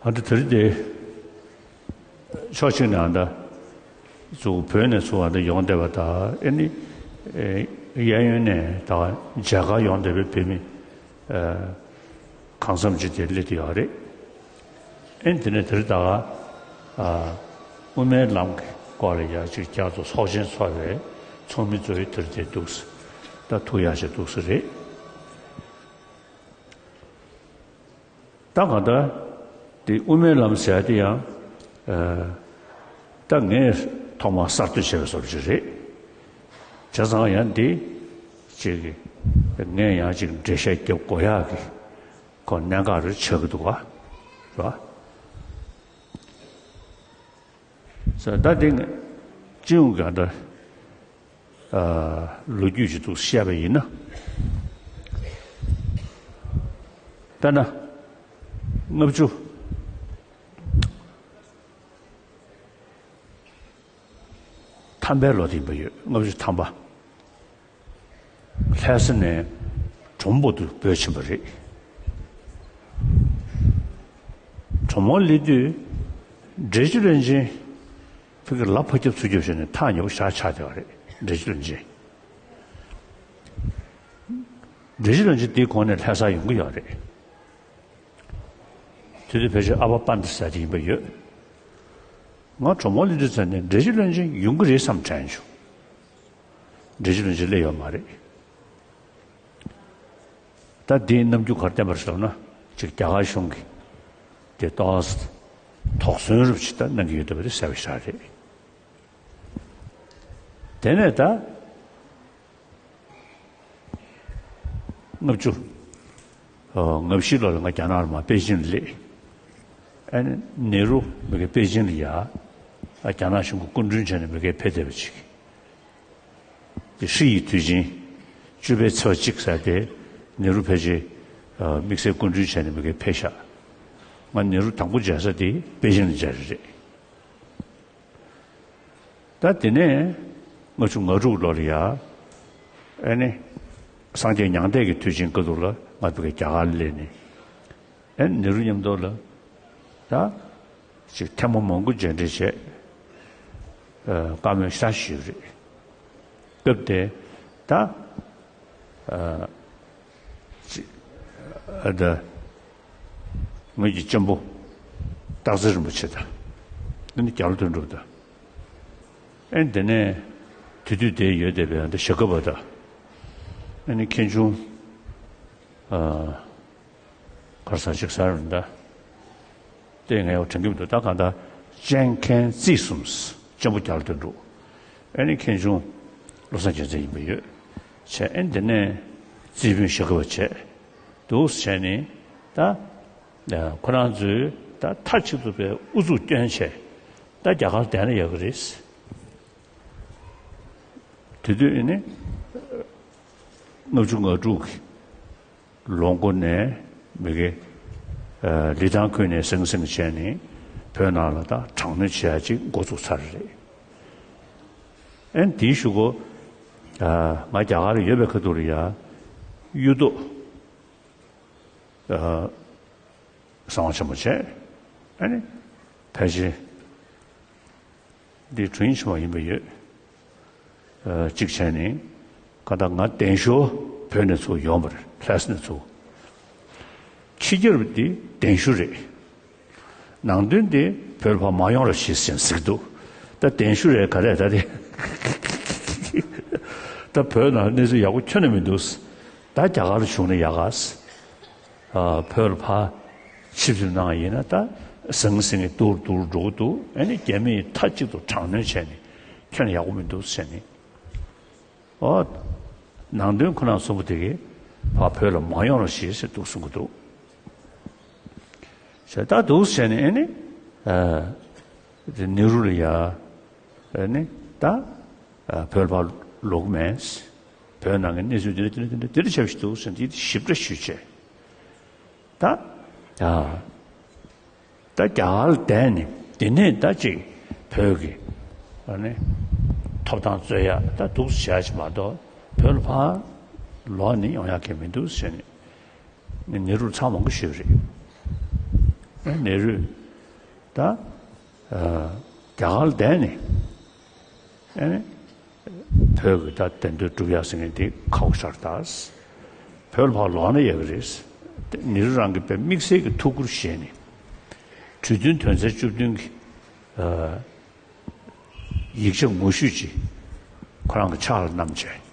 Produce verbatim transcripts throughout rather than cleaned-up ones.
ཨ་ད་དེ་རིང་དེ་ཕྱོགས་གཅིག་ནས་ཨ་ད་ཚུར་བོད་ནས་ཚུར་ཨ་ད་ཡོང་བསྡད་པ་དང་། ཨེ་ནི་ཨེ་གཡས་གཡོན་ནས་ད་མཇལ་ཁར་ཡོང་བསྡད་པའི་བོད་མི་ཨ་གང་འཚམ་ཅིག་དེ་སླེབས་བསྡད་ཡོད་རེད། ཨེ་ནི་དེ་ནས་དེ་རིང་ད་ག་ཨ་དབུ་མའི་ལམ་གྱི་སྐོར་ལ་ཡ་ཅིག་བསྐྱར་དུ་ཚོགས་ཆེན་ཚོགས་པའི་ཚོགས་མི་ཚོ་ཡི་དེ་རིང་དེ་འདུག་ད་ཐུགས་ཡག་ཞིག་འདུག་ས་རེད། ད་གང་ལྟར་དེ་དབུ་མའི་ལམ་ཟེར་ཡ་དེ་ཡང་ཨ་ད་ངས་ཐོག་མར་གསར་གཏོད་བྱས་པའི་བཟོ་འདྲ་ཅིག་རེད། བྱས་ཙང་ཡང་འདི་ཅིག་ངས་ཡང་ཅིག་འགྲེལ་བཤད་རྒྱབ་དགོས་ཡག་གི་ཁོ་གནད་འགག་རེ་ཆགས་ཀྱི་འདུག་ག་རེད་པ། ཟེར་ད་འདི་སྤྱི་ཡོངས་ཀྱི་ད་ཨ་ལོ་རྒྱུས་ཅིག་ཏུ་བཤད་པ་ཡིན་ན། དཔེར་ན་ལྔ་བཅུ་ཐམ་པའི་ལོ་དེ་ཡིན་པ་ཡོད། ལྔ་བཅུ་ཐམ་པ། ལྷ་ས་ནས་གྲོ་མོ་པོ་ཏི་བོད་ཕྱིན་པ་རེད། གྲོ་མོ་སླེབས་དུས་འགྲེལ་བརྗོད་བློན་ཆེན་ཕ་གི་ལ་ཕར་རྒྱབ་ཚུར་རྒྱབ་བྱས་ནས་ཐག་ཉེ་པོ་ཞེ་དྲག་ཆགས་བསྡད་པ་རེད། འགྲེལ་བརྗོད་བློན་ཆེན། འགྲེལ་བརྗོད་བློན་ཆེན་དེའི་གོང་ནས་ལྷ་སར་ཡོང་གི་ཡོད་རེད། དེ་དུས་ཕལ་ཆེར་ཨ་ཕ་པཎྜི་ཏ་ཟེར་དེ་ཡིན་པ་ཡོད། ང་གྲོ་མོ་སླེབས་དུས་ཙམ་ནས་འགྲེལ་བརྗོད་བློན་ཆེན་ཡོང་གི་རེད་བསམ་དྲན་བྱུང་། འགྲེལ་བརྗོད་བློན་ཆེན་སླེབས་ཡོད་མ་རེད། ད་འདིའི་རྣམ་འགྱུར་ག་རེ་བསྟན་པ་རེད་ཟེར་ན། ཅིག་རྒྱ་གར་གཞུང་གིས་དེ་ཏོག་ཙམ་དོགས་ཟོན་རུབ་ཅིག་ད་གནང་གི་ཡོད་བསྡད་པ་དེ་གསལ་པོ་ཞེ་དྲག་རེད། དེ་ནས་ད་ལྔ་བཅུ་ང་བཞི་ལོ་ལ་ང་རྒྱ་ནག་ལ་མར་པེ་ཅིང་ལ་སླེབས། ཨ་ནི་ནེ་རུ་མི་གའི་པེ་ཅིང་ལ་ཡ་རྒྱ་ནག་གཞུང་གི་སྐུ་མགྲོན་བྱས་ནས་མི་གའི་ཕེབས་བསྡད་པ་ཅིག་དེ་ཧྲི་ཡི་དུས་ཆེན་བཅུ་པའི་ཚེས་པ་གཅིག་ཟེར་དེ་ནེ་རུ་ཕལ་ཆེར་དམིགས་བསལ་སྐུ་མགྲོན་བྱས་ནས་མི་གའི་ཕེབས་ཤག་ང་ནེ་རུ་དང་པོ་མཇལ་ས་དེ་པེ་ཅིང་ལ་མཇལ་རེད། ད་དེ་ནས་ལྔ་བཅུ་ང་དྲུག་ལོར་ཡ་ཨ་ནི་སངས་རྒྱས་མྱང་འདས་ཀྱི་དུས་ཆེན་སྐབས་དུ་ལ་ང་ཕ་གི་རྒྱ་གར་ལ་སླེབས་ནས། ཨ་ནི་ནེ་རུ་མཉམ་དུ་ལ་ད་ཅིག་ཐེངས་མ་མང་པོ་མཇལ་འཕྲད་བྱས། ཨ་བཀའ་མོལ་ཤ་ཞུས་རེད། སྐབས་དེ་ད་ཨ་ཅིག་ཨ་ད་ངོས་ཀྱི་གཅེན་པོ་སྟག་འཚེར་རིན་པོ་ཆེ་དང་། ཨ་ནི་རྒྱ་ལོ་དོན་གྲུབ་དང་། ཨ་ནི་དེ་ནས་དེ་དུས་དེ་ཡོད་བསྡད་པའི་ཨ་ད་ཞྭ་སྒབ་པ་དང་། ཨ་ནི་མཁན་ཆུང་ཨ་གར་ས་ཅིག་ཟེར་རུང་ད། དེ་ངས་ཡང་དྲན་གྱི་མི་འདུག་ད་གང་ལྟར་གཅེན་མཁན་རྩིས་གསུམ། གཅེན་པོ་རྒྱ་ལོ་དོན་གྲུབ། ཨ་ནི་མཁན་ཆུང་བློ་བཟང་རྒྱལ་མཚན་ཡིན་པ་ཡོད། བྱས་ཨ་ནི་དེ་ནས་རྩིས་དཔོན་ཞྭ་སྒབ་པ་བྱས། འདུག་བྱས་ནས་ད་ཁོ་རང་ཚོས་ད་མཐའ་གཅིག་ཏུ་པའི་ཨུ་ཚུགས་བསྐྱོན་བྱས། ད་རྒྱ་གར་བསྡད་ན་ཡག་གི་རེད། དེ་དུས་ཨ་ནི་ལྔ་བཅུ་ང་དྲུག་གི་ལོ་མགོ་ནས་མི་གེ་ཨ་ལི་ཐང་ཁུལ་ནས་ཟང་ཟིང་བྱས་ནས་བོད་ནང་ལ་ད་དྲག་གནོན་བྱེད་ཡ་ཅིག་འགོ་ཚུགས་ཚར་རེད། ཨན་དེའི་གཞུག་གུ་ཨ་ང་རྒྱ་གར་ཡོད་པའི་ཁ་ཐུག་ལ་ཡ་གཡུ་ཐོག་ཨ་གསང་བ་ཆེན་པོ་བྱས། ཨ་ནི་ཕལ་ཆེར་འདི་དྲུང་ཡིག་ཆེན་མོ་ཡིན་པ་ཡོད། ཨ་གཅིག་བྱས་ནས་ག་ད་ང་གདན་ཞུ་བོད་ནས་ཚུར་ཡོང་བ་རེད། ལྷ་ས་ནས་ཚུར། ཕྱི་རྒྱལ་བ་འདི་གདན་ཞུ་རེད། ནང་དོན་འདི་བོད་ལ་ཕར་མ་ཡོང་རོགས་ཞེས་ཟེར་ཟེར་གྱི་འདུག་ད་གདན་ཞུ་རེད་ག་རེད་ད་དེ། ད་བོད་ནང་གནས་ཚུལ་ཡག་པོ་ཁྱོན་ནས་མི་འདུག་ད་རྒྱ་གར་ལ་བྱུང་ན་ཡག་ག་ཨ་བོད་ལ་ཕར་ཆིབས་བསྒྱུར་གནང་ཡིན་ན་ད་ཟང་ཟིང་གི་དུར་དུར་འགྲོ་གི་འདུག་ཨ་ནི་རྒྱ་མིས་མཐའ་གཅིག་ཏུ་དྲག་གནོན་བྱས་ནས་ཁྱོན་ནས་ཡག་པོ་མི་འདུག་ཟེར་ནས། ཨོ། ནང་དོན་ཁོ་ན་གསུམ་པོ་དེ་གིས་ཕར་བོད་ལ་མ་ཡོང་རོགས་ཞེས་ཟེར་འདུག་གསུང་གི་འདུག་ཞེས་ད་འདུག་ཟེར་ནས་ཨ་ནི། ཨ་དེ་ནེ་རུ་ལ་ཡ། ཨ་ནི་ད། ཨ་བོད་ལ་ཕར་ལོག་གི་མེད། བོད་ནང་གི་གནས་ཚུལ་འདི་འདྲ་འདི་འདྲ་འདི་འདྲ་འདི་འདྲ་ཆགས་ཀྱི་འདུག་ཟེར་འདི་ཞིབ་ཕྲ་ཞུས་བྱས། ད། ཨ། ད་རྒྱ་གར་ལ་བསྡད་ནས་དེ་ནས་ད་ཅིག་བོད་ཀྱི་ཨ་ནི་ཐོབ་ཐང་རྩོད་ཡ་ད་འདུག་སེ་བྱ་ཞིག་མ་གཏོགས་བོད་ལ་ཕར་ལོག་ནས་ཡོང་ཡ་གི་མི་འདུག་ཟེར་ནས་ནི་ནེ་རུར་ཚང་མང་པོ་ཞུས་པ་རེད། ནེ་རུས་ད་རྒྱ་གར་ལ་བསྡད་ནས་ཨེ་ནི་བོད་ཀྱི་ད་བདེན་དོན་སྒྲུབ་ཡག་ཟེར་མཁན་དེ་ཁག་པོ་ཆགས་ད། བོད་ལ་ཕར་ལོག་ན་ཡག་གི་རེད། ནེ་རུ་རང་གིས་དཔེ་དམིགས་བསལ་གྱི་ཐུགས་ཁུར་བཞེས་ནས་གྲོས་མཐུན་དོན་ཚན་བཅུ་བདུན་གྱི་ཡིག་ཆ་ངོ་བཤུས་ཅིག་ཁོ་རང་གི་ཕྱག་ལ་བསྣམས་བྱས།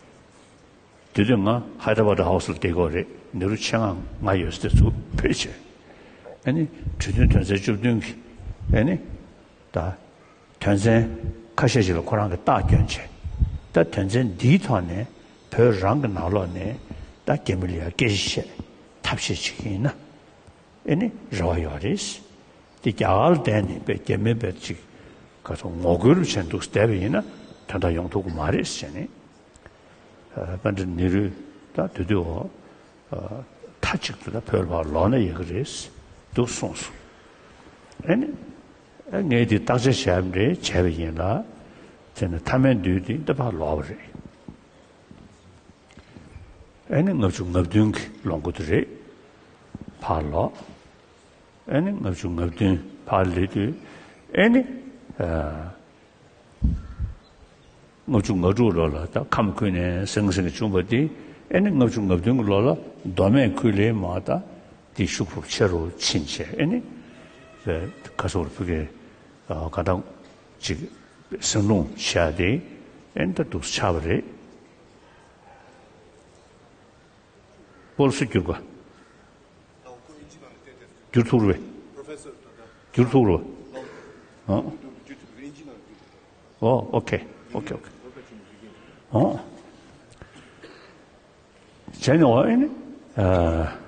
དེ་དུས་ང་ཧའི་ད་ར་བྷ་དྷ་ཧའུ་སི་ལ་བསྡད་ཀྱི་ཡོད་རེད། ནེ་རུ་ཆེད་མངགས་ང་ཡོད་ས་དེ་ཚུར་ཕེབས་བྱས། ཨ་ནི་གྲོས་མཐུན་དོན་ཚན་བཅུ་བདུན་གྱི་ཨ་ནི་ད་དོན་ཚན་ཁ་ཤས་ཤིག་ལ་ཁོ་རང་གིས་རྟགས་བསྐྱོན་བྱས། ད་དོན་ཚན་འདིའི་ཐོག་ནས་བོད་རང་གི་ནང་ལོགས་ནས་ད་རྒྱ་མི་ལ་ཡ་སྐད་ཆ་བཤད་ཐབས་ཤེས་བྱེད་ཀྱི་ཡིན་ན་ཨེ་ནི་རེ་བ་ཡོད་རེད། དེ་རྒྱ་གར་ལ་བསྡད་ནས་དཔེ་རྒྱ་མི་དཔེ་ཅིག་ག་ཚོད་ངོ་རྒོལ་བྱས་འདུག་བསྡད་པ་ཡིན་ན་དོན་དག་ཡོང་ཐུབ་ཀྱི་མ་རེད་ཟེར་ནས། ཨ་པཎྜི་ཏ་ནེ་རུས་ད་དེ་དུས་འོ་ཨ་མཐའ་གཅིག་ཏུ་ད་བོད་ལ་ཕར་ལོག་ན་ཡག་གི་རེད་འདུག་གསུངས་སོང་། ཨེ་ནི་ཨ་ངས་དེ་བརྟག་དཔྱད་བྱས་པ་རེད། བྱས་པ་ཡིན་ལ་དེ་ནི་མཐའ་མའི་དུས་དེ་ད་ཕར་ལོག་པ་རེད། ཨེ་ནི་ལྔ་བཅུ་ང་བདུན་གྱི་ལོ་འགོ་དེ་རེད། ཕར་ལོག་ཨེ་ནི་ལྔ་བཅུ་ང་བདུན་ཕར་སླེབས་དུས་ཨེ་ནི་ཨ་ལྔ་བཅུ་ང་དྲུག་ལོ་ལ་ད་ཁམས་ཁུལ་ནས་ཟིང་ཟིང་བྱུང་བ་དེ་ཨེ་ནི་ལྔ་བཅུ་ང་བདུན་གྱི་ལོ་ལ་མདོ་སྨད་ཁུལ་ལས་མར་ད་དེ་ཤུགས་རུ་ཆེ་རུ་ཕྱིན་བྱས་ཨེ་ནི་ཁ་སོར་ཕུ་གེ་ག་ད་ཅིག་ཟིང་སློང་བྱས་ཏེ་ཨེ་ནི་ད་འདུག་ཆགས་པ་རེད། སྤོ་ལོ་སུ་བསྒྱུར་ག་བསྒྱུར་ཐུབ་རེད་པས། བསྒྱུར་ཐུབ་རེད་པས། ཨ། ཨོ་ཨོ་ཁེ་ཨོ་ཁེ་ཨོ་ཁེ། ཨོ། བྱས་ནས་འོ་ཨེ་ནི། ཨ།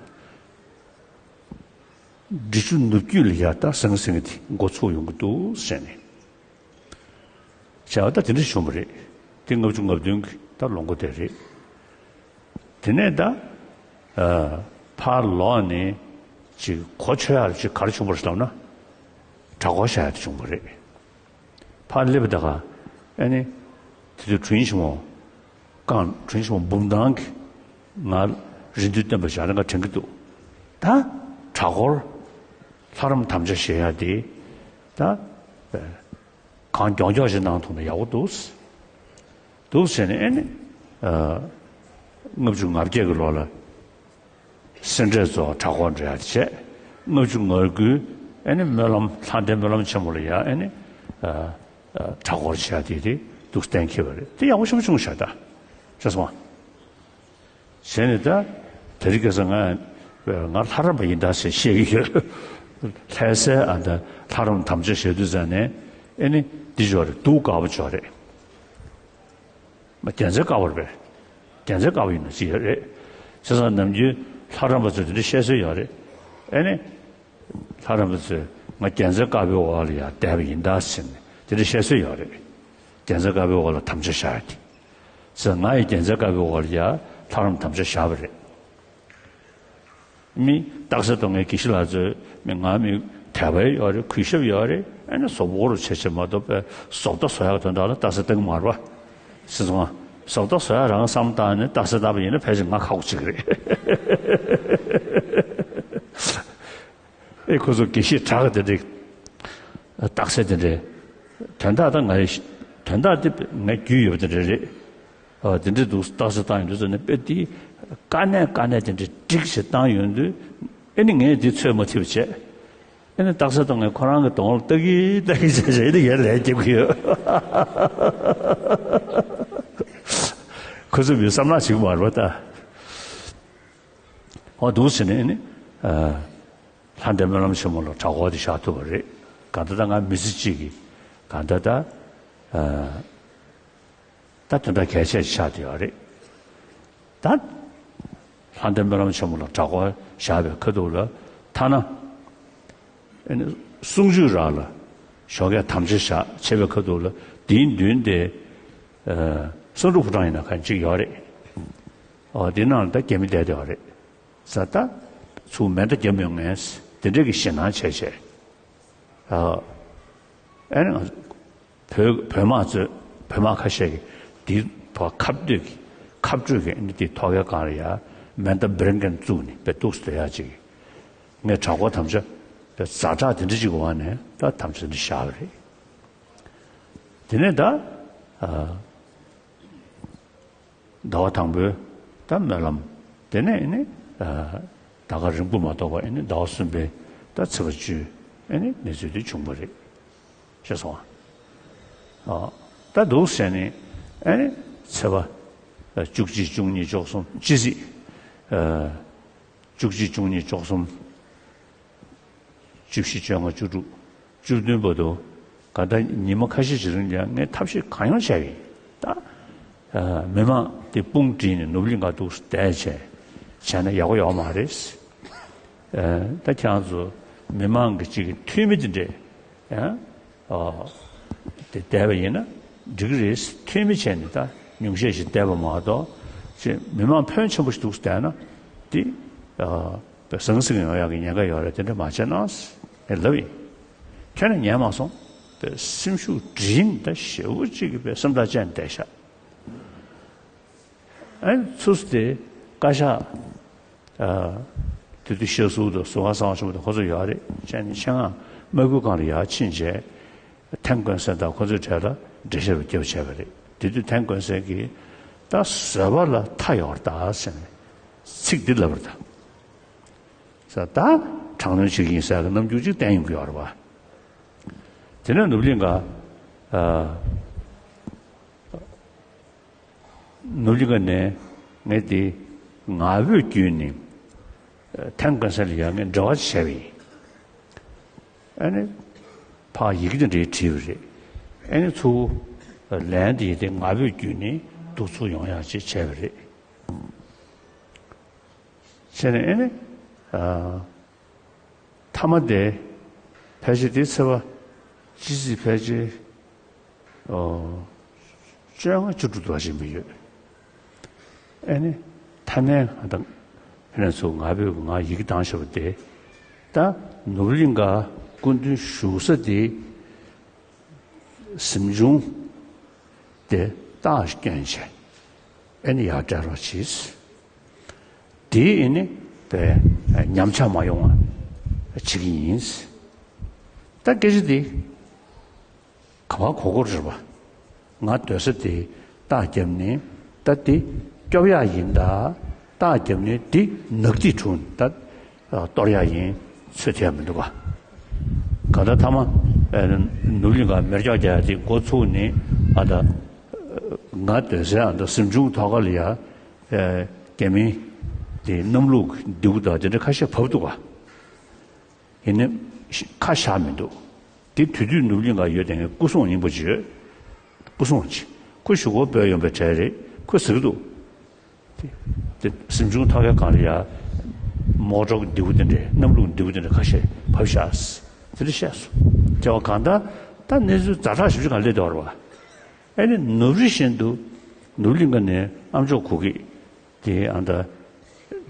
འབྲི་ཆུ་ནུབ་རྒྱུད་ལ་ཡ་ད་ཟང་ཟིང་དེ་འགོ་ཚུགས་ཡོང་གི་འདུག་ཟེར་ནས། བྱ་བ་ད་དེ་འདྲ་བྱུང་བ་རེད། དེ་ལྔ་བཅུ་ང་བདུན་གྱི་ད་ལོ་འགོ་དེ་རེད། དེ་ནས་ད་ཨ་ཕར་ལོག་ནས་ཅིག་གོ་ཆོད་ཡག་ཅིག་ག་རེ་བྱུང་བ་རེད་ལབ་ན། གྲྭ་སྐོར་བྱ་ཡག་དེ་བྱུང་བ་རེད། ཕར་སླེབས་པ་ད་ག་ཨ་ནི་དེ་དུས་དྲིན་ཆེན་མོ་ཀང་དྲིན་ཆེན་མོ་འབུམ་ཐང་གིས་ང་རེ་འདུན་བཏོན་པ་བཞག་ན་ང་དྲན་གྱི་འདུག་ད་གྲྭ་སྐོར་ལྷ་རམས་དམ་བཅའ་བཞེས་ཡག་དེ་ད་གང་མགྱོགས་མགྱོགས་ཤིག་གནང་ཐུབ་ན་ཡག་པོ་འདུག་འདུག་ཟེར་ནས་ཨེ་ནི་ཨ་ལྔ་བཅུ་ང་བརྒྱད་ཀྱི་ལོ་ལ་སེ་འབྲས་རྫོང་གྲྭ་སྐོར་འགྲོ་ཡག་དེ་བྱས། ལྔ་བཅུ་ང་དགུའི་ཨེ་ནི་སྨོན་ལམ་ལྷ་ལྡན་སྨོན་ལམ་ཆེན་མོ་ལ་ཡ་ཨེ་ནི་ཨ་ཨ་གྲྭ་སྐོར་བྱས་ཡག་དེ་དེ་འདུག་གཏན་འཁེལ་བ་རེད། དེ་ཡག་པོ་ཞེ་པོ་བྱུང་ཤག་ད་ཤེས་སོང་ང་། བྱས་ནས་ད་དེ་རིང་ཁ་སང་ང་ང་ལྷ་རམས་པ་ཡིན་ད་ཟེར་བཤད་ཀྱི་ཡོད། ལྷ་སའི་ཨ་ད་ལྷ་རམས་དམ་བཅའ་བཞེས་དུས་ཙང་ནས་ཨེ་ནི་འདི་འཇོག་རེད། སྡུག་དཀའ་པོ་འཇོག་རེད། མ་རྒྱལ་མཚན་དཀར་པོ་རེད་པས། རྒྱལ་མཚན་དཀར་པོ་ཡིན་ན་ཅི་ཡོད་རེད། བྱས་ཙང་ནམ་རྒྱུན་ལྷ་རམས་པ་ཚོས་དེ་འདྲ་བཤད་སྲོལ་ཡོད་རེད། ཨེ་ནི། ལྷ་རམས་པ་ཚོས་ང་རྒྱལ་མཚན་དཀར་པོའི་འོག་ལ་ཡར་བསྡད་པ་ཡིན་ད་ཟེར་ནས་དེ་འདྲ་བཤད་སྲོལ་ཡོད་རེད། རྒྱལ་མཚན་དཀར་པོའི་འོག་ལ་དམ་བཅའ་བཞག་ཡག་དེ། བྱས་ཙང་ང་ཡི་རྒྱལ་མཚན་དཀར་པོའི་འོག་ལ་ཡར་ལྷ་རམས་དམ་བཅའ་བཞག་པ་རེད། མི་རྟགས་གསལ་གཏོང་མཁན་དགེ་བཤེས་ལགས་ཚོས་མི་ང་མི་དད་པ་ཡོད་རེད། གུས་ཞབས་ཡོད་རེད། ཨ་ནི་བཟོ་བོ་རུ་བྱེད་བྱེད་མ་གཏོགས་པའི་བཟོ་ལྟ་བཟོ་ཡག་དོན་དག་ལ་རྟགས་གསལ་གཏོང་གི་མ་རེད་པ། ཤེས་སོང་ང་། བཟོ་ལྟ་བཟོ་ཡག་རང་བསམ་བཏང་ནས་རྟགས་གསལ་བཏང་པ་ཡིན་ན་ཕལ་ཆེར་ང་ཁག་པོ་ཅིག་རེད། ཨེ་ཁོ་ཚོ་དགེ་བཤེས་དྲག་གི་དེ་འདྲའི་རྟགས་གསལ་དེ་འདྲའི་དོན་དག་ད་ང་ཡི་དོན་དག་དེ་ང་རྒྱུས་ཡོད་པ་དེ་འདྲ་རེད། ཨ་དེ་འདྲའི་འདུག་རྟགས་གསལ་བཏང་ཡོང་དུས་ཙམ་ནས་དཔེ་དེ་དཀའ་གནད་དཀའ་གནད་དེ་འདྲའི་སྒྲིག་བྱེད་བཏང་ཡོང་དུས་ཨེ་ནི་ངས་དེ་ཚོད་མ་ཐིག་པ་བྱས། ཨེ་ནི་རྟགས་གསལ་གཏོང་མཁན་ཁོ་རང་གི་གདོང་ལ་ལྟ་གི་ལྟ་གི་བྱས་བྱས་ཨེ་ནི་ངས་ལན་རྒྱབ་ཀྱི་ཡོད། ཁོ་ཚོས་མི་བསམ་བློ་བྱེད་ཀྱི་མ་རེད་པ་ད། འོ་འདུག་ཟེར་ནས་ཨེ་ནི། ཨ། ལྷ་ལྡན་སྨོན་ལམ་ཆེན་མོ་ལ་གྲྭ་སྐོར་དེ་བཞག་ཐུབ་པ་རེད། གང་ལྟར་ད་ང་མི་ཚེ་གཅིག་གི་གང་ལྟར་ད་ཨ་ད་དོན་དག་གལ་ཆེ་ཆགས་བསྡད་ཡོད་རེད། ད་ལྷ་ལྡན་སྨོན་ལམ་ཆེན་མོ་ལ་གྲྭ་སྐོར་བཞག་པའི་ཁ་ཐུག་ལ་ཐ་ན་ཨ་ནི་གསུང་ཆོས་རག་ལ་ཞོགས་ཀས་དམ་བཅའ་བཞག་བྱས་པའི་ཁ་ཐུག་ལ་དེའི་མདུན་དེ་ཨ་གསང་སྒྲུབ་ཕོ་བྲང་ཡིན་ན་གང་གཅིག་ཡོད་རེད། ཨོ་དེ་ནང་ལ་ད་རྒྱ་མི་བསྡད་བསྡད་པ་རེད། ས་ད་ཚུར་མེ་མདའ་བརྒྱབ་མྱོང་མཁན་དེ་འདྲས་ཀྱི་ཞེད་སྣང་བྱས་བྱས། ཨ་ཨེ་ནི་ང་བོད་བོད་དམག་ཚོས་བོད་དམག་ཁ་ཤས་ཀྱིས་དེའི་ཐོག་ཁ་གཏད་ཀྱི་ཁ་སྤྲོད་ཀྱི་ཨེ་ནི་དེའི་ཐོག་ཁའི་སྒང་ལ་ཡ་མེ་མདའ་འབེར་མཁན་བཙུགས་ནས་དཔེ་ཏོག་ཙམ་སྡོད་ཡག་ཅིག་ངས་གྲྭ་སྐོར་དམ་བཅའ་ ཛ་དྲག་དེ་འདྲ་ཅིག་གི་འོག་ནས་ད་དམ་བཅའ་འདི་བཞག་པ་རེད། དེ་ནས་ད་ཨ་ཟླ་བ་དང་པོའི་ད་སྨོན་ལམ། དེ་ནས་ཨེ་ནི་ཨ་ཟླ་སྐར་རིང་པོ་མ་གཏོགས་པ་ཨེ་ནི་ཟླ་བ་གསུམ་པའི་ད་ཚེས་པ་བཅུའི་ཨེ་ནི་གནས་ཚུལ་དེ་བྱུང་བ་རེད། ཤེས་སོང་ཨ། ཨ་ད་འདུག་ཟེར་ནས་ཨེ་ནི་ཚེས་པ་བཅུ་གཅིག་བཅུ་གཉིས་བཅུ་གསུམ་སྤྱི་ཚེས་ཨ་བཅུ་གཅིག་བཅུ་གཉིས་བཅུ་གསུམ། བཅུ་བཞི། བཅོ་ལྔ། བཅུ་དྲུག་བཅུ་བདུན་བར་དུ་ག་ད་ཉི་མ་ཁ་ཤས་ཤིག་རིང་ལ་ངས་ཐབས་ཤེས་གང་ཡོང་བྱས་པ་ཡིན། ད་ཨ་མི་མང་དེ་དཔུང་བསྒྲིགས་ནས་ནོར་བུ་གླིང་ག་འདུག་བསྡད་བྱས་བྱས་ན་ཡག་པོ་ཡོད་མ་རེད། ཨ་ད་ཁྱེད་རང་ཚོ་མི་མང་གི་ཅིག་གི་འཐུས་མི་དེ་འདྲས་ཨ་ཨ་དེ་བསྡད་པ་ཡིན་ན་འགྲིག་གི་རེད། འཐུས་མི་བྱས་ནས་ད་ཉུང་ཤས་ཤིག་བསྡད་པ་མ་གཏོགས་ཅིག་མི་མང་ཕོན་ཆེན་པོ་ཞིག་འདུག་བསྡད་ན་དེ་ཨ། པའི་ཟང་ཟིང་ཡོང་ཡག་གི་ཉེན་ཁ་ཡོད་རེད། དེ་འདྲ་མ་བྱས་ན་ངས་ལབ་ཡིན། ཁྱོན་ནས་ཉན་མ་སོང་། པའི་སེམས་ཤུགས་འདྲེན་ད་ཞེ་པོ་ཅིག་གི་པའི་སེམས་ཐག་བཅད་ནས་བསྡད་ཤག་ཨ་ནི་ཚུར་དེ་བཀའ་ཤག་ཨ་དེ་དུས་ཤེས་ཟུར་དང་ཟུར་པ་གསང་བ་ཆེན་པོ་དང་ཁོ་ཚོ་ཡོད་རེད། བྱས་ནས་ཆེད་མངགས་དམག་ཁུལ་ཁང་ལ་ཡར་ཕྱིན་རྗེས་ཐན་ཀོན་སན་དང་ཁོ་ཚོའི་གྲས་ལ་འགྲེལ་བཤད་རྒྱབ་བྱས་པ་རེད། དེ་དུས་ཐན་ཀོན་སན་གྱིས་ད་བཟོད་པ་ལ་མཐའ་ཡོད་རེད་ད་ཟེར་ནས་ཚིག་འདི་ལབ་པ་རེད་ད། ས་ད་དྲག་གནོན་བྱེད་ཀྱི་ཡིན་ཟེར་གྱི་རྣམ་འགྱུར་ཅིག་བསྟན་ཡོང་གི་ཡོད་རེད་པ། དེ་ནས་ནུབ་གླིང་ག་ཨ་ནུབ་གླིང་ག་ནས་ངས་དེ་ངག་འབོད་བརྒྱུད་ནས་ཨ་ཐན་ཀོན་སན་ལ་ཡང་ངས་འབྲེལ་བ་བྱས་པ་ཡིན། ཨ་ནི་ཕར་ཡི་གེ་དེ་འདྲའི་བྲིས་པ་རེད། ཨ་ནི་ཚུར་ལན་དེ་དེ་ངག་འབོད་བརྒྱུད་ནས་འདུག་ཚུར་ཡོང་ཡག་ཅིག་བྱས་པ་རེད། བྱས་ནས་ཨེ་ནི། ཨ། མཐའ་མ་དེ་ཕལ་ཆེར་དེ་ཚེས་པ་སྤྱི་ཚེས་ཕལ་ཆེར། ཨོ། བཅོ་ལྔ་བཅུ་དྲུག་དུ་བ་ཞིག་མི་ཡོད། ཨེ་ནི། མཐའ་མའི་ང་དང་ཕ་ནས་ཚུར་ང་བོས་ང་ཡི་གེ་བཏང་བཞག་པ་དེ། ད་ནུབ་གླིང་ག་སྐུ་མདུན་བཞུགས་ས་དེ། གཟིམ་ཆུང་དེ་རྟགས་སྐྱོན་བྱས། ཨེ་ནི་ཡར་སྤྲད་རོགས་གྱིས། དེ་ཨེ་ནི་པའི་ཉམས་ཆག་མ་ཡོང་བ་བྱེད་ཀྱི་ཡིན། ད་སྐད་ཆ་དེ་ག་བ་གོ་གོ་རེད་པ། ང་སྡོད་ས་དེ་རྟགས་བརྒྱབ་ནས་ད་དེ་སྐྱོབ་ཡག་ཡིན་ད། རྟགས་བརྒྱབ་ནས་དེ་ནག་ཐིག་བྱུང་ད། གཏོར་ཡག་ཡིན། ཚོད་ཐིག་ཡག་མི་འདུག་ག་གང་ལྟར་མཐའ་མ་ཨེ་ནུབ་གླིང་ག་མེ་སྒྱོགས་རྒྱག་ཡག་དེ་འགོ་ཚུགས་ནས་ཨ་ད་ང་སྡོད་སའི་ཨ་ད་གཟིམ་ཆུང་ཐོག་ཁ་ལ་ཡ་ཨེ་རྒྱ་མི་དེ་གནམ་ལུགས་མདེའུ་དང་དེ་འདྲ་ཁ་ཤས་བབས་འདུག་ག་ཡིན་ནའི་ཁ་བཞག་མི་འདུག་དེ་དུས་དུས་ནུབ་གླིང་ག་ཡོད་དེ་ངའི་སྐུ་སྲུང་ཡིན་པ་ཅིག་ཡོད། སྐུ་སྲུང་ཅིག་ཁོ་གཞུག་གུ་བོད་ཡོང་པའི་གྲས་རེད། ཁོས་ཟེར་གི་འདུག་དེ་དེ་གཟིམ་ཆུང་ཐོག་ཁའི་སྒང་ལ་ཡ་མོ་ཊ་མདེའུ་དེ་འདྲས་གནམ་ལུགས་མདེའུ་དེ་འདྲས་ཁ་ཤས་བབས་ཤག་དེ་འདྲ་བཤད་སོང་། དེ་བ་གང་ལྟར་ད་གནས་ཚུལ་ཛ་དྲག་ཞེ་པོ་ཅིག་ག་སླེབས་བསྡད་པ་རེད་པ། ཨེ་ནི་ནུབ་རི་བཞིན་དུ་ནུབ་གླིང་ག་ནས་ཨ་མཆོག་གུ་གེ་དེ་ཨ་ད་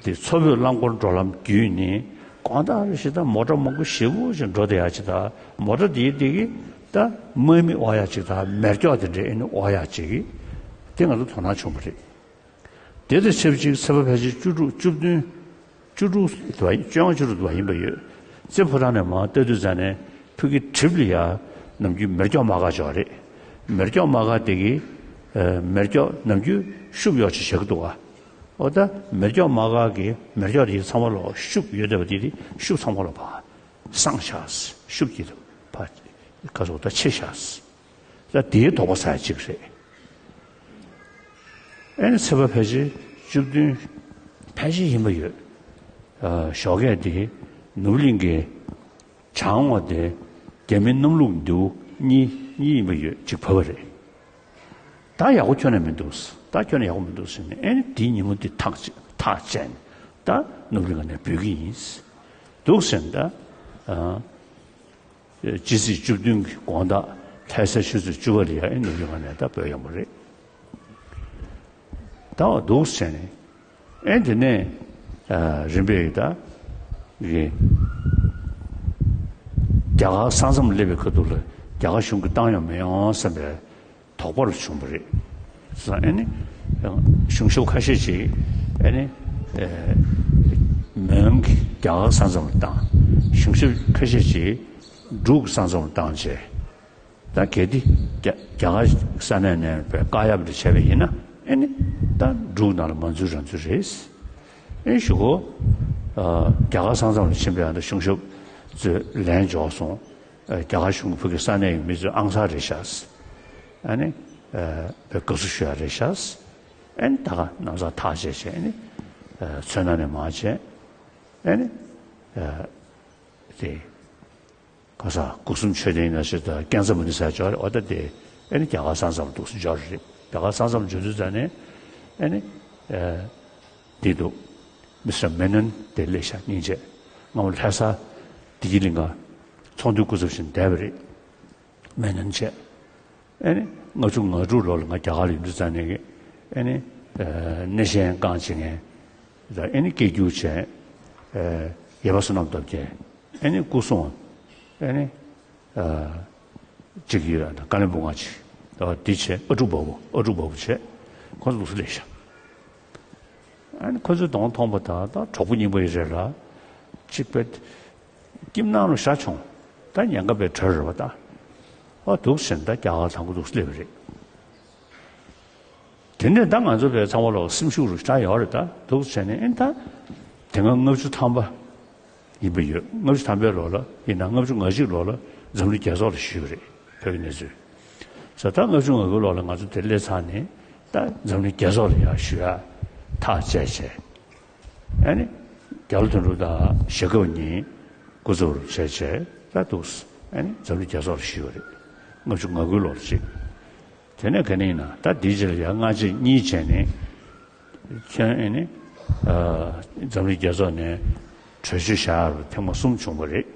དེ་མཚོ་བོད་རླངས་འཁོར་འགྲོ་ལམ་བརྒྱུད་ནས་དགོང་དག་རེ་བཞིན་ད་མོ་ཊ་མང་པོ་ཞེ་པོ་ཅིག་འགྲོ་བསྡད་ཡག་ཅིག་དང་མོ་ཊ་དེའི་དེ་གི་ད་དམག་མི་དབོར་ཡག་ཅིག་དང་མེ་སྒྱོགས་དེ་འདྲས་ཨེ་ནི་དབོར་ཡག་ཅིག་གི་དེ་ང་ཚོ་དོ་སྣང་བྱུང་བ་རེད། དེ་དང་ཆབས་ཅིག་ཚེས་པ་ཕལ་ཆེར་བཅུ་དྲུག་བཅུ་བདུན། བཅུ་དྲུག་དུ་བ་བཅོ་ལྔ་བཅུ་དྲུག་དུ་བ་ཡིན་པ་ཡོད། རྩེ་ཕོ་བྲང་ནས་མར་ལྟ་དུས་ཙ་ནས་ཕ་གི་གྲིབ་ལ་ཡ་ནམ་རྒྱུན་མེ་སྒྱོགས་དམག་སྒར་ཅིག་ཡོད་རེད། མེ་སྒྱོགས་དམག་སྒར་དེ་གི་ཨ་མེ་སྒྱོགས་ནམ་རྒྱུན་ཤུབས་ཡོད་ཅིག་བཞག་གི་འདུག་ག་འོ་ད་མེ་སྒྱོགས་དམག་སྒར་གི་མེ་སྒྱོགས་དེ་ཚང་མ་ལོག་ཤུབས་ཡོད་བསྡད་པ་དེ་དེ་ཤུབས་ཚང་མ་ལོག་ཕར་སངས་ཤག་ཤུབས་ཀྱི་ཕར་ག་ཚོད་ད་ཆེ་ཤག་ད་དེའི་དོགས་པ་ཟ་ཡ་གཅིག་རེད། ཨེ་ནི་ཚེས་པ་ཕལ་ཆེར་བཅུ་བདུན་ཕལ་ཆེར་ཡིན་པ་ཡོད། ཨ་ཞོགས་ཀས་དེ་ནུབ་གླིང་གི་བྱང་བ་དེ་རྒྱ་མི་གནམ་ལུགས་མདེའུ་གཉིས་གཉིས་ཡིན་པ་ཡོད་ཅིག་བབས་པ་རེད། ད་ཡག་པོ་ཁྱོན་ནས་མི་འདུག་ད་ཁྱོན་ནས་ཡག་པོ་མི་འདུག་ཟེར་ནས་ཨེ་ནི་དེའི་ཉིན་མོ་དེ་ཐག་བཅད་ཐག་བཅད་ནས་ད་ནུབ་གླིང་ག་ནས་འབུད་ཀྱི་ཡིན་འདུག་ཟེར་ནས་ད་ཨ། སྤྱི་ཚེས་བཅུ་བདུན་གྱི་དགོང་དག་ལྷ་ས་ཆུ་ཚོད་བཅུ་པ་ལ་ཡ་ཨེ་ནུབ་གླིང་ག་ནས་ད་བོད་ཡོང་བ་རེད། ད་འོ་འདུག་ཟེར་ནས་ཨེ་དེ་ནས་ཨ་རིམ་པས་ད་གི་རྒྱ་གར་ས་མཚམས་སླེབས་པའི་ཁ་ཐུག་ལ་རྒྱ་གར་གཞུང་གིས་བཏང་ཡོང་མི་ཡོང་བསམ་པའི་དོགས་པ་རུ་བྱུང་བ་རེད། ས་ཨེ་ནི་གཞུང་ཞབས་ཁ་ཤས་ཤིག་ཨེ་ནི་ཨེ་མོན་གྱི་རྒྱ་གར་ས་མཚམས་ལ་བཏང་ གཞུང་ཞབས་ཁ་ཤས་ཅིག་འབྲུག་གི་ས་མཚམས་ལ་བཏང་བྱས། ད་གལ་ཏེ་རྒྱ་རྒྱ་གར་ས་གནས་ནས་བཀག་ཡབ་འདྲ་བྱས་པ་ཡིན་ན། ཨེ་ནི་ད་འབྲུག་ནང་ལ་མ་འཛུལ་རང་འཛུལ་རེད། ཨེ་གཞུག་གུ་རྒྱ་གར་ས་མཚམས་ལ་ཕྱིན་པའི་ཨ་ད་གཞུང་ཞབས་ཚོས་ལན་འབྱོར་སོང་། རྒྱ་གར་གཞུང་གི་ཕ་གི་ས་གནས་ཀྱི་མི་ཚོས་ཨང་གསར་རེད་ཤག་ཨ་ནི་དགའ་བསུ་ཞུ་ཡ་རེད་ཤག་ཨེ་ནི་ད་ག་ནམ་སང་ཐག་བཅད་བྱས། ཨེ་ནི་མཚོ་སྣ་ནས་མར་བྱས། ཨེ་ནི་དེ་ག་ས་སྒོ་གསུམ་མཆོད་རྟེན་ན་ཞིག་དང་ཀན་ཚ་མུ་ནི་ས་འབྱོར་རེད། འོ་ད་དེ་ཨེ་ནི་རྒྱ་གར་ས་མཚམས་འདུག་སེ་འབྱོར་རེད། རྒྱ་གར་ས་མཚམས་འབྱོར་དུས་ཙ་ནས་ཨེ་ནི་འདི་འདུག་མི་སི་ཊར་མེ་ནོན་དེ་སླེབས་ཤག་སྙིང་རྗེ། སྔ་མོ་ལྷ་ས་བདེ་སྐྱིད་གླིང་ག་ཚོགས་འདུའི་སྐུ་ཚབ་བྱས་བསྡད་པ་རེད། མེ་ནོན་བྱས། ཨེ་ནི་ལྔ་བཅུ་ང་དྲུག་ལོ་ལ་ང་རྒྱ་གར་ལ་ཡོང་དུས་ཙ་ནས་ཀྱི་ཨེ་ནི་སྣེ་ཤན་བཀང་བྱེད་མཁན་དང་། ཨེ་ནི་སྐད་སྒྱུར་བྱས། ཡེ་བ་བསོད་ནམས་སྟོབས་རྒྱལ། ཨེ་ནི་སྐུ་སྲུང་། ཨེ་ནི་གཅིག་ཡོད། ཀ་ལན་སྦུག་ང་གཅིག་འདི་བྱས། ཨ་ཀྲུག་བ་བུ། ཨ་ཀྲུག་བ་བུ་བྱས། ཁོང་ཚོ་འདུག་སེ་སླེབས་ཤག་ཨ་ནི་ཁོ་ཚོའི་གདོང་མཐོང་པ་དང་ད་གྲོགས་པོ་རྙིང་པ་ཡི་རེད་ལ། གཅིག་པའི་ཁྱིམ་ནང་ལ་བཞག་བྱུང་། ད་ཉེན་ཁ་པའི་གྲལ་རེད་པ་ད། ཨ་འདུག་ཟེར་ནས་ད་རྒྱ་གར་དང་པོ་འདུག་སེ་སླེབས་པ་རེད། དེ་ནས་ད་ང་ཚོ་བས་ཚང་མ་ལོག་སེམས་ཤུགས་རུ་ཆགས་ཡོད་རེད། ད་འདུག་སེ་བྱས་ནས་ཨེ་ད་དེ་སྔ་ལྔ་བཅུ་ཐམ་པ་ཡིན་པ་ཡོད། ལྔ་བཅུ་ཐམ་པའི་ལོ་ལ་ཡིན་ན་ལྔ་བཅུ་ང་གཅིག་ལོ་ལ་འཛམ་གླིང་རྒྱལ་ཚོགས་ལ་ཞུས་པ་རེད། བོད་ཀྱི་གནས་ཚུལ། ས་ད་ལྔ་བཅུ་ང་དགུ་ལོ་ལ་ང་ཚོ་དེ་སླེབས་ཚར་ནས་ད་འཛམ་གླིང་རྒྱལ་ཚོགས་ལ་ཡར་ཞུ་ཡ་ཐག་བཅད་བྱས། ཨ་ནི་རྒྱ་ལོ་དོན་གྲུབ་དང་ཞྭ་སྒབ་གཉིས་འགོ་གཙོ་བྱས་བྱས་ད་འདུག་ཨ་ནི་འཛམ་གླིང་རྒྱལ་ཚོགས་ལ་ཞུས་པ་རེད། ལྔ་བཅུ་ང་དགུ་ལོ་ལ་ཅིག་དེ་ནས་ག་ནས་ཡིན་ན་ད་འདིའི་རྗེས་ལ་ཡར་སྔ་རྗེས་གཉིས་བྱས་ནས། ཁྱོད་ཨེ་ནི་འཛམ་གླིང་རྒྱལ་ཚོགས་ནས་གྲོས་ཆོད་བཞག་རུ་ཐེངས་མ་གསུམ་བྱུང་བ་རེད།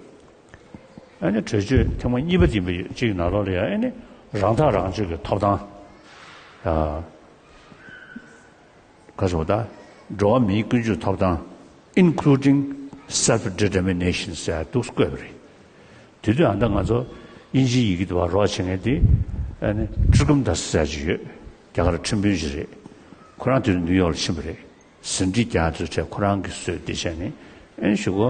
ཨ་ནི་གྲོས་ཆོད་ཐེངས་མ་གཉིས་པ་འདི་ཡིན་པ་ཡོད། གཅིག་ནང་ལོགས་ལ་ཡང་ཨ་ནི་རང་ཐག་རང་གཅོད་ཀྱི་ཐོབ་ཐང་། ཨ་ག་ཟེར་བ་ད། འགྲོ་བ་མིའི་ཀུན་སྤྱོད་ཐོབ་ཐང་། Including Self Determination ཟེར་འདུག་བཀོད་པ་རེད། དེ་དུས་ཨ་ད་ང་ཚོ་དབྱིན་ཇིའི་ཡི་གེ་དེ་བ་རོགས་བྱེད་མཁན་དེ། ཨ་ནི་ཁྲི་ཀུམ་དཱས་ཟེར་ཅིག་ཡོད། རྒྱ་གར་ཁྲིམས་དཔོན་ཞིག་རེད། ཁོ་རང་དེ་དུས་ནིའུ་ཡོག་ལ་ཕྱིན་པ་རེད། ཟིན་བྲིས་རྒྱག་དུས་བྱས་ཁོ་རང་གིས་བཟོས་ཏེ་བྱས་ནས་ཨེ་ཞུ་གོ།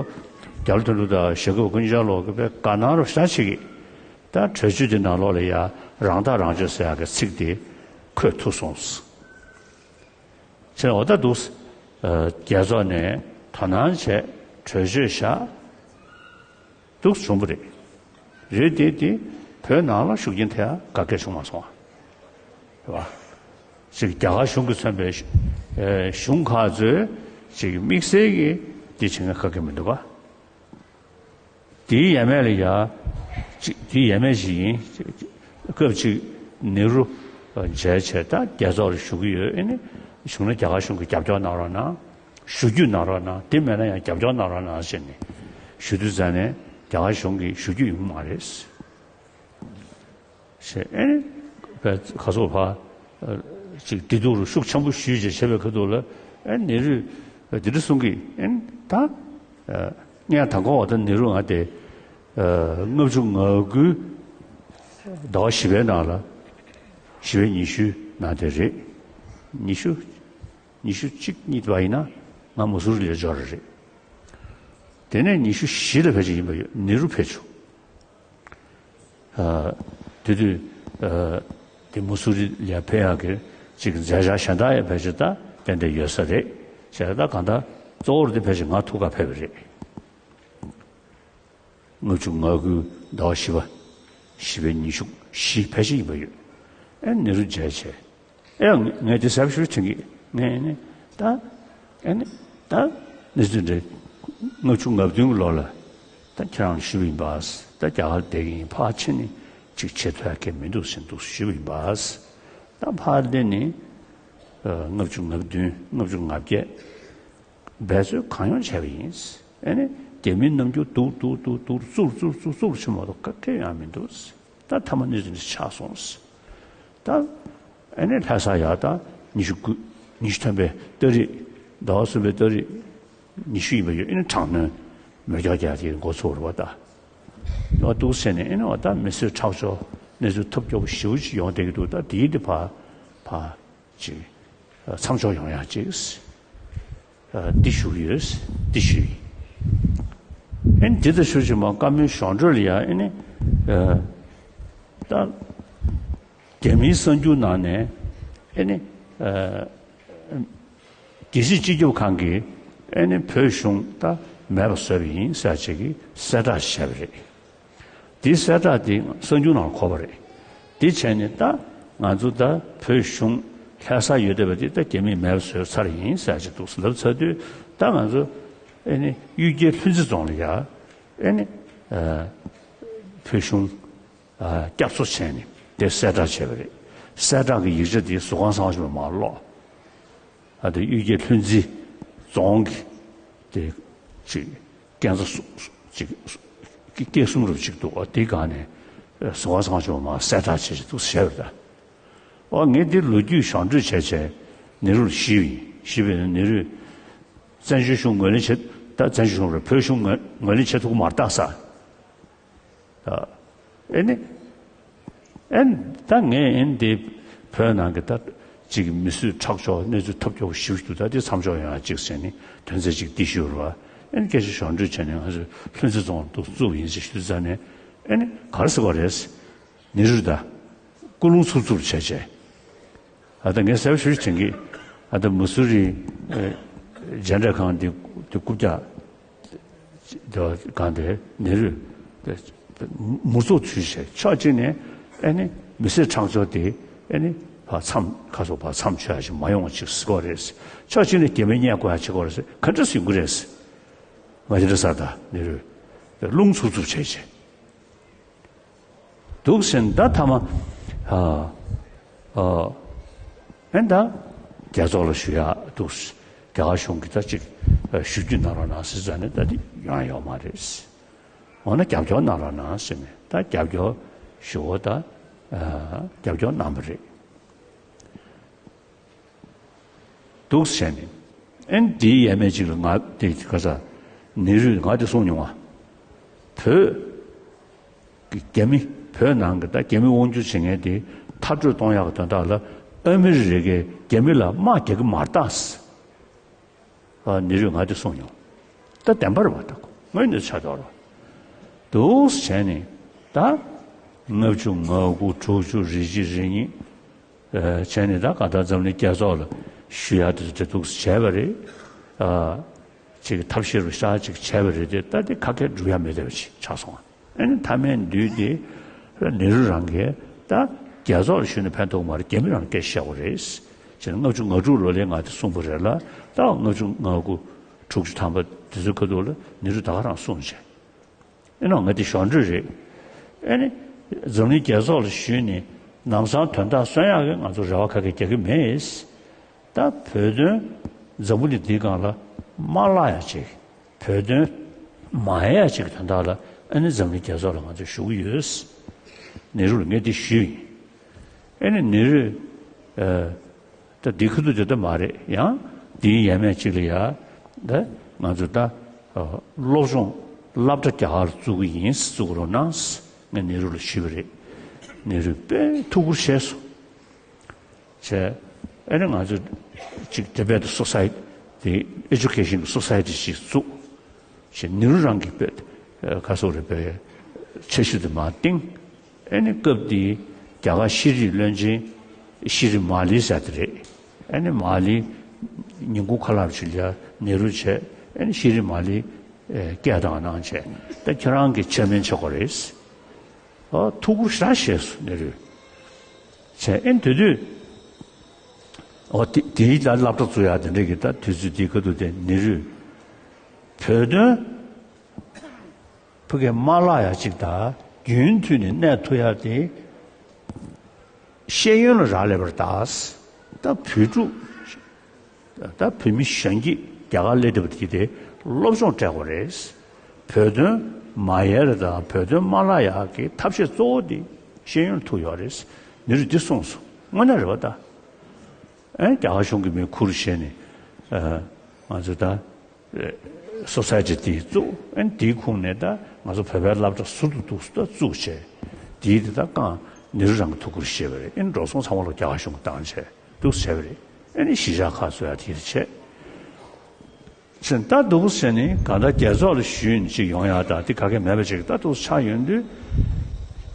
རྒྱ་ལོ་དོན་གྲུབ་དང་ཞྭ་སྒབ་ཀུན་ཅང་ལོག་གི་པའི་དགའ་སྣང་རུ་ཤ་ཆེ་གི། ད་གྲོས་ཆོད་དེ་ནང་ལོགས་ལ་ཡ་རང་ཐག་རང་གཅོད་ཟེར་ཡག་གི་ཚིག་དེ་འཁོད་ཐུབ་སོང་། བྱས་འོ་ད་འདུག་རྒྱལ་ཚོགས་ནས་དོ་སྣང་བྱས་གྲོས་ཆོད་བཞག་འདུག་བྱུང་བ་རེད། རེད་དེ་དེ་བོད་ནང་ལ་ཤུགས་རྐྱེན་ཐེབས་ཡ་ག་གེ་བྱུང་མ་སོང་བ། རེད་བ། ཅིག་རྒྱ་གར་གཞུང་གིས་མཚོན་པའི་གཞུང་ཁག་ཚོས་ཅིག་དམིགས་བསལ་གྱིས་འདི་བྱེད་མཁན་ག་གེ་མི་འདུག་བ། དེའི་ཡས་མས་ལ་ཡ། ཅིག་དེའི་ཡས་མས་ཤིག་ཡིན། སྐབས་ཅིག་ནེ་རུ་མཇལ་བྱས་ད་རྒྱལ་ཚོགས་ལ་བཞུགས་ཀྱི་ཡོད། ཨེ་ནི་བཞུགས་ན་རྒྱ་གར་གཞུང་གིས་རྒྱབ་སྐྱོར་གནང་རོགས་གནང་། ཞུ་རྒྱུ་གནང་རོགས་གནང་། དེ་མེད་ན་ཡང་རྒྱབ་སྐྱོར་གནང་རོགས་གནང་ཟེར་ནས་ཞུ་དུས་ཙ་ནས་རྒྱ་གར་གཞུང་གིས་ཞུ་རྒྱུ་ཡོང་གི་མ་རེད། ཞེས་ཨེ་ནི་བས་ཁ་སོག་ཕ་ཅིག་བདེ་སྡུག་རུ་ཤུགས་ཆེན་པོ་ཞུས་རྗེས་བྱས་པའི་ཁ་ཐུག་ལ་ཨེ་ནེ་རུས་འདི་འདྲ་གསུང་གི། ཨེ་ནི་ད་ངས་ད་གོ་བ་ད་ནེ་རུ་ང་དེ་ལྔ་བཅུ་ང་དགུའི་ཟླ་བ་བཞི་པའི་ནང་ལ་བཞི་པའི་ཉི་ཤུའི་ནང་དེ་རེད། ཉི་ཤུ་ཉི་ཤུ་གཅིག་གཉིས་པ་ཡིན་ན་ང་མུ་སུ་རི་ལ་འབྱོར་རེད། དེ་ནས་ཉི་ཤུ་བཞི་ལ་ཕལ་ཆེར་ཡིན་པ་ཡོད། ནེ་རུ་ཕེབས་བྱུང་། དེ་དུས་དེ་མུ་སུ་རི་ལ་ཕེབས་ཡག་གི་ཅིག་མཛད་འཆར་གཞན་དག་ཡང་ཕལ་ཆེར་ད་ཏན་ཏན་ཡོད་ས་རེད། བྱས་ད་གང་ལྟར་གཙོ་བོར་དེ་ཕལ་ཆེར་ང་ཐུག་ག་ཕེབས་པ་རེད། ལྔ་བཅུ་ང་དགུའི་ཟླ་བ་བཞི་པ། བཞི་པའི་ཉི་ཤུ་བཞི་ཕལ་ཆེར་ཡིན་པ་ཡོད། ཨེ་ནེ་རུ་མཇལ་བྱས། ཨེ་ངས་དེ་གཟབ་ཤུགས་དྲན་གི། ངས་ནི་ད་ཨེ་ནི་ད་གནས་ཚུལ་འདྲ་ལྔ་བཅུ་ང་བདུན་གྱི་ལོ་ལ་ད་ཁྱེད་རང་ཞུས་པ་ཡིན་པ། ད་རྒྱ་གར་བསྡད་ཀྱི་ཡིན། ཕར་ཕྱིན་ནས་ཅིག་བྱེད་ཐུབ་ཡག་གི་མི་འདུག་ཟེར་འདུག་ཞུས་པ་ཡིན་པ། ད་ཕར་སླེབས་ནས་ལྔ་བཅུ་ང་བདུན་ལྔ་བཅུ་ང་བརྒྱད། འབད་རྩོལ་གང་ཡོང་བྱས་པ་ཡིན། ཨེ་ནི་རྒྱ་མིའི་རྣམ་འགྱུར་སྡུག་སྡུག་སྡུག་སྡུག་བཙུགས་བཙུགས་བཙུགས་བཙུགས་ཕྱིན་མ་གཏོགས་ག་གེ་ཡང་མི་འདུག་ད་མཐའ་མ་གནས་ཚུལ་འདི་ཆགས་སོང་། ད་ཨེ་ནི་ལྷ་ས་ཡར་ད་ཉི་ཤུ་དགུ། ཉི་ཤུ་ཐམ་པའི་ཏ་རིག་ཟླ་བ་གསུམ་པའི་ཏ་རིག་ཉི་ཤུ་ཡིན་པ་ཡོད། ཨེ་ནི་དྲག་གནོན་མེ་སྒྱོགས་རྒྱག་དེ་འགོ་ཚུགས་རེད་བ་ད། ཨ་འདུག་ཟེར་ནས་ཨེ་ནི་བ་ད་མི་གསོད་ཁྲག་སྦྱོར་གནས་ཚུལ་ཐབས་སྐྱོ་པོ་ཞེ་པོ་ཅིག་ཡོང་བསྡད་ཀྱི་འདུག་ད་དེའི་དེ་ཕར་ཕར་ཅིག་མཚམས་འཇོག་ཡོང་ཡག་ཅིག་འདི་ཞུ་གི་ཡོད། འདི་ཞུ་ཡིན། ཨེ་ནི་འདི་ལྟར་ཞུ་ཅིག་མ་བཀའ་མོལ་གཞུང་འབྲེལ་ལ་ཡ་ཨེ་ནི་ད་རྒྱ་མིའི་གསར་འགྱུར་ནང་ནས་ཨེ་ནི། རྒྱལ་སྤྱིའི་སྤྱི་ཁྱབ་ཁང་གིས་ཨེ་ནི་བོད་གཞུང་ད་མེད་པ་བཟོས་པ་ཡིན་ཟེར་ཅིག་གི་གསལ་བསྒྲགས་བྱས་པ་རེད། དེའི་གསལ་བསྒྲགས་དེ་གསར་འགྱུར་ནང་གོ་བ་རེད། དེ་བྱས་ནས་ད་ང་ཚོ་ད་བོད་གཞུང་ལྷ་ས་ཡོད་བསྡད་པ་དེ་ད་རྒྱ་མིས་མེད་པ་བཟོས་ཚར་ཡིན་ཟེར་ཅིག་འདུག་ལབ་ཚར་དུས་ད་ང་ཚོ་ཨེ་ནི་གཡུལ་རྒྱལ་ལྷུན་རྩེ་རྫོང་ལ་ཡ་ཨེ་ནི་བོད་གཞུང་སྐྱབས་གསོ་བྱས་ནས་དེ་གསལ་བསྒྲགས་བྱས་པ་རེད། གསལ་བསྒྲགས་ཀྱི་ཡིག་ཆ་དེ་ཟུར་ཁང་ཚང་མ་མར་སློག་ཨ་དེ་གཡུལ་རྒྱལ་ལྷུན་རྩེ་རྫོང་གི་དེ་ཅིག་སྐས་འཛེག་སུ་ཅིག་སྐས་གསུམ་རུ་ཅིག་འདུག་ཨ་དེ་སྒང་ནས་ཟུར་ཁང་ཚང་མ་མར་གསལ་བསྒྲགས་བྱས་བྱས་འདུག་བྱས་པ་རེད། ཨོ་ངས་འདི་ལོ་རྒྱུས་གཞུང་འབྲེལ་བྱས་བྱས་ནེ་རུ་ལ་ཞུས་པ་ཡིན། ཞུས་པ་ཡིན་ན་ནེ་རུས་བཙན་བྱོལ་གཞུང་ངོས་ལེན་བྱེད་ད་བཙན་བྱོལ་གཞུང་རེད། བོད་གཞུང་ངོས་ངོས་ལེན་བྱེད་ཐུབ་ཀྱི་མ་རེད་ད་ཟེར། ཨེ་ནི། ཨེ་ནི། ད་ངས་ཨེ་ནི་འདི་བོད་ནང་གི་ད་ཅིག་མི་གསོད་ཁྲག་སྦྱོར་གནས་ཚུལ་ཐབས་སྐྱོ་པོ་ཞེ་པོ་ཅིག་འདུག་ད་འདི་མཚམས་འཇོག་ཡོང་ཡ་ཅིག་ཟེར་ནས་དོན་ཚན་ཅིག་འདི་ཞུ་རོགས། ཨེ་ནི་སྐད་ཆ་གཞུང་འབྲེལ་བྱས་ནས་ང་ཚོས་ལྷུན་རྩེ་རྫོང་དུ་བཙུགས་པ་ཡིན་ཟེར་ཞུ་ཙང་ནས་ཨེ་ནི་ག་རེ་ཟེར་བ་རེད། ནེ་རུ་ད་སྐུ་རླུང་འཚུབ་འཚུབ་བྱས་བྱས། ཨ་ད་ངས་གསལ་པོ་ཞུ་ཞུ་དྲན་གི། ཨ་ད་མ་སུ་རི་མཇལ་འཕྲད་ཁང་འདི་འདི་རྐུབ་བཀྱག་འདི་སྒང་དེ་ནེ་རུས་མུར་ཚོགས་ཚུད་བྱས་ཕྱོགས་གཅིག་ནས་ཨེ་ནི་མི་གསོད་ཁྲག་སྦྱོར་དེ་ཨེ་ནི་ཕར་མཚམས་ཁ་སོ་ཕར་མཚམས་ཆོད་ཡ་ཞིག་མ་ཡོང་བ་ཅིག་ཟེར་གོ་རེད། ཕྱོགས་གཅིག་ནས་རྒྱ་མི་མཉེས་དགོས་ཡ་བྱེད་དགོས་རེད། ག་འདྲ་ཟེར་གྱི་རེད། ང་ཅི་འདྲ་ཟེར་ད་ནེ་རུས་རླུང་འཚུབ་འཚུབ་བྱས་བྱས། འདུག་ཟེར་ད་ཐ་མ། ཨ་ཨ་ཨེ་ད་རྒྱལ་ཚོགས་ལ་ཞུ་ཡག་འདུག་རྒྱ་གར་གཞུང་གིས་ད་ཅིག་ཞུ་རྒྱུ་གནང་རོགས་གནང་ཟེར་ཙང་ནས་ད་དེ་ཡོང་ཡོད་མ་རེད། འོ་ན་རྒྱབ་སྐྱོར་གནང་རོགས་གནང་ཟེར་ནས་ད་རྒྱབ་སྐྱོར་ཞུ་བ་ད་རྒྱབ་སྐྱོར་གནང་བ་རེད། འདུག་བྱས་ནས། ཨེ་འདིའི་ཡས་མས་ཅིག་ལ་ང་དེ་ག་ས་ནེ་རུས་ང་དེ་གསུངས་མྱོང་བ། བོད་ཀྱི་རྒྱ་མི་བོད་ནང་གི་ད་རྒྱ་མི་དབང་སྒྱུར་བྱེད་མཁན་དེ་མཐར་སྐྲོད་གཏོང་ཡག་གི་དོན་དག་ལ་ཨ་མི་རི་ཀས་རྒྱ་མི་ལ་དམག་རྒྱག་གི་མ་རེད་ད། ཨ་ནེ་རུས་ང་དེ་གསུངས་མྱོང་། ད་བདེན་པ་རེད་པ། ད་དངོས་གནས་ཆགས་ཡོད་རེད། འདུག་བྱས་ནས་ད་ལྔ་བཅུ་ང་དགུ་དྲུག་ཅུ་རེ་གཅིག་རེ་གཉིས། བྱས་ནས་ད་གང་ལྟར་འཛམ་གླིང་རྒྱལ་ཚོགས་ལ་ཞུ་ཡག་དེ་འདྲ་འདུག་བྱས་པ་རེད། ཅིག་ཐབས་ཤེས་རུ་ཤ་ཅིག་བྱས་པ་རེད་དེ་ད་དེ་ཁ་སྐད་སྒྲུབ་ཡག་མེད་བསྡད་པ་ཅིག་ཆགས་སོང་། ཨ་ནི་མཐའ་མའི་མདུན་དེ་ནེ་རུ་རང་གིས་ད་རྒྱལ་ཚོགས་ལ་ཞུས་ན་ཕན་ཐོགས་མ་རེད། རྒྱ་མི་རང་སྐད་བཤད་དགོས་རེད། བྱས་ན་ལྔ་བཅུ་ང་དྲུག་ལོ་ལས་ང་དེ་གསུངས་པ་རེད་ལ་ད་ལྔ་བཅུ་ང་དགུ་དྲུག་ཅུ་ཐམ་པ་དེ་ཚོའི་ཁ་ཐུག་ལ་ནེ་རུ་ད་ག་རང་གསུངས་བྱས། ཨེ་ནོ་ང་དེ་གཞོན་འབྲེལ་རེད། ཨེ་ནི་འཛམ་གླིང་རྒྱལ་ཚོགས་ལ་ཞུས་ནས་ལམ་སང་དོན་དག་སོན་ཡག་གི་ང་ཚོ་རེ་བ་ག་གེ་རྒྱག་གི་མེད། ད་བོད་དོན་འཛམ་བུ་གླིང་འདིའི་སྒང་ལ་མ་བརླག་ཡག་ཅིག་བོད་དོན་མ་ཡལ་ཡག་ཅིག་གི་དོན་དག་ལ་ཨེ་ནི་འཛམ་གླིང་རྒྱལ་ཚོགས་ལ་ང་ཚོ་ཞུ་གི་ཡོད། ནེ་རུ་ལ་ངས་དེ་ཞུས་ཡིན། ཨེ་ནི་ནེ་རུས། ད་འདི་ཁུ་ཐུག་དེ་ལྟ་མ་རེད། ཡང་འདིའི་ཡས་མས་གཅིག་ལ་ཡ། ད་ང་ཚོ་ད་སློབ་སྦྱོང་སློབ་གྲྭ་རྒྱ་གར་ལ་བཙུགས་ཀྱི་ཡིན། བཙུགས་རོགས་གནང་། ངས་ནེ་རུ་ལ་ཞུས་པ་རེད། ནེ་རུས་དཔེ་ཐུགས་ཁུར་བཞེས་སོང་། བྱས། ཨེ་ནི་ང་ཚོ་ཅིག་ཊི་བེ་ཊི་སོ་སའི་ཊི་ཨེ་ཇུ་ཀེ་ཤན་གྱི་སོ་སའི་ཊི་ཞིག་བཙུགས། ཞེས་ནེ་རུ་རང་གི་དཔེ་ཁ་སོག་རེ་དཔེ་འཆར་གཞི་དེ་མར་བཏིང་། ཨེ་ནི་སྐབས་དེའི་རྒྱ་གར་ཤེས་རིག་བློན་ཆེན་ཤེས་རིག་མ་ལི་ཟེར་དེ་རེད། ཨེ་ནི་མ་ལི་ཉིན་གུང་ཁ་ལག་ཅིག་ལ་ནེ་རུ་བྱས། ཨེ་ནི་ཤེས་རིག་མ་ལི་སྐད་བཏང་གནང་བྱས། ད་ཁྱེད་རང་གི་ཆེར་མེན་ཆགས་དགོས་རེད། ཨོ་ཐུགས་ཁུར་ཞེ་དྲག་བཞེས་སོང་ནེ་རུས། བྱས་ཨེ་ནི་དེ་དུས། ཨོ་དེ་དེའི་ད་སློབ་གྲྭ་བཙུགས་ཡག་དེ་འདྲས་ཀྱི་ད་དུས་ཚོད་དེའི་ཁ་ཐུག་དེ་ནེ་རུས། བོད་དོན་ཕ་གིར་མ་བརླག་ཡག་ཅིག་དང་རྒྱུན་མཐུད་ནས་གནས་ཐུབ་ཡག་དེ་ཤེས་ཡོན་ལ་རག་ལས་པར་གདའ། ད་བོད་ཕྲུག་ད་བོད་མི་གཞོན་སྐྱེས་རྒྱ་གར་སླེབས་བསྡད་པ་དེ་དེ་སློབ་སྦྱོང་སྤྲད་དགོས་རེད། བོད་དོན་མ་ཡལ་བ་དང་བོད་དོན་མ་བརླག་ཡག་གི་ཐབས་ཤེས་གཙོ་བོ་དེ་ཤེས་ཡོན་ལ་ཐུག་ཡོད་རེད། ནེ་རུས་འདི་གསུངས་སོང་། དངོས་གནས་རེད་པ་ད། ཨེ་རྒྱ་གར་གཞུང་གིས་མི་ཁུར་བཞེས་ནས་ཨ་ང་ཚོ་ད། སོ་སའི་ཊི་དེ་བཙུགས། ཨ་ནི་དེའི་ཁོངས་ནས་ད་ང་ཚོ་བོད་པའི་སློབ་གྲྭ་ཟུར་དུ་འདུག་སེ་ད་བཙུགས་བྱས། དེའི་དེ་ད་རྐང་ནེ་རུ་རང་གི་ཐུགས་ཁུར་བཞེས་པ་རེད། ཨ་ནི་འགྲོ་སོང་ཚང་མ་ལོ་རྒྱ་གར་གཞུང་གིས་བཏང་བྱས་འདུག་སེ་བྱས་པ་རེད། ཨ་ནི་གཞིས་ཆགས་ཁག་བཟོ་ཡག་དེ་བྱས། ཟེར་ད་འདུག་ཟེར་ནས་གང་ལྟར་རྒྱལ་ཚོགས་ལ་ཞུས་ནས་ཅིག་ཡོང་ཡག་དང་དེ་ག་གེ་མེད་པ་ཅིག་ད་འདུག་ཆགས་ཡོང་དུས།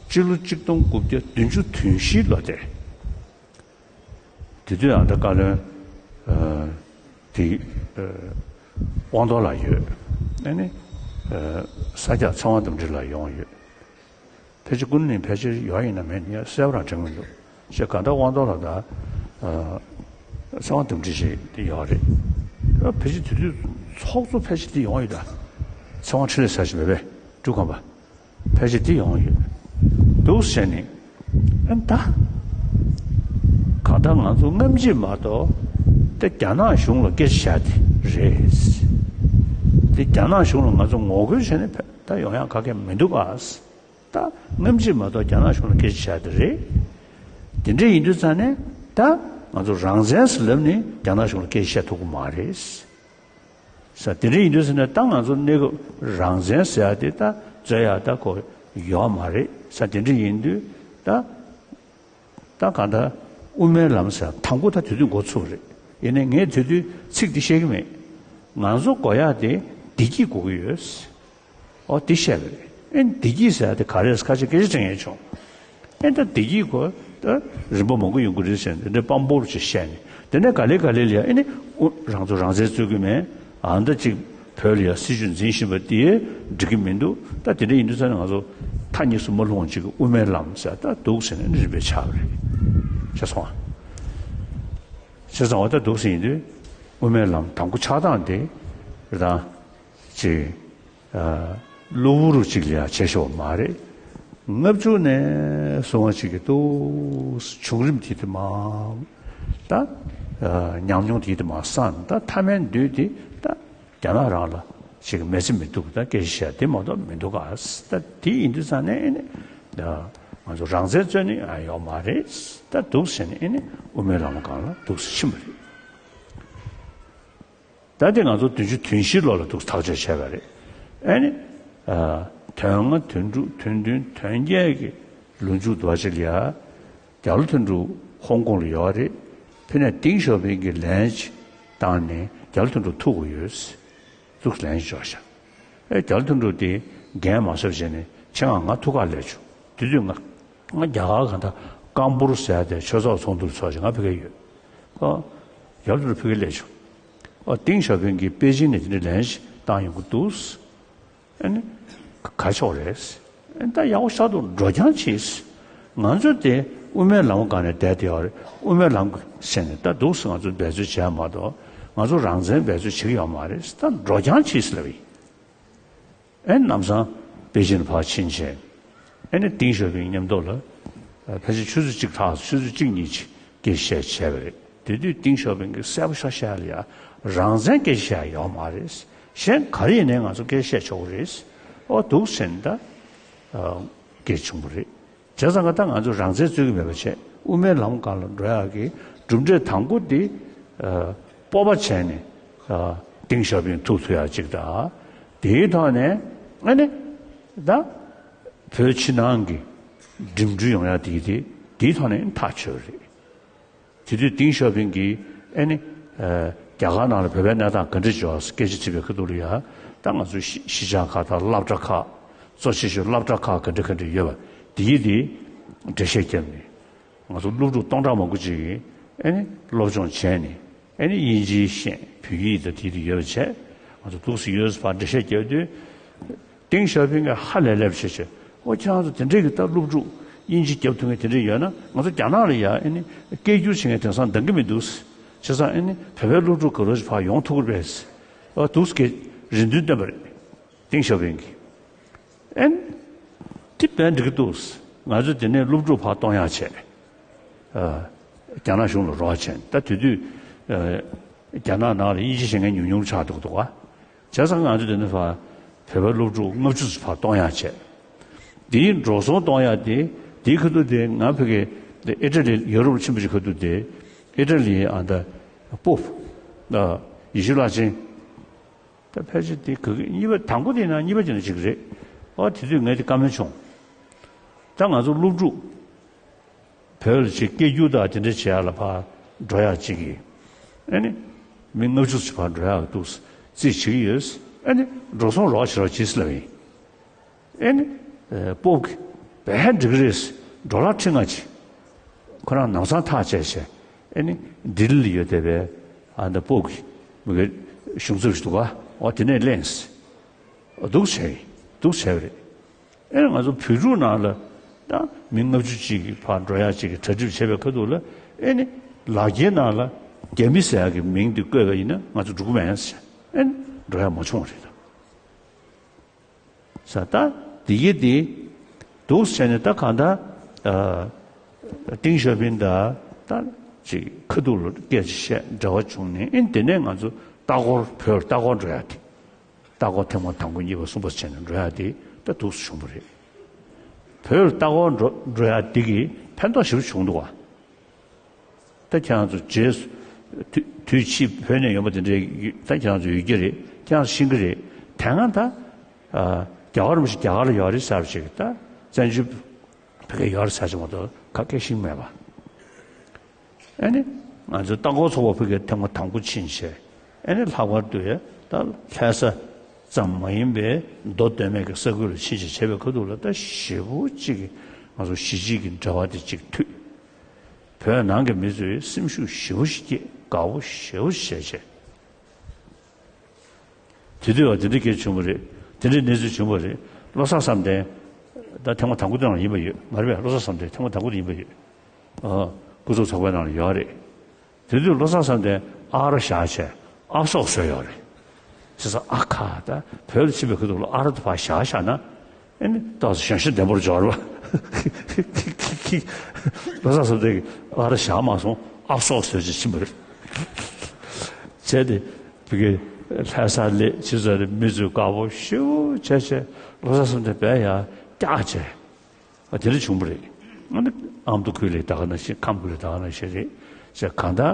སྤྱི་ལོ་གཅིག་སྟོང་དགུ་བརྒྱ་བདུན་ཅུ་དོན་བཞིའི་ལོ་དེ། དེ་དུས་ཨ་ད་བཀའ་བློན་ཨ་དེ་ཨ་དབང་རྡོར་ལགས་ཡོད། ཨ་ནི་ཨ་ས་སྐྱ་ཚེ་དབང་དམ་ཁྲི་ལགས་ཡོང་ཡོད། ཕལ་ཆེར་ཀུན་ནས་ཕལ་ཆེར་ཡོད་ཡིན་ན་མེད་ཡིན་གསལ་པོ་རང་དྲན་གྱི་མི་འདུག་ཞེས་གང་ལྟར་དབང་རྡོར་ལགས་དང་ཨ་ཚེ་དབང་དམ་ཁྲི་ཞིག་དེ་ཡོད་རེད། ཨ་ཕལ་ཆེར་དེ་དུས་ཚོགས་གཙོ་ཕལ་ཆེར་དེ་ཡོང་ཡོད་ད། ཚེ་དབང་འཕྲིན་ལས་ཟེར་ཞིག་མེད་པས་འབྲུག་ཁམས་པ། ཕལ་ཆེར་དེ་ཡོང་ཡོད། འདུག་ཟེར་ནས། ཨ་ད། གང་ལྟར་ང་ཚོ་སྔ་ཕྱི་མ་གཏོགས་དེ་རྒྱ་ནག་གཞུང་ལ་སྐད་ཆ་བཤད་དེ་རེད། དེ་རྒྱ་ནག་གཞུང་ལ་ང་ཚོ་ངོ་རྒོལ་བྱས་ནས་ཕེབས་ད་ཡོང་ཡག་ག་གེ་མི་འདུག་ཨ། ད་སྔ་ཕྱི་མ་གཏོགས་རྒྱ་ནག་གཞུང་ལ་སྐད་ཆ་བཤད་དེ་རེད། དེ་འདྲ་ཡིན་དུས་ཙང་ནས་ད་ང་ཚོ་རང་བཙན་ཟེར་ལབ་ནས་རྒྱ་ནག་གཞུང་ལ་སྐད་ཆ་བཤད་ཐུབ་ཀྱི་མ་རེད། ས་དེ་འདྲ་ཡིན་དུས་ཟེར་ན་ད་ང་ཚོ་གནས་སྐབས་རང་བཙན་ཟེར་ཡ་དེ་ད་རྩོད་ཡ་ད་གོ་ཡོད་མ་རེད་ས། དེ་འདྲ་ཡིན་དུས་ད་ད་གང་ལྟར་དབུ་མའི་ལམ་ཟེར་ཡ་དང་པོ་ད་དེ་དུས་འགོ་ཚུགས་རེད། ཡིན་ནའི་ངས་དེ་དུས་ཚིག་འདི་བཤད་ཀྱི་མེད། ང་ཚོ་དགོས་ཡ་དེ་བདེ་སྐྱིད་དགོས་ཀྱི་ཡོད། ཨོ་དེ་བཤད་པ་རེད། ཨེ་བདེ་སྐྱིད་ཟེར་ཡ་དེ་ག་རེ་ཁ་ཤས་སྐད་ཆ་དྲན་ཡས་བྱུང་། ཨེ་ད་བདེ་སྐྱིད་ཁོ་ད་རིམ་པ་མང་པོ་ཡོང་གི་རེད་ཟེར་ནས་དེ་འདྲའི་དཔང་པོ་ཅིག་བཤད་ནས་དེ་ནས་ག་ལེ་ག་ལེ་ལ་ཡ་ཨེ་ནི་ཨུ་རང་ཚོ་རང་བཙན་རྩོད་ཀྱི་མེད། ཨ་མདའ་ཅིག་བོད་ལ་ཡ་སྲིད་བྱུས་འཛིན་བཞིན་པ་དེ་འགྲིག་གི་མི་འདུག་ད་དེ་འདྲ་ཡིན་དུས་ཙང་ནས་ང་ཚོ་མཐའ་གཉིས་སུ་མ་ལྷུང་བ་ཅིག་གི་དབུ་མའི་ལམ་ཟེར་ད་འདུག་ཟེར་ནས་རིམ་པས་ཆགས་པ་རེད། ཤེས་སོང་ཨ། བྱས་ཙང་འོ་ད་འདུག་ཟེར་ཡིན་དུས་དབུ་མའི་ལམ་དང་པོ་ཆགས་སྟངས་དེ་རེད་ད། ཅིག་ཨ་གློ་བུར་ཅིག་ལ་ཡང་བྱས་ཤོག་མ་རེད། ལྔ་བཅུ་ནས་སོང་བ་ཅིག་གི་ཏོག་བྱུང་རིམ་དེ་དེ་མ་ད་ཨ་ཉམས་མྱོང་དེ་དེ་མ་སང་ད་མཐའ་མའི་མདུན་དེ་ད་རྒྱ་ནག་རང་ལ་ཅིག་མེད་ཚེ་མི་འདུག་ད་སྐད་ཆ་བཤད་དེ་མ་གཏོགས་མི་འདུག་ག་ད་དེ་ཡིན་དུས་ཙང་ནས་ཨེ་ནི་ད་ང་ཚོ་རང་བཙན་རྩོད་ནི་ཨ་ཡོག་མ་རེད། ད་འདུག་ཟེར་ནས་ཨེ་ནི་དབུ་མའི་ལམ་སྒང་ལ་འདུག་ཟེར་ཕྱིན་པ་རེད། ད་དེ་ང་ཚོ་བདུན་ཅུ་དོན་བཞི་ལོ་ལ་འདུག་ཐག་གཅོད་བྱས་པ་རེད། ཨེ་ནི། ཨ་དོན་ལྔ་དོན་དྲུག་དོན་བདུན་དོན་བརྒྱད་ཀྱི་ལོ་མཇུག་འདུག་ཅིག་ལ་ཡ། རྒྱ་ལོ་དོན་གྲུབ་ཧོང་ཀོང་ལ་ཡོད་རེད། ཕི་ནས་ཏིང་ཞའོ་ཕིང་གིས་ལན་ཅིག་བཏང་ནས་རྒྱ་ལོ་དོན་གྲུབ་ཐུག་གི་ཡོད། འདུག་ལན་ཅིག་འབྱོར་ཤག་ཨེ་རྒྱ་ལོ་དོན་གྲུབ་དེ་འགན་མ་བསུབ་བྱས་ནས་ཁྱེད་རང་ང་ཐུག་ག་སླེབས་བྱུང་། དེ་དུས་ང་ང་རྒྱ་གར་གང་ལྟར་ཀམ་པུར་ཟེར་ཡ་དེ་ཆོས་ཚོགས་ཚོགས་འདུར་ཚོགས་བྱས་ང་ཕ་གིར་ཡོད། ཨོ། རྒྱ་ལོ་དོན་གྲུབ་ཕ་གིར་སླེབས་བྱུང་། ཨོ་ཏིང་ཞའོ་ཕིང་གིས་པེ་ཅིང་ནས་དེ་འདྲའི་ལན་ཞིག་བཏང་ཡོང་གི་འདུག་ཨ་ནི། ག་ཆོག་རེད། ཨ་ནི་ད་ཡག་པོ་ཤག་འདུག་འགྲོ་རྐྱང་བྱེད། ང་ཚོ་དེ་དབུ་མའི་ལམ་སྒང་ནས་བསྡད་དེ་ཡོད་རེད། དབུ་མའི་ལམ་ཟེར་ནས་ད་འདུག་སེ་ང་ཚོ་འབད་རྩོལ་བྱས་མ་གཏོགས་ང་ཚོ་རང་བཙན་འབད་རྩོལ་བྱེད་ཀྱི་ཡོད་མ་རེད། ད་འགྲོ་རྐྱང་བྱེད་ཟེར་ལབ་ཡིན། ཨེ་ནམ་སང་པེ་ཅིན་ཕར་ཕྱིན་བྱས། ཨེ་ནི་ཏིང་ཞའོ་ཕིང་མཉམ་དུ་ལ་ཕལ་ཆེར་ཆུ་ཚོད་གཅིག་ལྷག་ཆུ་ཚོད་གཅིག་གཉིས་ཅིག་སྐད་ཆ་བཤད་བྱས་པ་རེད། དེ་དུས་ཏིང་ཞའོ་ཕིང་གིས་གསལ་པོ་ཤོག་བཤད་ལ་ཡ་རང་བཙན་སྐད་ཆ་བཤད་ཡོད་མ་རེད། གཞན་ག་རེ་ཡིན་ནའི་ང་ཚོ་སྐད་ཆ་བཤད་ཆོག་གི་རེད། ཨོ་འདུག་ཟེར་ནས་ད་སྐད་བྱུང་བ་རེད། བྱས་ཙང་ང་ད་ང་ཚོ་རང་བཙན་རྩོད་ཀྱི་མེད་པ་བྱས་དབུ་མའི་ལམ་སྒང་ལ་འགྲོ་ཡག་གི་གྲུབ་འབྲས་དང་པོ་འདི་ཨ་སྤོབས་པ་བྱས་ནས་ཨ་ཏིང་ཞའོ་ཕིང་ཐུག་ཐུབ་ཡག་ཅིག་དང་། དེའི་ཐོག་ནས་ཨ་ནི་ད་བོད་ཕྱི་ནང་གི་འགྲིམ་འགྲུལ་ཡོང་ཡག་དེ་དེ་དེའི་ཐོག་ནས་ཐག་ཆོད་རེད། དེ་དུས་ཏིང་ཞའོ་ཕིང་གིས་ཨ་ནི་ཨ་རྒྱ་གར་ནང་ལ་བོད་པའི་གནས་སྟངས་ག་འདྲ་ཡོད་སྐད་ཆ་དྲིས་པའི་ཁ་ཐུག་ལ་ཡ་ད་ང་ཚོའི་གཞིས་གཞིས་ཆགས་ཁག་དང་སློབ་གྲྭ་ཁག་གཙོ་ཆེ་ཤོས་སློབ་གྲྭ་ཁག་ག་འདྲ་ག་འདྲ་ཡོད་པ་དེ་ཡི་དེ་འགྲེལ་བཤད་བརྒྱབ་ནས་ང་ཚོ་སློབ་ཕྲུག་སྟོང་ཕྲག་མང་པོ་ཅིག་གིས་ཨ་ནི་སློབ་སྦྱོང་བྱས་ནས་ཨ་ནི་དབྱིན་ཇིའི་ཤེས་བོད་ཡིག་དང་དེ་དེ་ཡོད་པ་བྱས་ང་ཚོ་འདུག་སེ་ཡོད་པ་འགྲེལ་བཤད་བརྒྱབ་དུས། ཏིང་ཞའོ་ཕིང་གིས་ཧ་ལས་ལས་པ་བྱས་བྱས། ཨོ་ཁྱེད་རང་ཚོ་དེ་འདྲས་ཀྱི་ད་སློབ་ཕྲུག་དབྱིན་ཇི་རྒྱབ་ཐུབ་མཁན་དེ་འདྲས་ཡོད་ན་ང་ཚོ་རྒྱ་ནག་ལ་ཡ་ཨ་ནི་སྐད་སྒྱུར་བྱེད་མཁན་དེང་སང་འདང་གི་མི་འདུག་བྱས་ཙང་ཨ་ནི་བོད་པའི་སློབ་ཕྲུག་ག་ལོ་ཞིག་ཕར་ཡོང་ཐུབ་ཀྱི་རེད། ཨོ་འདུག་སེ་རེ་འདུན་བཏོན་པ་རེད། ཏིང་ཞའོ་ཕིང་གིས། ཨ་ནི་དེ་དཔེ་འགྲིག་གི་འདུག་ང་ཚོ་དེ་ནས་སློབ་ཕྲུག་ཕར་གཏོང་ཡག་བྱས། ཨ་རྒྱ་ནག་གཞུང་ལ་རོགས་བྱས། ད་དེ་དུས་ཨ་རྒྱ་ནག་ནང་ལ་དབྱིན་ཇི་ཤེས་མཁན་ཉུང་ཉུང་ཆགས་འདུག་འདུག་བ། བྱས་ཙང་ང་ཚོ་དེ་ནས་ཕར་བོད་པའི་སློབ་ཕྲུག་ལྔ་བཅུ་ཙམ་ཕར་གཏོང་ཡག་བྱས། དེའི་འགྲོ་སོང་གཏོང་ཡག་དེ་དེའི་ཁ་ཐུག་དེ་ང་ཕ་གི་ཨི་ཊ་ལི་ཡོ་རོབ་ལ་ཕྱིན་པ་ཅིག་ཁ་ཐུག་དེ་ཨི་ཊ་ལིའི་ཨ་ད་པོབ་ཡེ་ཤེས་བླ་ཆེན། ད་ཕལ་ཆེར་དེ་ག་གི་གཉིས་པ་དང་པོ་དེ་ན་གཉིས་པ་ཅིག་ན་ཅིག་རེད། ཨོ་དེ་དུས་ངས་དེ་བཀའ་མོལ་བྱུང་། ད་ང་ཚོ་སློབ་ཕྲུག་བོད་ལ་ཅིག་སྐད་སྒྱུར་དང་དེ་འདྲ་བྱེད་ཡག་ལ་ཕར་འགྲོ་ཡག་ཅིག་གིས་ཨ་ནི་མི་ལྔ་བཅུ་ཞིག་ཕར་འགྲོ་ཡག་འདུག་རྩིས་བྱེད་ཀྱི་ཡོད། ཨ་ནི་འགྲོ་སོང་རོགས་བྱེད་རོགས་བྱེད་ཟེར་ལབ་ཡིན། ཨེ་ནི། ཨེ། སྤོབས་ཀྱིས་བས་འགྲིག་གི་རེད། ཌོ་ལར་ཁྲི་ལྔ་ཅིག་ཁོ་རང་ནང་ཚང་ཐག་བཅད་བྱས། ཨེ་ནི། ལྡི་ལི་ལ་ཡོད་བསྡད་པའི་ཨ་ནི་སྤོབས་ཀྱི་མི་གི་གཞུང་ཚབ་ཞིག་འདུག་ག་འོ་དེ་ནས་ལེན། འདུག་བྱས། འདུག་བྱས་པ་རེད། ཨེ་ནི་ང་ཚོ་བོད་ཕྲུག་ནང་ལ་ད་མི་ལྔ་བཅུ་ཅིག་གི་ཕར་འགྲོ་ཡག་ཅིག་གི་གྲ་སྒྲིག་བྱས་པའི་ཁ་ཐུག་ལ། ཨེ་ནི་ལག་འཁྱེར་ནང་ལ་རྒྱ་མི་ཟེར་ཡག་གི་མིང་དེ་བཀོད་པ་ཡིན་ན་ང་ཚོ་འགྲོ་གི་མེད་ཟེར། ཨེ་ནི་འགྲོ་ཡག་མ་བྱུང་བ་རེད་ད། ས་ད་འདི་གི་འདི་འདུག་ཟེར་ནས་ད་གང་ལྟར་ཨ་ཏིང་ཞའོ་ཕིང་དང་ད་ཅིག་ཁ་ཐུག་ལ་སྐད་ཆ་བཤད་འབྲེལ་བ་བྱུང་ནས། ཨེ་ནི་དེ་ནས་ང་ཚོ་ལྟ་སྐོར་བོད་ལྟ་སྐོར་འགྲོ་ཡག་དེ། ལྟ་སྐོར་ཐེངས་མ་དང་པོ་གཉིས་པ་གསུམ་པ་བྱས་ནས་འགྲོ་ཡག་དེ་ད་འདུག་སེ་བྱུང་བ་རེད། བོད་ལ་ལྟ་སྐོར་འགྲོ་འགྲོ་ཡག་དེ་གིས་ཕན་ཐོགས་ཞེ་པོ་བྱུང་འདུག་བ། ད་ཁྱེད་རང་ཚོ་རྗེས་སུ་དུས་དུས་ཕྱིས་བོད་ནས་ཡོང་པ་དེ་འདྲའི་ཡོད། ད་ཁྱེད་རང་ཚོ་ཡོད་ཀྱི་རེད། ཁྱེད་རང་ཚོ་ཤེས་ཀྱི་རེད། དེ་སྔ་ད་ཨ་རྒྱ་གར་མི་ཞིག་རྒྱ་གར་ལ་ཡོད་རེད་ཟེར་བ་ཞིག་ད་བཙན་བྱོལ་བོད་སྐད་ཡོད་རེད་ཟེར་གྱི་མ་གཏོགས་ག་གེ་ཤེས་ཀྱི་མེད་པ། ཨ་ནི་ང་ཚོའི་ལྟ་སྐོར་ཚོགས་པ་ཕ་གིར་ཐེངས་མ་དང་པོ་ཕྱིན་བྱས། ཨ་ནི་ལྷག་པར་དུ་ཡ་ད་ལྷ་ས་ཙམ་མ་ཡིན་པའི་མདོ་སྟོད་སྨད་ཀྱི་ས་ཁུལ་ལ་ཕྱིན་བྱས་བྱས་པའི་ཁ་ཐུག་ལ་ད་ཞེ་པོ་ཅིག་གི་ང་ཚོ་གཞིས་བྱེས་ཀྱི་འབྲེལ་བ་དེ་ཅིག་མཐུད། བོད་ནང་གི་མི་ཚོས་སེམས་ཤུགས་ཞེ་པོ་ཞིག་སྐྱེས། དགའ་པོ་ཞེ་པོ་ཞིག་བྱས་བྱས། དེ་དུས་བ་དེ་འདྲ་སྐད་བྱུང་བ་རེད། དེ་འདྲའི་གནས་ཚུལ་བྱུང་བ་རེད། བློ་བཟང་བསམ་གཏན་ད་ཐེངས་མ་དང་པོ་དེ་ནང་ཡིན་པ་ཡོད་མ་རེད་པས། བློ་བཟང་བསམ་གཏན་ཐེངས་མ་དང་པོ་དེ་ཡིན་པ་ཡོད། ཨ། སྐུ་ཚབ་ཚོགས་པའི་ནང་ལ་ཡོད་རེད། དེ་དུས་བློ་བཟང་བསམ་གཏན་ཨ་རོ་བཞག་བྱས་ཨབ་སོག་བཟོས་ཡོད་རེད། བྱས་ཙང་ཨ་ཁ་ད་བོད་ལ་ཕྱིན་པའི་ཁ་ཐུག་ལ་ཨ་རོ་དེ་ཕར་བཞག་བཞག་ན། ཨེ་ནི་ཏོག་ཙམ་གཞོན་ཤོས་ལྡན་པོར་འཇོག་རེད་པ། བློ་བཟང་བསམ་གཏན་གྱིས་ཨ་རོ་བཞག་མ་སོང་། ཨབ་སོག་བཟོས་བྱས་ཕྱིན་པ་རེད། བྱས་ཏེ་བི་གེ་ལྷ་ས་སླེབས་ཕྱིན་ཙང་ནས་མི་ཚོས་དགའ་པོ་ཞེ་པོ་བྱས་བྱས་བློ་བཟང་བསམ་གཏན་དཔེ་ཡར་བཀྱགས་བྱས། ཨ། དེ་འདྲ་བྱུང་བ་རེད། ཨ་ནི་ཨ་མདོ་ཁུལ་ལ་ད་ག་ནང་བཞིན། ཁམས་ཁུལ་ལ་ད་ག་ནང་བཞིན་རེད། བྱས་གང་ལྟར་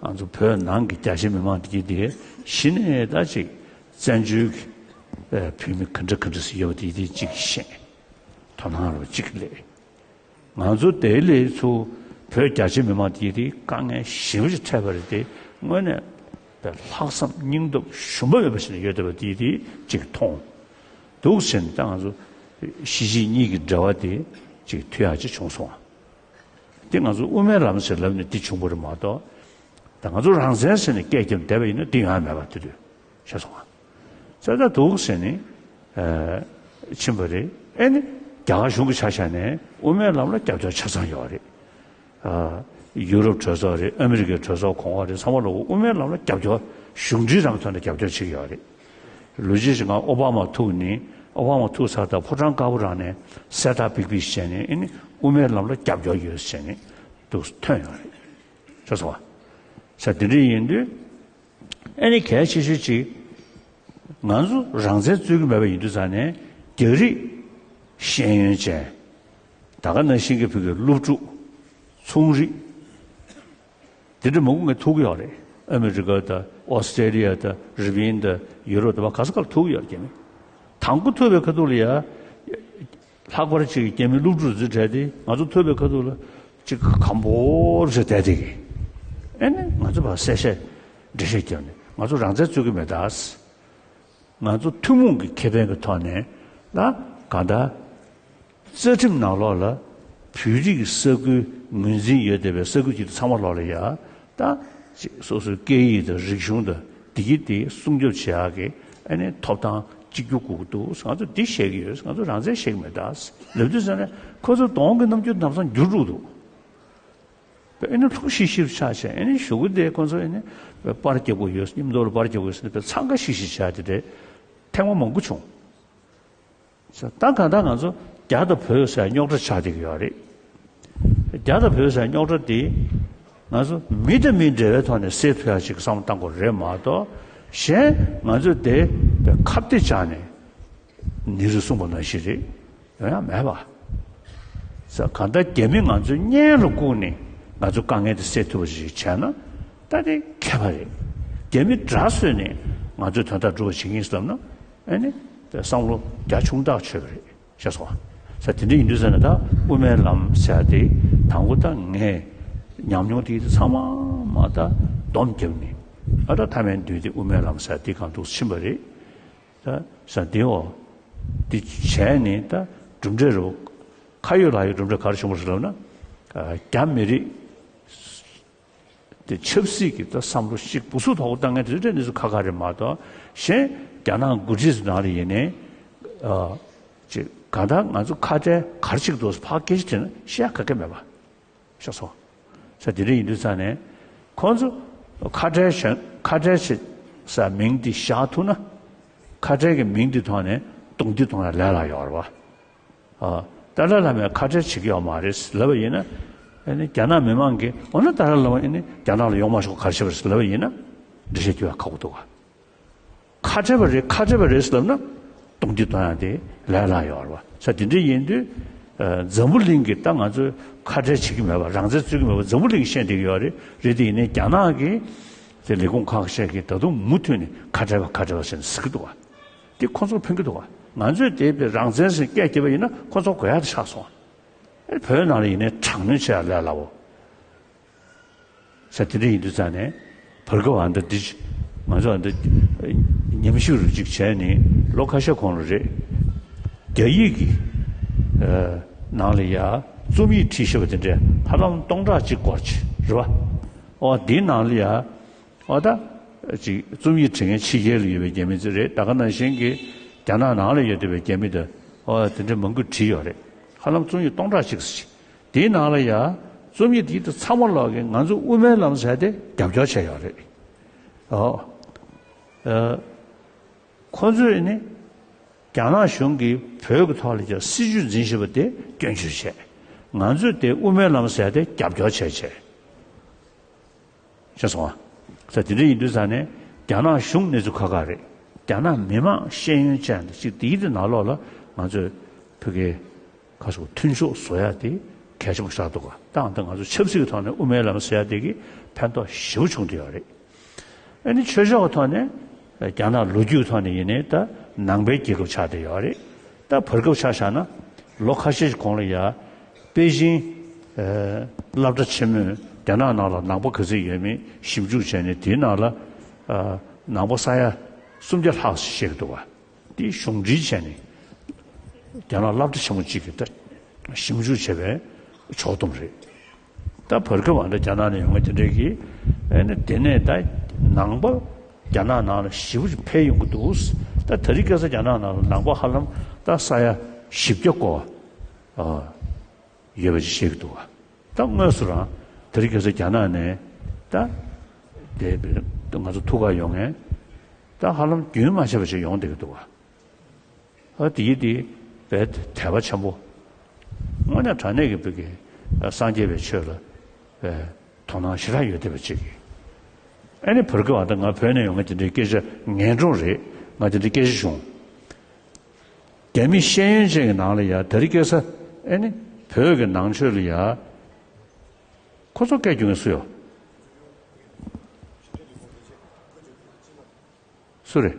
ང་ཚོ་བོད་ནང་གི་རྒྱ་ཆེ་མི་མང་དེ་གྱིས་དེ་གཞི་ནས་ད་ཅིག་བཙན་བྱོལ་གྱི་ཨ་བོད་མི་ག་འདྲ་ག་འདྲ་ཞིག་ཡོད་པ་དེ་དེ་ཅིག་ཤེས། དོ་སྣང་རོགས་ཅིག་སླེབས། ང་ཚོ་དེ་ལས་ཚུར་བོད་རྒྱ་ཆེ་མི་མང་དེ་དེ་དཀའ་ངལ་ཞེ་པོ་ཅིག་འཕྲད་པ་རེད་དེ། དངོས་གནས་ལྷག་བསམ་སྙིང་སྟོབས་ཞུམ་པ་མེད་པ་ཞིག་ཡོད་བསྡད་པ་དེ་དེ་ཅིག་མཐོང་། འདུག་ཟེར་ནས་ད་ང་ཚོ་གཞིས་བྱེས་གཉིས་ཀྱི་འབྲེལ་བ་དེ་ཅིག་མཐུད་ཡག་ཅིག་བྱུང་སོང་བ། དེ་ང་ཚོ་དབུ་མའི་ལམ་ཟེར་ལབ་ནས་འདི་བྱུང་བ་རེད་མ་གཏོགས། ད་ང་ཚོ་རང་བཙན་ཟེར་ནས་སྐད་རྒྱབ་བསྡད་པ་ཡིན་ན་འདི་ཡོང་ཡ་མེད་པ་དེ་དུས་ཤེས་སོང་ང་། ས་ད་འདུག་ཟེར་ནས་ཨ་ཕྱིན་པ་རེད། ཨེ་ནི་རྒྱ་གར་གཞུང་གི་ཆ་བཞག་ནས་དབུ་མའི་ལམ་ལ་རྒྱབ་སྐྱོར་ཆ་ཚང་ཡོད་རེད། ཨ་ཡུ་རོབ་གྲོས་ཚོགས་རེད། ཨ་མི་རི་ཀའི་གྲོས་ཚོགས་གོང་འོག་རེད། ཚང་མ་ལོག་དབུ་མའི་ལམ་ལ་རྒྱབ་སྐྱོར་གཞུང་འབྲེལ་རང་གི་ཐོག་ནས་རྒྱབ་སྐྱོར་བྱེད་ཀྱི་ཡོད་རེད། ལོ་རྒྱུས་ཤིག་ང་ཨོ་བྷ་མ་ཐུག་ནས། ཨོ་བྷ་མ་ཐུག་ཚར་ད་ཕོ་བྲང་དཀར་པོ་རང་ནས་གསལ་བསྒྲགས་པིག་པིག་བྱས་ནས། ཨེ་ནི་དབུ་མའི་ལམ་ལ་རྒྱབ་སྐྱོར་ཡོད་ཟེར་ནས་འདུག་ཐོན་ཡོད་རེད། ཤེས་སོང་བ། ས་དེ་འདྲ་ཡིན་དུས། ཨེ་ནི་གལ་ཆེ་ཤོས་ཅིག་ང་ཚོ་རང་བཙན་རྩོད་ཀྱི་མེད་པ་ཡིན་དུས་ཙང་ནས། རྒྱ་རིགས་ཤེས་ཡོན་ཅན། ད་ག་ནང་བཞིན་གྱི་བོད་ཀྱི་སློབ་ཕྲུག་ཚོང་རིགས། དེ་འདྲ་མང་པོ་ངས་ཐུག་གི་ཡོད་རེད། ཨ་མི་རི་ཀ་དང་ཨོ་སི་ཀྲེ་ལི་ཡ་དང་རི་པིན་དང་ཡུ་རོབ་དང་། བ་ག་ས་ག་ལ་ཐུག་གི་ཡོད་རེད། རྒྱ་མི་དང་པོ་ཐུག་པའི་ཁ་ཐུག་ལ་ཡ། ལྷག་པར་ཅིག་རྒྱ་མི་སློབ་ཕྲུག་ཚོ་གྲས་དེ་ང་ཚོ་ཐུག་པའི་ཁ་ཐུག་ལ་ཅིག་གམ་པོར་ཟེར་བསྡད་དེ་གི། ཨེ་ནི་ང་ཚོ་ཕར་གསལ་བཤད་འགྲེལ་བཤད་བརྒྱབ་ནས་ང་ཚོ་རང་བཙན་རྩོད་ཀྱི་མེད་ད། ང་ཚོ་ཐུན་མོང་གི་ཁེ་ཕན་གྱི་ཐོག་ནས་ལ་གང་ལྟར་རྩ་ཁྲིམས་ནང་ལོགས་ལ་བོད་རིགས་ཀྱི་ས་ཁུལ་ངོས་འཛིན་ཡོད་བསྡད་པའི་ས་ཁུལ་གྱི་ཚང་མ་ལོགས་ལ་ཡ། ད་ཅིག་སོ་སོའི་སྐད་ཡིག་དང་རིག་གཞུང་དང་འདི་གི་དེ་སྲུང་སྐྱོབ་བྱེད་ཡག་གི་ཨ་ནི་ཐོབ་ཐང་གཅིག་གྱུར་དགོས་ཀྱི་འདུག་ང་ཚོ་འདི་བཤད་ཀྱི་ཡོད། ང་ཚོ་རང་བཙན་བཤད་ཀྱི་མེད་ད་ལབ་དུས་ཙ་ནས། ཁོ་ཚོ་གདོང་གི་རྣམ་འགྱུར་ལམ་སང་འགྱུར་འགྲོ་གི་འདུག་ཨེ་ནི་ལྷུག་ཤིག་ཤིག་ཆགས་བྱས། ཨེ་ནི་གཞུག་གུ་དེ་ཁོ་ཚོ་ཨེ་ནི་པར་རྒྱབ་དགོས་ཡོད། མཉམ་དུ་ལ་པར་རྒྱབ་དགོས་ཟེར་ནས་དཔེ་འཚང་ཁ་ཤིག་ཤིག་བྱས། དེ་འདྲའི་ཐེངས་མ་མང་པོ་བྱུང་། ད་གང་ལྟར་ང་ཚོ་རྒྱ་དང་བོད་ཟེར་རྙོག་དྲ་ཆགས་བསྡད་ཀྱི་ཡོད་རེད། རྒྱ་དང་བོད་ཟེར་རྙོག་དྲ་དེ་ང་ཚོ་མི་དང་མི་འབྲེལ་བའི་ཐོག་ནས་སེལ་ཐུབ་ཡག་ཅིག་བསམ་བློ་གཏང་དགོས་རེད་མ་གཏོགས། གཞན་ང་ཚོས་དེ་དཔེ་ཁ་གཏད་བཅག་ནས། ནེ་རུས་གསུངས་པ་ནང་བཞིན་རེད། ཡོང་ཡ་མེད་པ། ས་གང་ལྟར་རྒྱ་མི་ང་ཚོའི་གཉེན་ལ་བཀུག་ནས་ང་ཚོ་དཀའ་ངལ་དེ་སེལ་ཐུབ་པ་ཞིག་བྱས་ན་ད་དེ་མཁས་པ་རེད། རྒྱ་མི་དགྲ་བཟོས་ནས་ང་ཚོའི་དོན་དག་སྒྲུབ་པ་བྱེད་ཀྱི་ཡིན་བསམ་ན། ཨ་ནི་བསམ་བློ་རྒྱ་ཆུང་ཐག་ཆོད་པ་རེད། ཤེས་སོང་ང་། ས་དེ་འདྲ་ཡིན་དུས་ཙ་ན་ད་དབུ་མའི་ལམ་ཟེར་ཡ་དེ་དང་པོ་ད་ངས་ཉམས་མྱོང་དེ་ཚང་མ་མ་ད་སྡོམ་བརྒྱབ་ནས། ཨ་ད་ཐ་མལ་འདུས་ཏེ་དབུ་མའི་ལམ་ཟེར་འདི་གང་འདུག་ཕྱིན་པ་རེད། ད་ས་འདི་འོ། འདི་བྱས་ནས་ད་གྲུབ་འབྲས་རུ། ཁ་ཡོད་ལག་ཡོད་གྲུབ་འབྲས་ག་རེ་བྱུང་བ་རེད་ལབ་ན། རྒྱ་མི་རིགས་དེ་ཆབ་སྲིད་ཀྱི་ད་བསམ་བློ་ཞིག་འབུ་སུ་ཐོག་བཏང་མཁན་དེ་ཚོ་གནས་ཚུལ་ཁ་ཁ་རེད་མ་གཏོགས། གཞན་རྒྱ་ནག་འགོ་ཁྲིད་ཚོ་ནང་ལ་ཡིན་ནའི། ཅིག་གང་ལྟར་ང་ཚོ་ཁ་བྲལ་ག་རེ་བྱེད་ཀྱི་འདུག་ཕར་སྐད་ཆ་དྲིས་ན་བཤད་ཡ་ག་གེ་མེད་པ། ཤེས་སོང་། ས་དེ་འདྲ་ཡིན་དུས་ཙང་ནས། ཁོང་ཚོ་ཁ་བྲལ་གཞན་ཁ་བྲལ་བྱེད་ས་མིང་འདི་བཞག་ཐུབ་ན། ཁ་བྲལ་གྱི་མིང་འདི་ཐོག་ནས་རྡུང་རྡེག་གཏོང་ཡ་ལས་སླ་ཡོད་རེད་བ། ཨ། ཏཱ་ལའི་བླ་མས་ཁ་བྲལ་བྱེད་ཀྱི་ཡོད་མ་རེད་ལབ་པ་ཡིན་ན། ཨ་ནི་རྒྱ་ནག་མི་མང་གིས་འོ་ན་ཏཱ་ལའི་བླ་མ་ཨ་ནི་རྒྱ་ནག་ལ་ཡོང་མ་ཆོག་ག་རེ་བྱས་པ་རེད་ལབ་པ་ཡིན་ན། འགྲེལ་བཤད་རྒྱག་ཡ་ཁག་པོ་འདུག་ག་ཁ་བྲལ་བ་རེད་ཁ་བྲལ་བ་རེད་ལབ་ན། རྡུང་རྡེག་གཏོང་ཡ་དེ་ལས་སླ་ཡོད་རེད་བ། ས་དེ་འདྲ་ཡིན་དུས། ཨ། འཛམ་བུ་གླིང་གི་ད་ང་ཚོས་ཁ་བྲལ་བྱེད་ཀྱི་མེད་པ་རང་བཙན་རྩོད་ཀྱི་མེད་པ་འཛམ་བུ་གླིང་གིས་ཤེས་བསྡད་ཀྱི་ཡོད་རེད། རེད་དེ་ཡིན་ནའི་རྒྱ་ནག་གིས་དེ་ལས་ཁུངས་ཁག་ཤས་ཀྱིས་ད་དུང་མུ་མཐུད་ནས་ཁ་བྲལ་བ་ཁ་བྲལ་བ་ཟེར་ནས་ཟེར་གྱི་འདུག་བ། དེ་ཁོ་ཚོར་ཕན་གྱི་འདུག་བ། ང་ཚོས་དེ་བས་རང་བཙན་ཟེར་སྐད་རྒྱབ་པ་ཡིན་ན་ཁོ་ཚོར་དགོས་ཡ་དེ་ཆགས་སོང་བ། ཨེ་བོད་ནང་ལ་ཡིན་ནའི་དྲག་གནོན་བྱེད་ཡ་ལས་སླ་བོ། ས་དེ་འདྲ་ཡིན་དུས་ཙང་ནས། བར་སྐབས་ཨ་འདྲ་འདི་ང་ཚོ་ཨ་འདྲ་ཉམས་ཞིབ་རུ་གཅིག་བྱས་ནས་ལོ་ཁ་ཤས་གོང་ལ་རེད། རྒྱ་ཡིག་གི་ཨ་ནང་ལ་ཡ་རྩོམ་ཡིག་བྲིས་ཤེས་པ་དེ་འདྲས་ཧ་ལམ་སྟོང་ཕྲག་གཅིག་སྐོར་ཅིག་རེད་བ། ཨོ་འདིའི་ནང་ལ་ཡ་ཨོ་ད་ཅིག་རྩོམ་ཡིག་བྲིས་མཁན་ཕྱི་རྒྱལ་ལ་ཡོད་པའི་རྒྱ་མི་ཚོ་རེད། ད་ག་ནང་བཞིན་གྱི་རྒྱ་ནག་ནང་ལ་ཡོད་བསྡད་པའི་རྒྱ་མི་དང་ཨོ་དེ་འདྲས་མང་པོས་བྲིས་ཡོད་རེད། ཧ་ལམ་རྩོམ་ཡིག་སྟོང་ཕྲག་གཅིག་ཙམ་ཅིག་དེའི་ནང་ལ་ཡ། རྩོམ་ཡིག་འདི་དང་ཚང་མ་ལོག་གིས་ང་ཚོ་དབུ་མའི་ལམ་ཟེར་དེ་རྒྱབ་སྐྱོར་བྱས་ཡོད་རེད། ཨོ། ཨ། ཁོ་ཚོས་ནི། རྒྱ་ནག་གཞུང་གིས་བོད་ཀྱི་ཐོག་ལ་ཡ་སྲིད་ཇུས་འཛིན་བཞིན་པ་དེ་སྐྱོན་བརྗོད་བྱས། ང་ཚོས་དེ་དབུ་མའི་ལམ་ཟེར་དེ་རྒྱབ་སྐྱོར་བྱས་བྱས། ཤེས་སོང་ཨ། ས་དེ་འདྲ་ཡིན་དུས་ཙང་ནས་རྒྱ་ནག་གཞུང་གནས་ཚུལ་ཁག་ཁག་རེད། རྒྱ་ནག་མི་མང་ཤེས་ཡོན་ཅན་དང་གཅིག་དེའི་དེ་ནང་ལོགས་ལ་ང་ཚོས་བོད་སྐད་ཁ་སོགས་མཐུན་ཕྱོགས་བཟོ་ཡ་དེ་གལ་ཆེན་པོ་ཆགས་འདུག་ག་ད་ང་ཚོ་ཆབ་སྲིད་ཀྱི་ཐོག་ནས་དབུ་མའི་ལམ་ཟེར་ཡ་དེ་གིས་ཕན་ཐོགས་ཞེ་པོ་བྱུང་བསྡད་ཡོད་རེད། ཨ་ནི་ཆོས་ཕྱོགས་ཀྱི་ཐོག་ནས་རྒྱ་ནག་ལོ་རྒྱུས་ཐོག་ནས་ཡིན་ནའི་ད་ནང་པའི་རྒྱལ་ཁབ་ཆགས་བསྡད་ཡོད་རེད། ད་བར་སྐབས་ཆ་བཞག་ན་ལོ་ཁ་ཤས་ཤིག་གོང་ལ་ཡ། པེ་ཅིང་། ཨ། སློབ་གྲྭ་ཆེན་མོས་རྒྱ་ནག་ནང་ལ་ནང་པ་ག་ཚོད་ཡོད་མེད་ཞིབ་འཇུག་བྱས་ནས་དེའི་ནང་ལ། ཨ། ནང་པ་ས་ཡ་སུམ་བརྒྱ་ལྷག་ཞིག་བཤད་ཀྱི་འདུག་བ། དེ་གཞུང་འབྲེལ་བྱས་ནས་རྒྱ་ནག་སློབ་གྲྭ་ཆེན་མོ་གཅིག་གིས་ད་ཞིབ་འཇུག་བྱས་པའི་ཕྱོགས་བསྡོམས་རེད། ད་བར་སྐབས་ཨ་འདྲ་རྒྱ་ནག་ནས་ཡོང་མཁན་དེ་འདྲས་ཀྱིས་ཨ་ནི་དེ་ནས་ད་ནང་པ་རྒྱ་ནག་ནང་ལ་ཞེ་པོ་ཅིག་འཕེལ་ཡོང་གི་འདུག་ད་དེ་རིང་ཁ་སང་རྒྱ་ནག་ནང་ལ་ནང་པ་ཧ་ལམ་ད་ས་ཡ་བཞི་བརྒྱ་སྐོར། ཨ། ཡོད་པ་ཅིག་བཤད་ཀྱི་འདུག་བ། ད་དངོས་སུ་རང་དེ་རིང་ཁ་སང་རྒྱ་ནག་ནས་ད་དེ་ང་ཚོ་ཐུག་ག་ཡོང་མཁན་ད་ཧ་ལམ་རྒྱུན་མ་ཆད་པ་ཞིག་ཡོང་བསྡད་ཀྱི་འདུག་བ། ཨ། དེ་ཡིན་དེ་བས་དད་པ་ཆེན་པོ། དངོས་གནས་དྲང་གནས་ཀྱི་བོད་ཀྱི་སངས་རྒྱས་པའི་ཆོས་ལ་དོ་སྣང་ཞེ་དྲག་ཡོད་བསྡད་པ་ཅིག་ཨ་ནི་བར་སྐབས་ཨ་ད་ང་བོད་ནས་ཡོང་མཁན་དེ་འདྲའི་སྐད་ཆ་ངན་སྒྲུང་རེད། ང་དེ་འདྲའི་སྐད་ཆ་བྱུང་། རྒྱ་མི་ཤེས་ཡོན་ཅན་གྱི་ནང་ལ་ཡ་དེ་རིང་ཁ་སང་ཨེ་ནི་བོད་ཀྱི་ནང་ཆོས་ལ་ཡ། ཁོ་ཚོ་སྐད་རྒྱག་མཁན་སུ་ཡོད། སུ་རེད།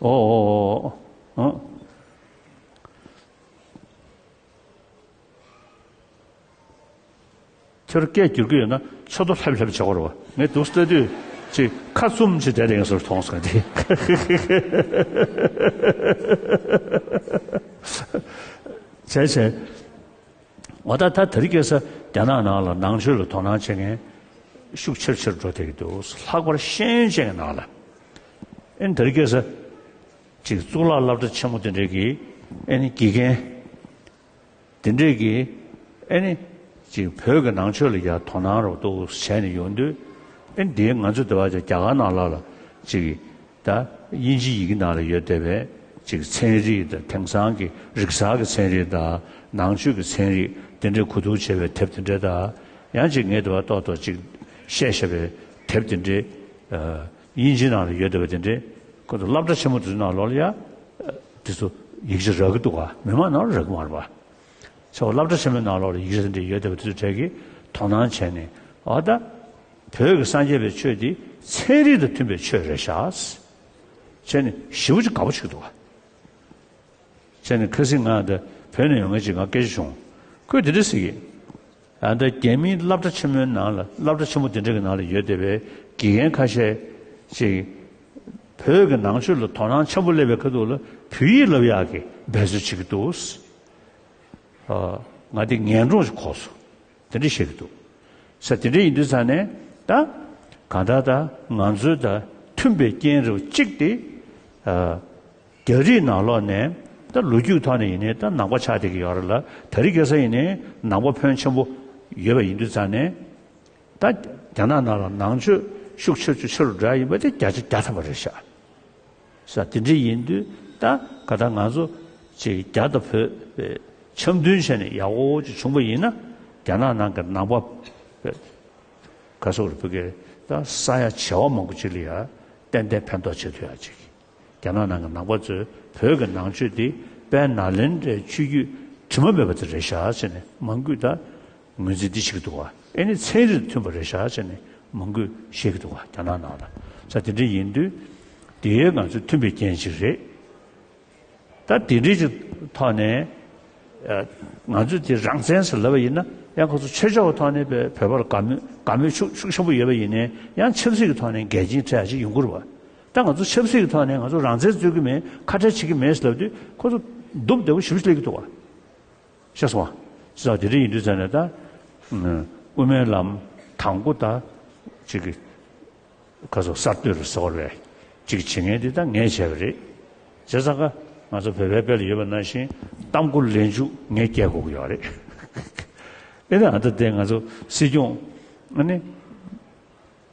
ཨོ་ཨོ་ཨོ་ཨོ། ཨང་། ཁྱོད་སྐད་སྒྱུར་གྱི་ཡོད་ན་ཚོད་ལྟ་ལྷབ་ལྷབ་བྱེད་དགོས་རེད་བ། ངས་འདུག་ལྟ་དུས་ཅིག་ཁ་བཙུམ་ཅིག་བསྡད་བསྡད་མཁན་བཟོ་འདྲ་མཐོང་སོང་དེ། བྱས་བྱས། འོ་ད་ད་དེ་རིང་ཁ་སང་རྒྱ་ནག་ནང་ལ་ནང་ཆོས་ལ་དོ་སྣང་བྱེད་མཁན་ཤུགས་ཆེར་ཆེར་འགྲོ་བསྡད་ཀྱི་འདུག་ལྷག་པར་ཤེས་ཡོན་ཅན་གྱི་ནང་ལ། ཨེ་ནི་དེ་རིང་ཁ་སང་ཅིག་གཙུག་ལག་སློབ་གྲྭ་ཆེན་མོ་དེ་འདྲས་ཀྱི་ཨེ་ནི་དགེ་རྒན། དེ་འདྲས་ཀྱི་ཨེ་ནི་ཅིག་བོད་ཀྱི་ནང་ཆོས་ལ་ཡ་དོ་སྣང་རོགས་འདུག་བྱས་ནས་ཡོང་དུས། ཨེ་ནི་དེའི་ང་ཚོ་འདི་བ་ཅིག་རྒྱ་གར་ནང་ལ་ལ་ཅིག་ད་དབྱིན་ཇི་ཡི་གེ་ནང་ལ་ཡོད་བསྡད་པའི་ཅིག་ཚན་རིག་དང་དེང་སང་གི་རིག་གསར་གྱི་ཚན་རིག་དང་ནང་ཆོས་ཀྱི་ཚན་རིག་དེ་འདྲས་གོ་བསྡུར་བྱས་པའི་དེབ་དེ་འདྲས་དང་། ཡང་ཅིག་ངས་འདི་བ་ཏོག་ཏོག་ཅིག་བཤད་བཞག་པའི་དེབ་དེ་འདྲས། ཨ། དབྱིན་ཇི་ནང་ལ་ཡོད་བསྡད་པ་དེ་འདྲས། ཁོ་ཚོ་སློབ་གྲྭ་ཆེན་མོ་དེ་ཚོ་ནང་ལོགས་ལ་ཡ། དེ་ཚོ་ཡིག་ཆ་རག་གི་འདུག་ག་མི་མང་ནང་ལ་རག་གི་མ་རེད་པ། ཚོ་སློབ་གྲྭ་ཆེན་མོའི་ནང་ལོགས་ལ་ཡིག་ཆ་དེ་འདྲས་ཡོད་བསྡད་པ་དེ་ཚོའི་གྲས་ཀྱིས་དོ་སྣང་བྱས་ནས། འོ་ད། བོད་ཀྱི་སངས་རྒྱས་པའི་ཆོས་འདི་ཚན་རིག་དང་མཐུན་པའི་ཆོས་རེད་ཤག་བྱས་ནས་ཞེ་པོ་ཅིག་དགའ་པོ་བྱེད་ཀྱི་འདུག་ག་བྱས་ནས་ཁ་སང་ང་འདི་བོད་ནས་ཡོང་མཁན་ཅིག་ང་སྐད་ཆ་བྱུང་། ཁོས་འདི་འདྲ་ཟེར་གི། ཨ། ད་རྒྱ་མིའི་སློབ་གྲྭ་ཆེན་མོའི་ནང་ལ་སློབ་གྲྭ་ཆེན་མོ་དེ་འདྲ་གི་ནང་ལ་ཡོད་བསྡད་པའི་དགེ་རྒན་ཁ་ཤས་ ཅིག་བོད་ཀྱི་ནང་ཆོས་ལ་དོ་སྣང་ཆེན་པོ་སླེབས་པའི་ཁ་ཐུག་ལ་བོད་ཡིག་བསླབ་ཡག་གི་འབད་རྩོལ་བྱེད་ཀྱི་འདུག་ཨ། ང་དེ་ངན་གྲོང་ཞིག་གོ་སོང་། དེ་འདྲ་བཤད་ཀྱི་འདུག་ས། དེ་འདྲ་ཡིན་དུས་ཙང་ནས་ད་གང་ལྟར་ད་ང་ཚོའི་ད་མཐུན་པའི་རྐྱེན་རེ་བ་གཅིག་དེ། ཨ། རྒྱ་རིགས་ནང་ལོགས་ནས་ད་ལོ་རྒྱུས་ཐོག་ནས་ཡིན་ནའི་ད་ནང་པ་ཆགས་བསྡད་ཀྱི་ཡོད་རེད་ལ། དེ་རིང་ཁ་སང་ཡིན་ནའི་ནང་པ་ཕོན་ཆེན་པོ་ཡོད་པ་ཡིན་དུས་ཙང་ནས། ད་རྒྱ་ནག་ནང་ལ་ནང་ཆོས་ཤུགས་ཆེ་ཆུ་ཆེ་རུ་འགྲོ་ཡ་ཡིན་པ་དེ་བརྒྱ་ཆ་བརྒྱ་ཐམ་པ་རེད་ཤག་ས། དེ་འདྲ་ཡིན་དུས་ད་ག་ད་ང་ཚོ་ཅིག་རྒྱ་དང་བོད་པའི་འཆམ་མཐུན་བྱས་ནས་ཡག་པོ་ཅིག་བྱུང་པ་ཡིན་ན། རྒྱ་ནག་ནང་གི་ནང་པ་ག་སོགས་རུ་བོད་ཀྱི་ད་ས་ཡ་བྱེ་བ་མང་པོ་ཅིག་ལ་ཡ་ཏན་ཏན་ཕན་ཐོགས་བྱེད་ཐུབ་ཡ་ཅིག་རྒྱ་ནག་ནང་གི་ནང་པ་ཚོས་བོད་ཀྱི་ནང་ཆོས་འདི་དཔལ་ནཱ་ལེནྡྲའི་ཆོས་བརྒྱུད་དྲི་མ་མེད་པ་དེ་རེད་ཤག་ཟེར་ནས་མང་པོས་ད་ངོས་འཛིན་འདི་བྱེད་ཀྱི་འདུག་བ། ཨེ་ནི་ཚན་རིག་མཐུན་པ་རེད་ཤག་ཟེར་ནས་མང་པོས་བཤད་ཀྱི་འདུག་བ། རྒྱ་ནག་ནང་ལ། ས་དེ་འདྲ་ཡིན་དུས་དེ་ང་ཚོས་མཐུན་པའི་རྐྱེན་ཅིག་རེད། ད་དེ་འདྲའི་ཅིག་ཐོག་ནས་ཨ། ང་ཚོས་དེ་རང་བཙན་ཟེར་ལབ་པ་ཡིན་ན། ཡང་ཁོ་ཚོ་ཆོས་ཕྱོགས་ཀྱི་ཐོག་ནས་བོད་པར་དགའ་མོས་དགའ་མོས་ཤུགས་ཤུགས་ཆེན་པོ་ཡོད་པ་ཡིན་ནའི། ཡང་ཆབ་སྲིད་ཀྱི་ཐོག་ནས་འགལ་རྐྱེན་འཕྲད་ཡ་ཅིག་ཡོང་གི་རེད་བ། ད་ང་ཚོ་ཆབ་སྲིད་ཀྱི་ཐོག་ནས་ང་ཚོ་རང་བཙན་རྩོད་ཀྱི་མེད། ཁ་བྲལ་བྱེད་ཀྱི་མེད་ཟེར་ལབ་དུས་ཁོ་ཚོ་སྡུག་བདེ་པོ་ཞེ་པོ་ཅིག་སླེབས་ཀྱི་འདུག་བ། ཤེས་སོང་བ། ས་དེ་འདྲ་ཡིན་དུས་ཙང་ནས་ད་དབུ་མའི་ལམ་དང་པོ་ད་ཅིག་གི་ཁ་སོ་གསར་གཏོད་རུ་ཟེར་བ་རེད། ཅིག་བྱེད་མཁན་དེ་ད་ངས་བྱས་པ་རེད། བྱས་ཙང་ཀ་ང་ཚོ་བོད་པའི་དཔེ་ལ་ཡོད་པ་ནང་བཞིན་གཏམ་མགོ་ལན་ཆུ་ངས་སྐྱེལ་དགོས་ཀྱི་ཡོད་རེད། ཨེ་ད་ཨ་ད་དེ་ང་ཚོ་སྲིད་སྐྱོང་ཨ་ནི་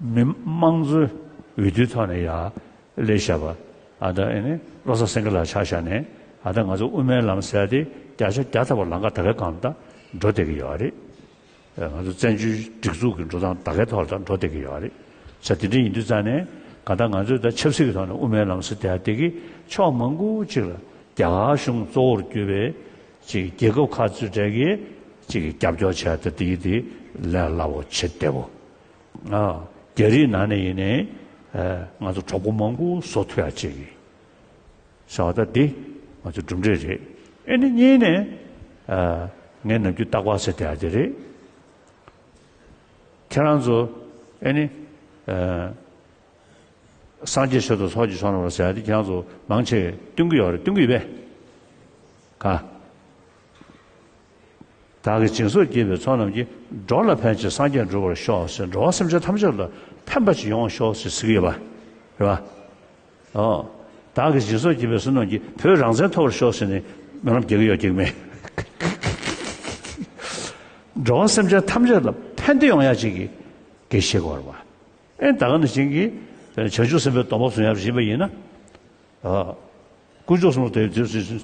མི་དམངས་གཙོའི་འོས་བསྡུའི་ཐོག་ནས་ཡར་སླེབས་བཞག་པ། ཨ་ད་ཨེ་ནི་བློ་བཟང་སེང་གེ་ལགས་ཆ་བཞག་ནས། ཨ་ད་ང་ཚོ་དབུ་མའི་ལམ་ཟེར་ཡ་དེ་བརྒྱ་ཆ་བརྒྱ་ཐམ་པ་ལམ་ཁ་ད་གའི་སྒང་ལ་ད་འགྲོ་བསྡད་ཀྱི་ཡོད་རེད། ང་ཚོ་བཙན་བྱོལ་སྒྲིག་འཛུགས་ཀྱི་འགྲོ་སྟངས་ད་གའི་ཐོག་ལ་ད་འགྲོ་བསྡད་ཀྱི་ཡོད་རེད། ས་དེ་འདྲ་ཡིན་དུས་ཙང་ནས་གང་ལྟར་ང་ཚོས་ད་ཆབ་སྲིད་ཀྱི་ཐོག་ནས་དབུ་མའི་ལམ་ཟེར་བསྡད་ཡ་དེ་གི་ཕྱོགས་མང་པོ་ཅིག་ལ་རྒྱ་གར་གཞུང་གཙོ་བོར་གྱུར་པའི་ཅིག་རྒྱལ་ཁབ་ཁག་ཚོའི་གྲས་ཀྱིས་ཅིག་རྒྱབ་སྐྱོར་བྱས་ཏེ་དེ་ཡི་དེ་ལས་སླ་པོ་བྱེད་བདེ་པོ། ཨ། རྒྱ་རིགས་ནང་ནས་ཡིན་ནའི་ཨ། ང་ཚོ་གྲོགས་པོ་མང་པོ་བཟོ་ཐུབ་ཡ་ཅིག་ཡིན། ཟེར་བ་ད་འདི་ང་ཚོ་གྲུབ་འབྲས་རེད། ཨེ་ནི་གཉིས་ནས་ཨ། ངས་ནམ་རྒྱུན་རྟག་པར་ཟེར་བསྡད་ཡ་དེ་རེད། ཁྱེད་རང་ཚོ་ཨེ་ནི་ཨ། སངས་རྒྱས་ཆོས་དང་ཚོགས་ཀྱི་མཆོག་རྣམས་ལ་ཟེར་ཡ་དེ་ཁྱེད་རང་ཚོ་མང་ཆེ་བས་སྟོན་གྱི་ཡོད་རེད། སྟོན་གྱི་ཡོད་པས། ག་བདག་གིས་སྦྱིན་སོགས་བགྱིས་པའི་ཚོགས་རྣམས་ཀྱིས། འགྲོ་ལ་ཕན་ཕྱིར་སངས་རྒྱས་འགྲུབ་པར་ཤོག་ཟེར། འགྲོ་བ་སེམས་ཅན་ཐམས་ཅད་ལ་ཕན་པ་ཅིག་ཡོང་བར་ཤོག་ཟེར་ཟེར་གྱི་ཡོད་པ་རེད་པ། ཨོ། བདག་གིས་སྦྱིན་སོགས་བགྱིས་པའི་ཚོགས་རྣམས་ཀྱིས། བོད་རང་བཙན་ཐོབ་པར་ཤོག་ཟེར་ནས་སྨོན་ལམ་རྒྱག་གི་ཡོད་ཀྱི་མེད། འགྲོ་བ་སེམས་ཅན་ཐམས་ཅད་ལ་ཕན་བདེ་ཡོང་ཡ་ཅིག་གི་དགེ་བཤད་དགོས་རེད་པ། ཨེ་ད་ག་ནང་བཞིན་གྱི་བྱང་ཆུབ་སེམས་དཔའི་སྡོམ་པ་བཟུང་ཡ་ཡིན་པ་ཡིན་ན། ཨ། དཀོན་མཆོག་གསུམ་ལ་དད་པའི་དུས་སུ།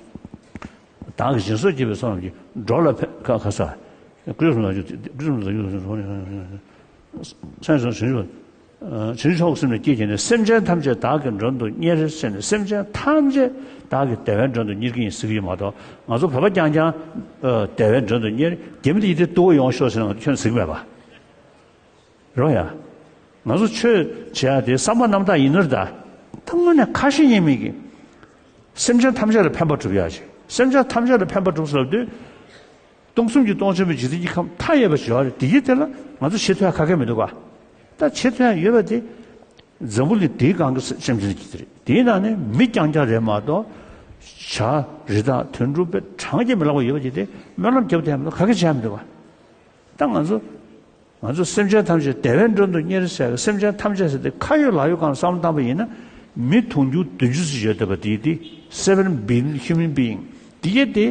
བདག་གིས་སྦྱིན་སོགས་བགྱིས་པའི་ཚོགས་རྣམས་ཀྱིས། འགྲོ་ལ་ཕན་ཁ་ཁ་ས། དཀོན་མཆོག་གསུམ་ལ་དད་པའི་དུས་སུ། སེམས་སོགས་བྱང་ཆུབ། བྱང་ཆུབ་མཆོག་གསུམ་ལ་སྐྱེས་བགྱིས་ནས། སེམས་ཅན་ཐམས་ཅད་བདག་གིས་མགྲོན་དུ་གཉེར་ཟེར་ནས། སེམས་ཅན་ཐམས་ཅད་བདག་གིས་བདེ་བའི་མགྲོན་དུ་གཉེར་གྱི་ཡིན་ཟེར་གྱི་ཡོད་མ་གཏོགས། ང་ཚོ་བོད་པ་རྐྱང་རྐྱང་བདེ་བའི་མགྲོན་དུ་གཉེར། རྒྱ་མི་དེ་ཡིན་དེ་སྡུག་པོ་ཡོང་ཤོག་ཟེར་ན་ང་ཚོ་ཁྱོན་ཟེར་གྱི་མེད་པ། རོ་ཡ། ང་ཚོ་ཆོས་བྱེད་ཡ་དེ་བསམ་པ་རྣམ་དག་ཡིན་ནོ་རེད་ད། ད་དངོས་གནས་ཁ་ཞེ་གཉིས་མེད་ཀྱི། སེམས་ཅན་ཐམས་ཅད་ལ་ཕན་པ་སྒྲུབ་ཡ་ཞིག་སེམས་ཅན་ཐམས་ཅད་ལ་ཕན་པ་སྒྲུབ་ཟེར་ལབ་དུས། སྟོང་གསུམ་གྱི་སྟོང་ཆེན་པོའི་འཇིག་རྟེན་གྱི་ཁམས་མཐའ་ཡས་པ་ཞིག་ཡོད་རེད། དེ་གི་དེ་ལ་ང་ཚོ་བྱེད་ཐུབ་ཡ་ག་གེ་མི་འདུག་ག་ད་བྱེད་ཐུབ་ཡ་ཡོད་པ་དེ། འཛམ་བུ་གླིང་དེའི་སྒང་གི་སེམས་ཅན་གྱི་དེ་རེད། དེའི་ནང་ནས་མི་རྐྱང་རྐྱང་རེད་མ་གཏོགས། བྱ་རི་དྭགས་དུད་འགྲོ་དཔེ་གྲངས་ཀྱིས་མི་ལང་བ་ཡོད་པ་དེ་དེ་སྨོན་ལམ་རྒྱབ་བསྡད་ཡ་མི་འདུག་ག་གེ་བྱས་མི་འདུག་ག་ད་ང་ཚོ། ང་ཚོ་སེམས་ཅན་ཐམས་ཅད་བདེ་བའི་མགྲོན་དུ་གཉེར་ཟེར་བའི་སེམས་ཅན་ཐམས་ཅད་ཟེར་དེ་ཁ་ཡོད་ལག་ཡོད་སྒང་བསམ་བློ་བཏང་པ་ཡིན་ན། མི་དུང་ཕྱུར་བདུན་ཅུ་ཙམ་ཡོད་བསྡད་པ་དེ་དེ་seven billion human being དེ་གས་དེ་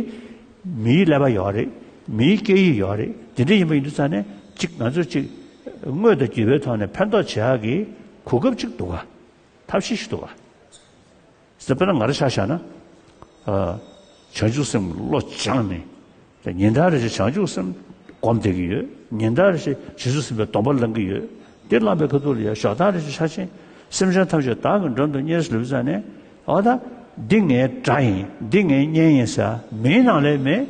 མིའི་ཀླད་པ་ཡོད་རེད། མིའི་སྐད་ཡིག་ཡོད་རེད། དེ་འདྲ་ཡིན་པ་ཡིན་དུས་ཙང་ནས་གཅིག་ང་ཚོས་གཅིག་དངོས་དང་བརྒྱུད་པའི་ཐོག་ནས་ཕན་ཐོགས་བྱེད་ཡག་གི་གོ་སྐབས་གཅིག་འདུག་ག་ཐབས་ཤེས་ཤིག་འདུག་ག་ཟེར། དཔེར་ན་ང་རང་ཆ་བཞག་ན། ཨ། བྱང་ཆུབ་སེམས་བློ་སྦྱངས་ནས། ཉིན་ལྟར་རེ་བཞིན་བྱང་ཆུབ་སེམས་སྒོམ་བསྡད་ཀྱི་ཡོད། ཉིན་ལྟར་རེ་བཞིན་བྱང་ཆུབ་སེམས་དཔའི་སྡོམ་པ་བླང་གི་ཡོད། དེ་བླངས་པའི་ཁ་ཐུག་ལ་ཡང་ཞག་ཐང་རེ་བཞིན་ཆ་ཆེན་སེམས་ཅན་ཐམས་ཅད་བདག་གི་མགྲོན་དུ་གཉེར་ཟེར་ལབ་ཙང་ནས། འོ་ད། འདི་ངའི་དགྲ་ཡིན། འདི་ངའི་གཉེན་ཡིན་ཟེར་མིའི་ནང་ལས་མེད།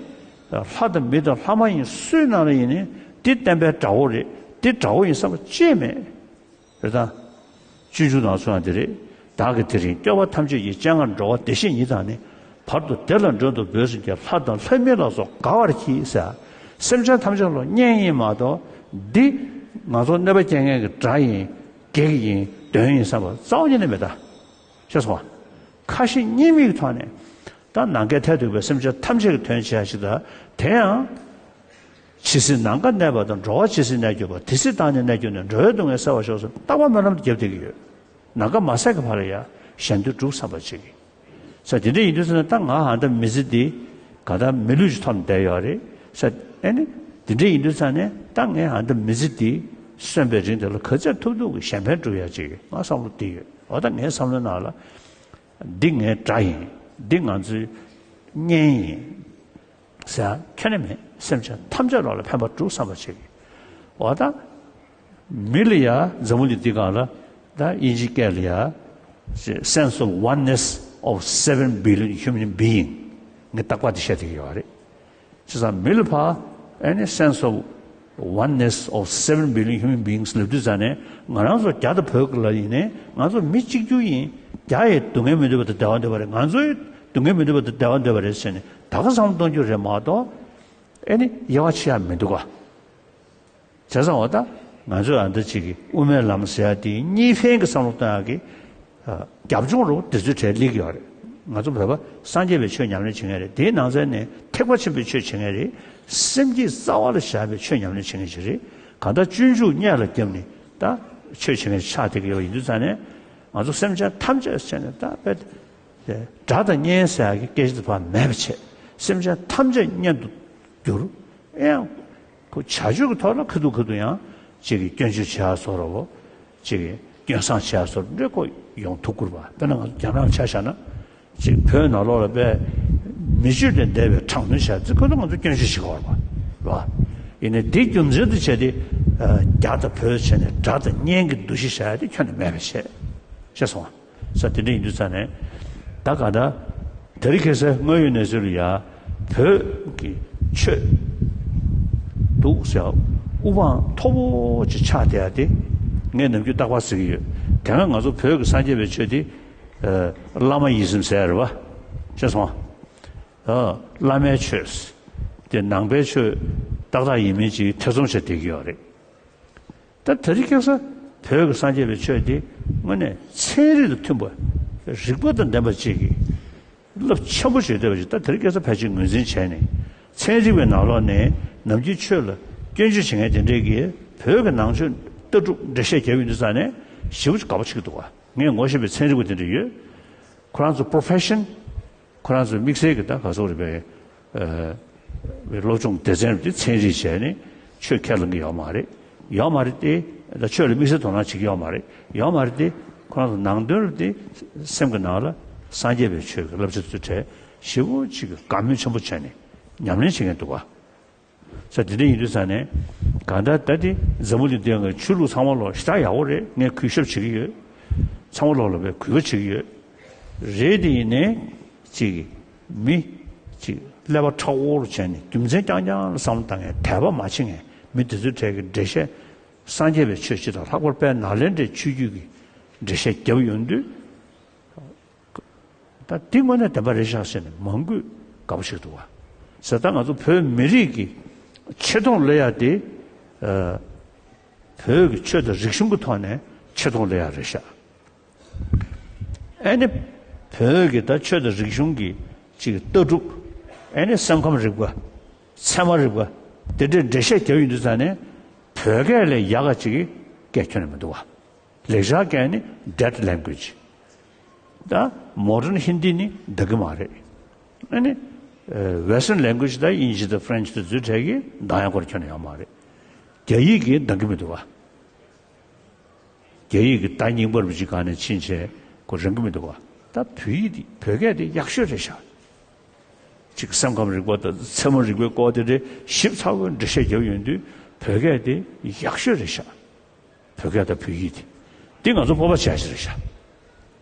ལྷ་དང་མི་དང་ལྷ་མ་ཡིན་སུའི་ནང་ལ་ཡིན་ནའི་འདི་བསྟན་པའི་དགྲ་བོ་རེད། འདི་དགྲ་བོ་ཡིན་བསམ་པ་ཅིག་མེད། རེད་དང་། སྤྱོད་འཇུག་ནང་གསུངས་པ་འདི་རེད། བདག་གིས་དེ་རིང་བསྐལ་པ་ཐམས་ཅད་ཀྱི་སྤྱན་སྔར་འགྲོ་བ་བདེ་གཤེགས་ཉིད་དང་ནི། བར་དུ་བདེ་ལ་མགྲོན་དུ་བོས་ཟིན་གྱི། ལྷ་དང་ལྷ་མིན་ལ་སོགས་དགའ་བར་གྱིས་ཟེར། སེམས་ཅན་ཐམས་ཅད་ལ་གཉེན་ཡིན་མ་གཏོགས། འདི་ང་ཚོ་གནོད་པ་སྐྱེལ་མཁན་གྱི་དགྲ་ཡིན། བགེགས་ཡིན། དོན་ཡིན་བསམ་པ་རྩ་བ་ཉིད་ནས་མེད་ད། ཤེས་སོང་ང་། ཁ་ཞེ་གཉིས་མེད་ཀྱི་ཐོག་ནས་ད་ནམ་མཁའི་མཐས་གཏུགས་པའི་སེམས་ཅན་ཐམས་ཅད་ཀྱི་དོན་བྱེད་ཡ་ཞིག་ད། དེ་ཡང་ཇི་སྲིད་ནམ་མཁའ་གནས་པ་དང་། འགྲོ་བ་ཇི་སྲིད་གནས་གྱུར་པ། དེ་སྲིད་བདག་ནི་གནས་གྱུར་ནས། འགྲོ་བའི་སྡུག་བསྔལ་སེལ་བར་ཤོག་ཟེར་རྟག་པ་སྨོན་ལམ་དུ་བརྒྱབ་བསྡད་ཀྱི་ཡོད། ནམ་མཁའ་མ་ཟད་ཀྱི་བར་ལ་ཡ་གཞན་དོན་སྒྲུབ་བསམ་པ་བྱེད་ཀྱི། ས་དེ་འདྲ་ཡིན་དུས་ཙང་ནས་ད་ང་ཨ་ད་མི་ཚེ་འདི་ག་ད་མི་ལུས་ཅིག་ཐོབ་བསྡད་ཡོད་རེད་ས། ཨེ་ནི་དེ་འདྲ་ཡིན་དུས་ཙང་ནས་ད་ངས་ཨ་ད་མི་ཚེ་འདི་གསོན་པའི་རིང་དེ་ལ་ག་ཚད་ཐུབ་ཐུབ་ཀྱི་གཞན་ཕན་སྒྲུབ་ཡ་ཅིག་ང་བསམ་བློ་འདི་ཡོད། འོ་ད་ངའི་བསམ་བློའི་ནང་ལ་འདི་ངའི་དགྲ་ཡིན། འདི་ང་ཚོའི་གཉེན་ཡིན་ཟེར་ཡ་ཁྱོན་ནས་མེད། སེམས་ཅན་ཐམས་ཅད་ལོག་ལ་ཕན་པ་སྒྲུབ་བསམ་པ་བྱེད་ཀྱི། འོ་ད། མི་ལ་ཡ་འཛམ་བུ་གླིང་འདི་སྒང་ལ་ད་དབྱིན་ཇིའི་སྐད་ལ་ཡ་sense of oneness of seven billion human being ངས་རྟག་པར་འདི་བཤད་བསྡད་ཀྱི་ཡོད་རེད། བྱས་ཙང་མི་ལ་ཕ་ཨེ་ནི་sense of oneness of seven billion human beings ལབ་དུས་ཙང་ནས་ང་རང་ཚོ་རྒྱ་དང་བོད་ལ་ཡིན་ནའི་ང་ཚོ་མི་གཅིག་གྱུར་ཡིན། རྒྱ་ཡི་སྡུག་བསྔལ་མི་འདོད་པ་དང་བདེ་བ་འདོད་པ་རེད། ང་ཚོ་ཡི་སྡུག་བསྔལ་མི་འདོད་པ་དང་བདེ་བ་འདོད་པ་རེད་ཟེར་ནས་ད་ག་བསམ་བློ་གཏོང་རྒྱུ་རེད་མ་གཏོགས་ཨེ་ནི་དབྱེ་བ་ཕྱེ་ཡ་མི་འདུག་ག། བྱས་ཙང་འོ་ད་ང་ཚོས་ཨ་འདི་གཅིག་གི་དབུ་མའི་ལམ་ཟེར་ཡ་དེ་གཉིས་ཕན་གྱི་བསམ་བློ་གཏོང་ཡ་གི་ཨ་རྒྱབ་ལྗོངས་རུ་དེ་ཚོའི་གྲས་སླེབས་ཀྱི་ཡོད་རེད། ང་ཚོ་བོད་པ་སངས་རྒྱས་པའི་ཆོས་ཉམས་ལེན་བྱེད་མཁན་རེད། དེའི་ནང་ཚན་ནས་ཐེག་པ་ཆེན་པོའི་ཆོས་བྱེད་མཁན་རེད། སེམས་བསྐྱེད་རྩ་བ་ལ་བཞག་པའི་ཆོས་ཉམས་ལེན་བྱེད་མཁན་ཞིག་རེད། གང་ལྟར་སྤྱོད་འཇུག་སྙད་ལ་བརྒྱབ་ནས་ད་ཆོས་བྱེད་མཁན་ཆགས་བསྡད་ཀྱི་ཡོད་པ་ཡིན་དུས་ཙང་ནས་ང་ཚོ་སེམས་ཅན་ཐམས་ཅད་བྱས་ནས་ད་དཔེ་དགྲ་དང་གཉེན་ཟེར་ཡ་གི་སྐད་ཆ་དེ་ཕར་མེད་པ་བྱས། སེམས་ཅན་ཐམས་ཅད་གཉེན་དུ་གྱུར། ཨེ་ཡང་ཁོ་བྱ་སྤྱོད་ཀྱི་ཐོག་ལ་ཁ་ཐུག་ཁ་ཐུག་ཡང་གཅིག་གིས་སྐྱོན་བརྗོད་བྱེད་ཡ་བཟོ་འདྲ་བོ། གཅིག་གིས་སྐྱོན་བསང་བྱེད་ཡ་བཟོ་འདྲ་ཁོ་ཡོང་ཐུབ་ཀྱི་རེད་པ། དཔེར་ན་ང་ཚོ་རྒྱ་ནག་ཆ་བཞག་ན། གཅིག་བོད་ནང་ལོགས་ལ་དཔེ་མི་སྤྱོད་དེ་འདས་པའི་དྲག་གནོན་བྱས་ཚེ་ཁོ་ཚོ་ང་ཚོ་སྐྱོན་བརྗོད་བྱེད་ཀྱི་ཡོད་རེད་པ། རེད་པ། ཡིན་ནའི་འདི་རྒྱུ་མཚན་དུ་བྱས་ཏེ་རྒྱ་དང་བོད་བྱས་ནས་དགྲ་དང་གཉེན་གྱི་འདུ་ཤེས་བྱ་ཡ་དེ་ཁྱོན་ནས་མེད་པ་བྱས། ཤེས་སོང་ང་། ས་དེ་འདྲ་ཡིན་དུས་ཙང་ནས་ད་ག་ད་དེ་རིང་ཁ་སང་དངོས་ཡོད་གནས་ཚུལ་ལ་ཡ་བོད་ཀྱི་ཆོས་འདུག་ཟེར་དབུ་འཕང་མཐོ་པོ་ཅིག་ཆགས་བསྡད་ཡ་དེ་ངས་ནམ་རྒྱུན་རྟག་པར་ཟེར་གྱི་ཡོད། དེ་སྔ་ང་ཚོ་བོད་ཀྱི་སངས་རྒྱས་པའི་ཆོས་དེ་ཨ་བླ་མ་ཡིད་བཞིན་ཟེར་ཡ་རེད་པ། ཤེས་སོང་ང་། ཨ་བླ་མའི་ཆོས་དེ་ནང་པའི་ཆོས་ཏག་ཏག་ཡིན་མིན་ཅིག་ཐེ་ཚོམ་བྱས་བསྡད་ཀྱི་ཡོད་རེད། ད་དེ་རིང་ཁ་སང་བོད་ཀྱི་སངས་རྒྱས་པའི་ཆོས་འདི་དངོས་གནས་ཚན་རིག་དང་མཐུན་པ། རིགས་པ་དང་ལྡན་པ་ཅིག་གིས་རླབས་ཆེན་པོ་བྱེད་བསྡད་པ་ཞིག་ད་དེ་རིང་ཁ་སང་ཕལ་ཆེར་ངོས་འཛིན་བྱས་ནས། ཚན་རིག་པའི་ནང་ལོགས་ནས་ནམ་རྒྱུན་ཆོས་ལ་སྐྱོན་བརྗོད་བྱེད་མཁན་དེ་འདྲས་ཀྱིས་བོད་ཀྱི་ནང་ཆོས་ལྟ་གྲུབ་འགྲེལ་བཤད་བརྒྱབ་ཡོང་དུས་ཙང་ནས་ཞེ་པོ་ཅིག་དགའ་པོ་བྱེད་ཀྱི་འདུག་ག། ངས་ངོ་ཤེས་པའི་ཚན་རིག་པ་དེ་འདྲ་ཡོད། ཁོ་རང་ཚོ་པོ་རོ་ཕེ་ཤན། ཁོ་རང་ཚོའི་དམིགས་བསལ་གྱི་ད་ག་ཚོད་རེད་པས། ཨ་བའི་སློབ་སྦྱོང་སྡེ་ཚན་རེད་དེ་ཚན་རིག་བྱས་ནས་ཆོས་ཁས་ལེན་གྱི་ཡོད་མ་རེད། ཡོད་མ་རེད་དེ། ད་ཆོས་ལ་དམིགས་བསལ་དོ་སྣང་བྱེད་ཀྱི་ཡོད་མ་རེད། ཡོད་མ་རེད་དེ། ཁོ་རང་ཚོ་ནང་དོན་ལ་དེ་སེམས་ཀྱི་ནང་ལ་སངས་རྒྱས་པའི་ཆོས་ཀྱི་བསླབ་བྱ་ཚོའི་གྲས་ཞེ་པོ་ཅིག་གི་དགའ་མོས་ཆེན་པོ་བྱས་ནས་ཉམས་ལེན་བྱེད་མཁན་འདུག་ག། ས་དེ་འདྲ་ཡིན་དུས་ཙང་ནས་གང་ལྟར་ད་དེ་འཛམ་བུ་གླིང་འདིའི་ཆོས་ལུགས་ཚང་མ་ལོག་ཞེ་དྲག་ཡག་པོ་རེད། ངས་གུས་ཞབས་བྱེད་ཀྱི་ཡོད། ཚང་མ་ལོག་ལ་བས་གུས་པ་བྱེད་ཀྱི་ཡོད། རེད་དེ་ཡིན་ནའི་ཅིག་མི་ཅིག་ཀླད་པ་མཁྲེགས་པོ་རུ་བྱས་ནས་རྒྱུ་མཚན་རྐྱང་རྐྱང་ལ་བསམ་བློ་བཏང་མཁན་དད་པ་མ་བྱེད་མཁན་མི་དེ་ཚོའི་གྲས་ཀྱི་འགྲེལ་བཤད། སངས་རྒྱས་པའི་ཆོས་སྤྱི་དང་ལྷག་པར་དཔལ་ནཱ་ལེནྡྲའི་ཆོས་བརྒྱུད་ཀྱི་འགྲེལ་བཤད་བརྒྱབ་ཡོང་དུས། ད་འདི་དངོས་གནས་བདེན་པ་རེད་ཤག་ཟེར་ནས་མང་པོས་དགའ་པོ་བྱེད་འདུག་བ། ཟེར་ད་ང་ཚོ་བོད་མི་རིགས་ཀྱི་ཆེ་མཐོང་སླེབས་ཡ་དེ། ཨ་བོད་ཀྱི་ཆོས་དང་རིག་གཞུང་གི་ཐོག་ནས་ཆེ་མཐོང་སླེབས་ཡ་རེད་ཤག། ཨ་ནི་བོད་ཀྱི་ད་ཆོས་དང་རིག་གཞུང་གི་ཅིག་ལྟ་གྲུབ། ཨ་ནི་སེམས་ཁམས་རིག་པ། ཚད་མ་རིག་པ། དེ་འདྲའི་འགྲེལ་བཤད་རྒྱབ་ཡོང་དུས་ཙང་ནས་བོད་སྐད་ལས་ཡག་ག་ཅིག་གི་སྐད་ཁྱོན་ནས་མི་འདུག་བ། ལེགས་སྦྱར་སྐད་ནི་dead language། ད་modern Hindi ནི་འདང་གི་མ་རེད། ཨ་ནི་Western language ད་དབྱིན་ཇི་དང་French དེ་ཚོའི་གྲས་ཀྱིས་འདང་ཡག་སྐོར་ཁྱོན་ནས་ཡོད་མ་རེད། རྒྱ་ཡིག་གིས་འདང་གི་མི་འདུག་བ། རྒྱ་ཡིག་གི་ད་རྙིང་པར་བ་ཅིག་གང་ནས་ཕྱིན་བྱས་ཁོ་རང་གི་མི་འདུག་བ། ད་བོད་ཡིག་འདི་བོད་སྐད་འདི་ཡག་ཤོས་རེད་ཤག། ཅིག་སེམས་ཁམས་རིག་པ་དང་ཚད་མ་རིག་པའི་སྐོར་དེ་འདྲའི་ཞིབ་ཚགས་པོའི་འགྲེལ་བཤད་རྒྱབ་ཡོང་དུས་བོད་སྐད་དེ་ཡག་ཤོས་རེད་ཤག། བོད་སྐད་དང་བོད་ཡིག་དེ། འདི་ང་ཚོ་སྤོབས་པ་བྱ་ཞིག་རེད་ཤག།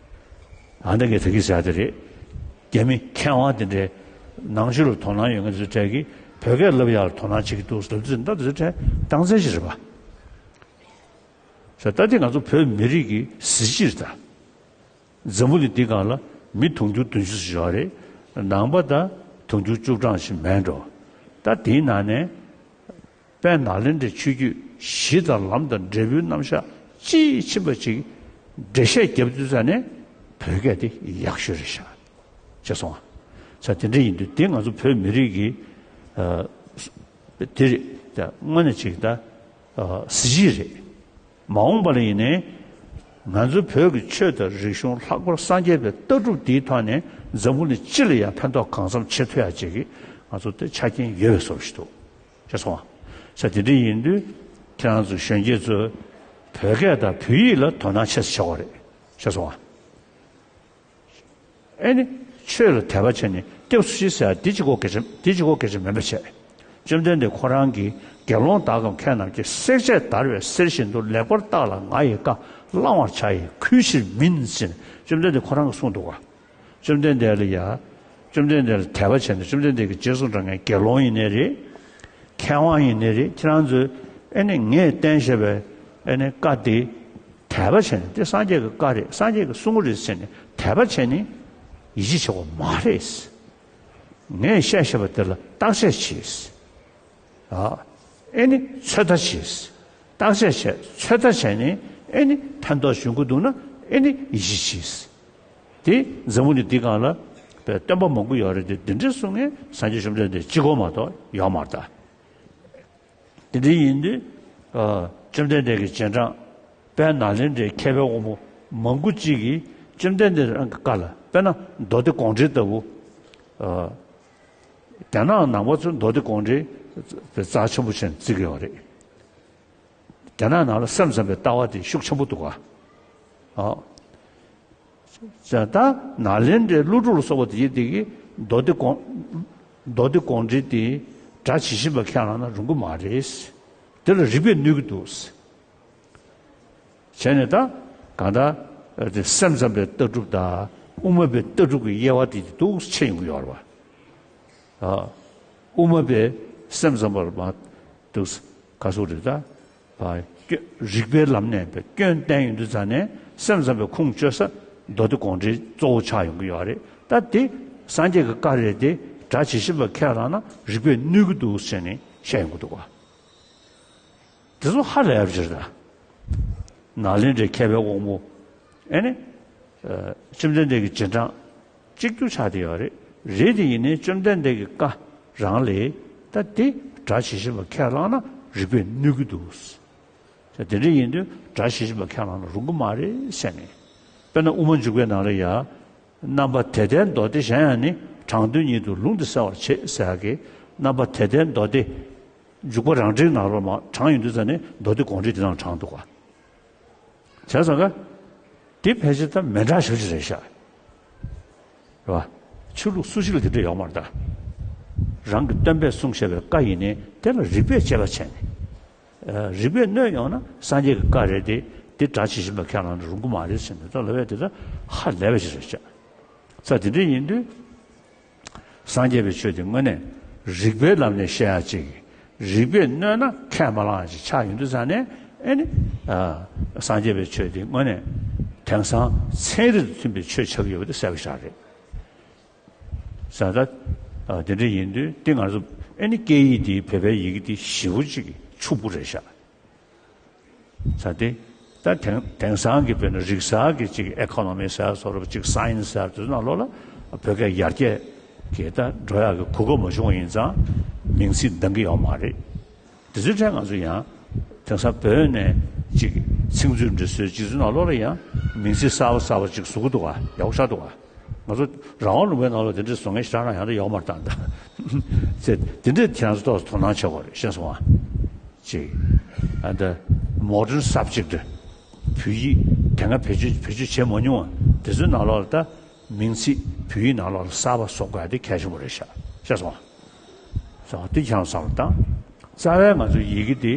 ཨ་འདི་ངས་ད་གིན་ཟེར་ཡ་དེ་རེད། རྒྱ་མི་མཁས་དབང་དེ་འདྲའི་ནང་ཆོས་ལ་དོ་སྣང་ཡོད་མཁན་ཚོའི་གྲས་ཀྱིས་བོད་སྐད་བསླབ་ཡག་ལ་དོ་སྣང་བྱེད་ཀྱི་འདུག་ཟེར་ལབ་དུས་ད་དེ་ཚོའི་གྲས་རྟགས་མཚན་ཞིག་རེད་པ། ཟེར་ད་འདི་ང་ཚོ་བོད་མི་རིགས་ཀྱི་གཟི་བརྗིད་རེད་ད། འཛམ་བུ་གླིང་འདི་སྒང་ལ་མི་དུང་ཕྱུར་བདུན་ཅུ་ཙམ་ཞིག་ཡོད་རེད། ནང་པ་ད་དུང་ཕྱུར་བཅུ་གྲངས་ཤིག་མེད་འགྲོ། ད་དེའི་ནང་ནས་དཔལ་ནཱ་ལེནྡྲའི་ཆོས་བརྒྱུད་གཞི་དང་ལམ་དང་འབྲས་བུའི་རྣམ་གཞག་དཔྱིས་ཕྱིན་པ་ཅིག་ འགྲེལ་བཤད་རྒྱབ་དུས་ཙ་ནས་བོད་སྐད་དེ་ཡག་ཤོས་རེད་ཤག་ཤེས་སོང་ང་། ས་དེ་འདྲ་ཡིན་དུས་དེ་ང་ཚོ་བོད་མི་རིགས་ཀྱི་ཨ་དེ་རེད། ད་དངོས་གནས་ཅིག་ད་ཨ་གཟི་བརྗིད་རེད། མ་འོངས་པ་ལ་ཡིན་ནའི་ང་ཚོ་བོད་ཀྱི་ཆོས་དང་རིག་གཞུང་ལྷག་པར་སངས་རྒྱས་པའི་ལྟ་གྲུབ་འདིའི་ཐོག་ནས་འཛམ་བུ་གླིང་སྤྱི་ལ་ཡང་ཕན་ཐོགས་གང་འཚམ་བྱེད་ཐུབ་ཡ་ཅིག་གི་ང་ཚོ་དེ་ཆ་རྐྱེན་ཡོད་པའི་བཟོ་འདྲ་ཞིག་འདུག་ཤེས་སོང་ང་། ས་དེ་འདྲ་ཡིན་དུས་ཁྱེད་རང་ཚོ་གཞོན་སྐྱེས་ཚོས་བོད་སྐད་དང་བོད་ཡིག་ལ་དོ་སྣང་ཆེ་ཙམ་བྱེད་དགོས་རེད། ཤེས་སོང་ང་། ཨེ་ནི། ཆོས་ལ་དད་པ་བྱས་ནས་སྐྱབས་སུ་མཆི་ཟེར་ཡ་འདི་གཅིག་པོ་སྐད་ཆ་འདི་གཅིག་པོ་སྐད་ཆ་མིན་པ་བྱས། བཅོམ་ལྡན་འདས་ཁོ་རང་གིས་དགེ་སློང་དག་གམ་མཁས་རྣམས་ཀྱིས། བསྲེག་བཅད་བརྡར་བའི་གསེར་བཞིན་དུ། ལེགས་པར་བརྟགས་ལ་ང་ཡི་བཀའ། བླང་བར་བྱ་ཡི་གུས་ཕྱིར་མིན་ཟེར་ནས་བཅོམ་ལྡན་འདས་ཁོ་རང་གིས་གསུངས་འདུག་ག། བཅོམ་ལྡན་འདས་ལ་ཡ། བཅོམ་ལྡན་འདས་ལ་དད་པ་བྱས་ནས་བཅོམ་ལྡན་འདས་ཀྱིས་རྗེས་སུ་འབྲང་མཁན་དགེ་སློང་ཡིན་ནའི་རེད། མཁས་དབང་ཡིན་ནའི་རེད། ཁྱེད་རང་ཚོས་ཨེ་ནི་ངས་བསྟན་བཞག་པའི་ཨེ་ནི་བཀའ་དེ་དད་པ་བྱས་ནས་དེ་སངས་རྒྱས་ཀྱི་བཀའ་རེད། སངས་རྒྱས་ཀྱིས་གསུང་གི་རེད་ཟེར་ནས་དད་པ་བྱས་ནས་ཡིད་ཆེས་བྱེད་དགོས་མ་རེད། ངས་བཤད་བཞག་པ་དེ་ལ་བརྟག་དཔྱད་བྱས། ཨ། ཨེ་ནི་ཚོད་ལྟ་བྱས། བརྟག་དཔྱད་བྱས། ཚོད་ལྟ་བྱས་ནས་ཨེ་ནི་ཕན་ཐོགས་བྱུང་གི་འདུག་ན་ཨེ་ནི་ཡིད་ཆེས་བྱས། དེ་འཛམ་བུ་གླིང་འདི་སྒང་ལ་བའི་སྟོན་པ་མང་པོ་ཡོད་རེད་དེ། འདི་འདྲ་གསུང་མཁན་སངས་རྒྱས་བཅོམ་ལྡན་འདས་གཅིག་པོ་མ་གཏོགས་ཡོད་མ་རེད་ད། དེ་འདྲ་ཡིན་དུས་ཨ་བཅོམ་ལྡན་འདས་ཀྱི་རྗེས་འབྲང་དཔལ་ནཱ་ལེནྡྲའི་མཁས་པའི་དབང་པོ་མང་པོ་གཅིག་གིས་བཅོམ་ལྡན་འདས་རང་གི་བཀའ་ལ། དཔེར་ན་མདོ་སྡེ་དགོངས་འགྲེལ་ལྟ་བུ། ཨ། རྒྱ་ནག་ནང་པ་ཚོས་མདོ་སྡེ་དགོངས་འགྲེལ་རྩ་ཆེན་པོ་བྱས་ནས་བརྩི་གི་ཡོད་རེད། རྒྱ་ནག་ནང་ལ་སེམས་ཙམ་པའི་ལྟ་བ་དེ་ཤུགས་ཆེན་པོ་འདུག་ག། ཨ། ད་ནཱ་ལེནྡྲའི་ཀླུ་སྒྲུབ་ལ་སོགས་པ་དེ་དེ་གིས་མདོ་སྡེ་དགོངས་མདོ་སྡེ་དགོངས་འགྲེལ་དེ་སྒྲ་ཇི་བཞིན་པ་ཁས་བླངས་ན་རུང་གི་མ་རེད། དེ་ལ་རིགས་པས་གནོད་ཀྱི་འདུག། བྱས་ནས་ད་གང་ལྟར་དེ་སེམས་ཙམ་པའི་ལྟ་གྲུབ་དང་དབུ་མ་པའི་ལྟ་གྲུབ་ཀྱི་དབྱེ་བ་དེ་འདུག་ཕྱེ་ཡོང་གི་ཡོད་རེད་པ། ཨ། དབུ་མ་པའི་སེམས་ཙམ་པར་མ་འདུག་ག་སོགས་རེད་ད། ཨ། སྐྱོན་རིགས་པའི་ལམ་ནས་པའི་སྐྱོན་བསྟན་ཡོང་དུས་ཙ་ནས་སེམས་ཙམ་པའི་ཁུངས་བཅོལ་ས་མདོ་སྡེ་དགོངས་འགྲེལ་གཙོ་བོ་ཆགས་ཡོང་གི་ཡོད་རེད། ད་དེ་སངས་རྒྱས་ཀྱི་བཀའ་རེད་དེ། སྒྲ་ཇི་བཞིན་པ་ཁས་བླངས་ན་རིགས་པས་གནོད་ཀྱི་འདུག་ཟེར་ནས་བཤད་ཡོང་གི་འདུག་ག། དེ་ཚོ་ཧ་ལས་པ་ཅིག་རེད་ད། ནཱ་ལེནྡྲའི་མཁས་པའི་དབང་པོ། ཨེ་ནི། ཨ། བཅོམ་ལྡན་འདས་ཀྱི་རྗེས་འབྲང་གཅིག་གྱུར་ཆགས་བསྡད་ཡོད་རེད། རེད་དེ་ཡིན་ནའི་བཅོམ་ལྡན་འདས་ཀྱི་བཀའ་རང་ལས་ད་དེ་སྒྲ་ཇི་བཞིན་པ་ཁས་བླངས་ན་རིགས་པས་གནོད་ཀྱི་འདུག། ད་དེ་འདྲ་ཡིན་དུས་སྒྲ་ཇི་བཞིན་པ་ཁས་བླངས་ན་རུང་གི་མ་རེད་ཟེར་ནས། དཔེར་ན་དབུ་མ་འཇུག་པའི་ནང་ལ་ཡ། རྣམ་པ་དེ་ལྟའི་མདོ་སྡེ་གཞན་ཡང་ནི། དྲང་དོན་ཉིད་དུ་ལུང་འདི་གསལ་བར་བྱེད་ཟེར་ཡག་གི་རྣམ་པ་དེ་ལྟའི་མདོ་སྡེ། འཇུག་པ་རང་འགྲེལ་ནང་ལོགས་མ་དྲངས་ཡོང་དུས་ཙ་ནས་མདོ་སྡེ་དགོངས་འགྲེལ་འདི་ནང་དྲངས་འདུག་ག། བྱས་ཙང་ཀ། འདི་ཕལ་ཆེར་ད་མི་འདྲ་ཞེ་པོ་ཅིག་རེད་ཤག། རེད་བ། ཆོས་ལུགས་སུ་ཞིག་ལ་དེ་འདྲ་ཡོད་མ་རེད་ད། རང་གི་སྟོན་པས་གསུངས་བཞག་པའི་བཀའ་ཡིན་ནའི་དེ་ལ་རིགས་པས་དཔྱད་པ་བྱས་ནས། ཨ། རིགས་པས་གནོད་ཡོང་ན་སངས་རྒྱས་ཀྱི་བཀའ་རེད་དེ། དེ་སྒྲ་ཇི་བཞིན་པ་ཁས་བླངས་ན་རུང་གི་མ་རེད་ཟེར་ནས་ད་ལབ་ཡ་དེ་ད་ཧ་ལས་པ་ཞིག་རེད་ཤག། ས་དེ་འདྲ་ཡིན་དུས། སངས་རྒྱས་པའི་ཆོས་དེ་དངོས་གནས་རིགས་པའི་ལམ་ནས་བཤད་ཡ་ཅིག། རིགས་པས་གནོད་ན་ཁས་མ་བླངས་ཡ་ཅིག་ཆགས་ཡོང་དུས་ཙ་ནས། ཨེ་ནི། ཨ། སངས་རྒྱས་པའི་ཆོས་དེ་དངོས་གནས་དེང་སང་ཚན་རིག་དང་མཐུན་པའི་ཆོས་ཆགས་ཀྱི་ཡོད་པ་དེ་གསལ་པོ་ཞིག་རེད། ས་ད། ཨ། དེ་འདྲ་ཡིན་དུས་དེ་ང་ཚོ་ཨེ་ནི་སྐད་ཡིག་དེ་བོད་པའི་ཡི་གེ་དེ་ཞེ་པོ་ཅིག་ཕྱུག་པོ་རེད་ཤག། ས་དེ། ད་དེང་དེང་སང་གི་དཔེར་ན་རིག་གསར་གྱི་ཅིག་ཨེ་ཁོ་ནོ་མི་ཟེར་བཟོ་འདྲ་ཅིག་སའེན་སི་ཟེར་དེ་ཚོ་ནང་ལོགས་ལ་བོད་སྐད་ཡར་རྒྱས་ཀྱི་ད་འགྲོ་ཡག་གི་གོ་སྐབས་མ་བྱུང་བ་ཡིན་ཙང་མིང་ཚིག་འདང་གི་ཡོད་མ་རེད། དེ་ཚོའི་གྲས་ང་ཚོ་ཡང་དེང་སང་བོད་ནས་ཅིག་ཚིག་མཛོད་འབྲི་སྲོལ་ཅིག་ཚོའི་ནང་ལོགས་ལ་ཡང་མིང་ཚིག་གསར་པ་གསར་པ་ཅིག་བཟོ་གི་འདུག་ག། ཡག་པོ་ཆགས་འདུག་ག། ང་ཚོ་རང་དབང་ལུང་པའི་ནང་ལ་དེ་འདྲ་བཟོ་མཁན་ཞེ་དྲག་རང་ཡང་ད་ཡོད་མ་རེད་ད། ཚེ་དེ་འདྲས་ཁྱེད་རང་ཚོ་ཏོག་ཙམ་དོ་སྣང་བྱེད་དགོས་རེད། ཤེས་སོང་ཨ། ཅིག། ཨ། ད་མོ་ཌརན་སབ་ཇེག་ཊི། བོད་ཡིག་དེ་སྔ་བེད་སྤྱོད་བེད་སྤྱོད་བྱས་མ་མྱོང་བ་དེ་ཚོའི་ནང་ལོགས་ལ་ད་མིང་ཚིག་བོད་ཡིག་ནང་ལོགས་ལ་གསར་པ་བཟོ་དགོས་ཡ་དེ་གལ་ཆེན་པོ་རེད་ཤག། ཤེས་སོང་ཨ། སོང་དེ་ཁྱེད་རང་བསམ་བློ་བཏང་། རྩ་བའི་ང་ཚོའི་ཡི་གེ་དེ་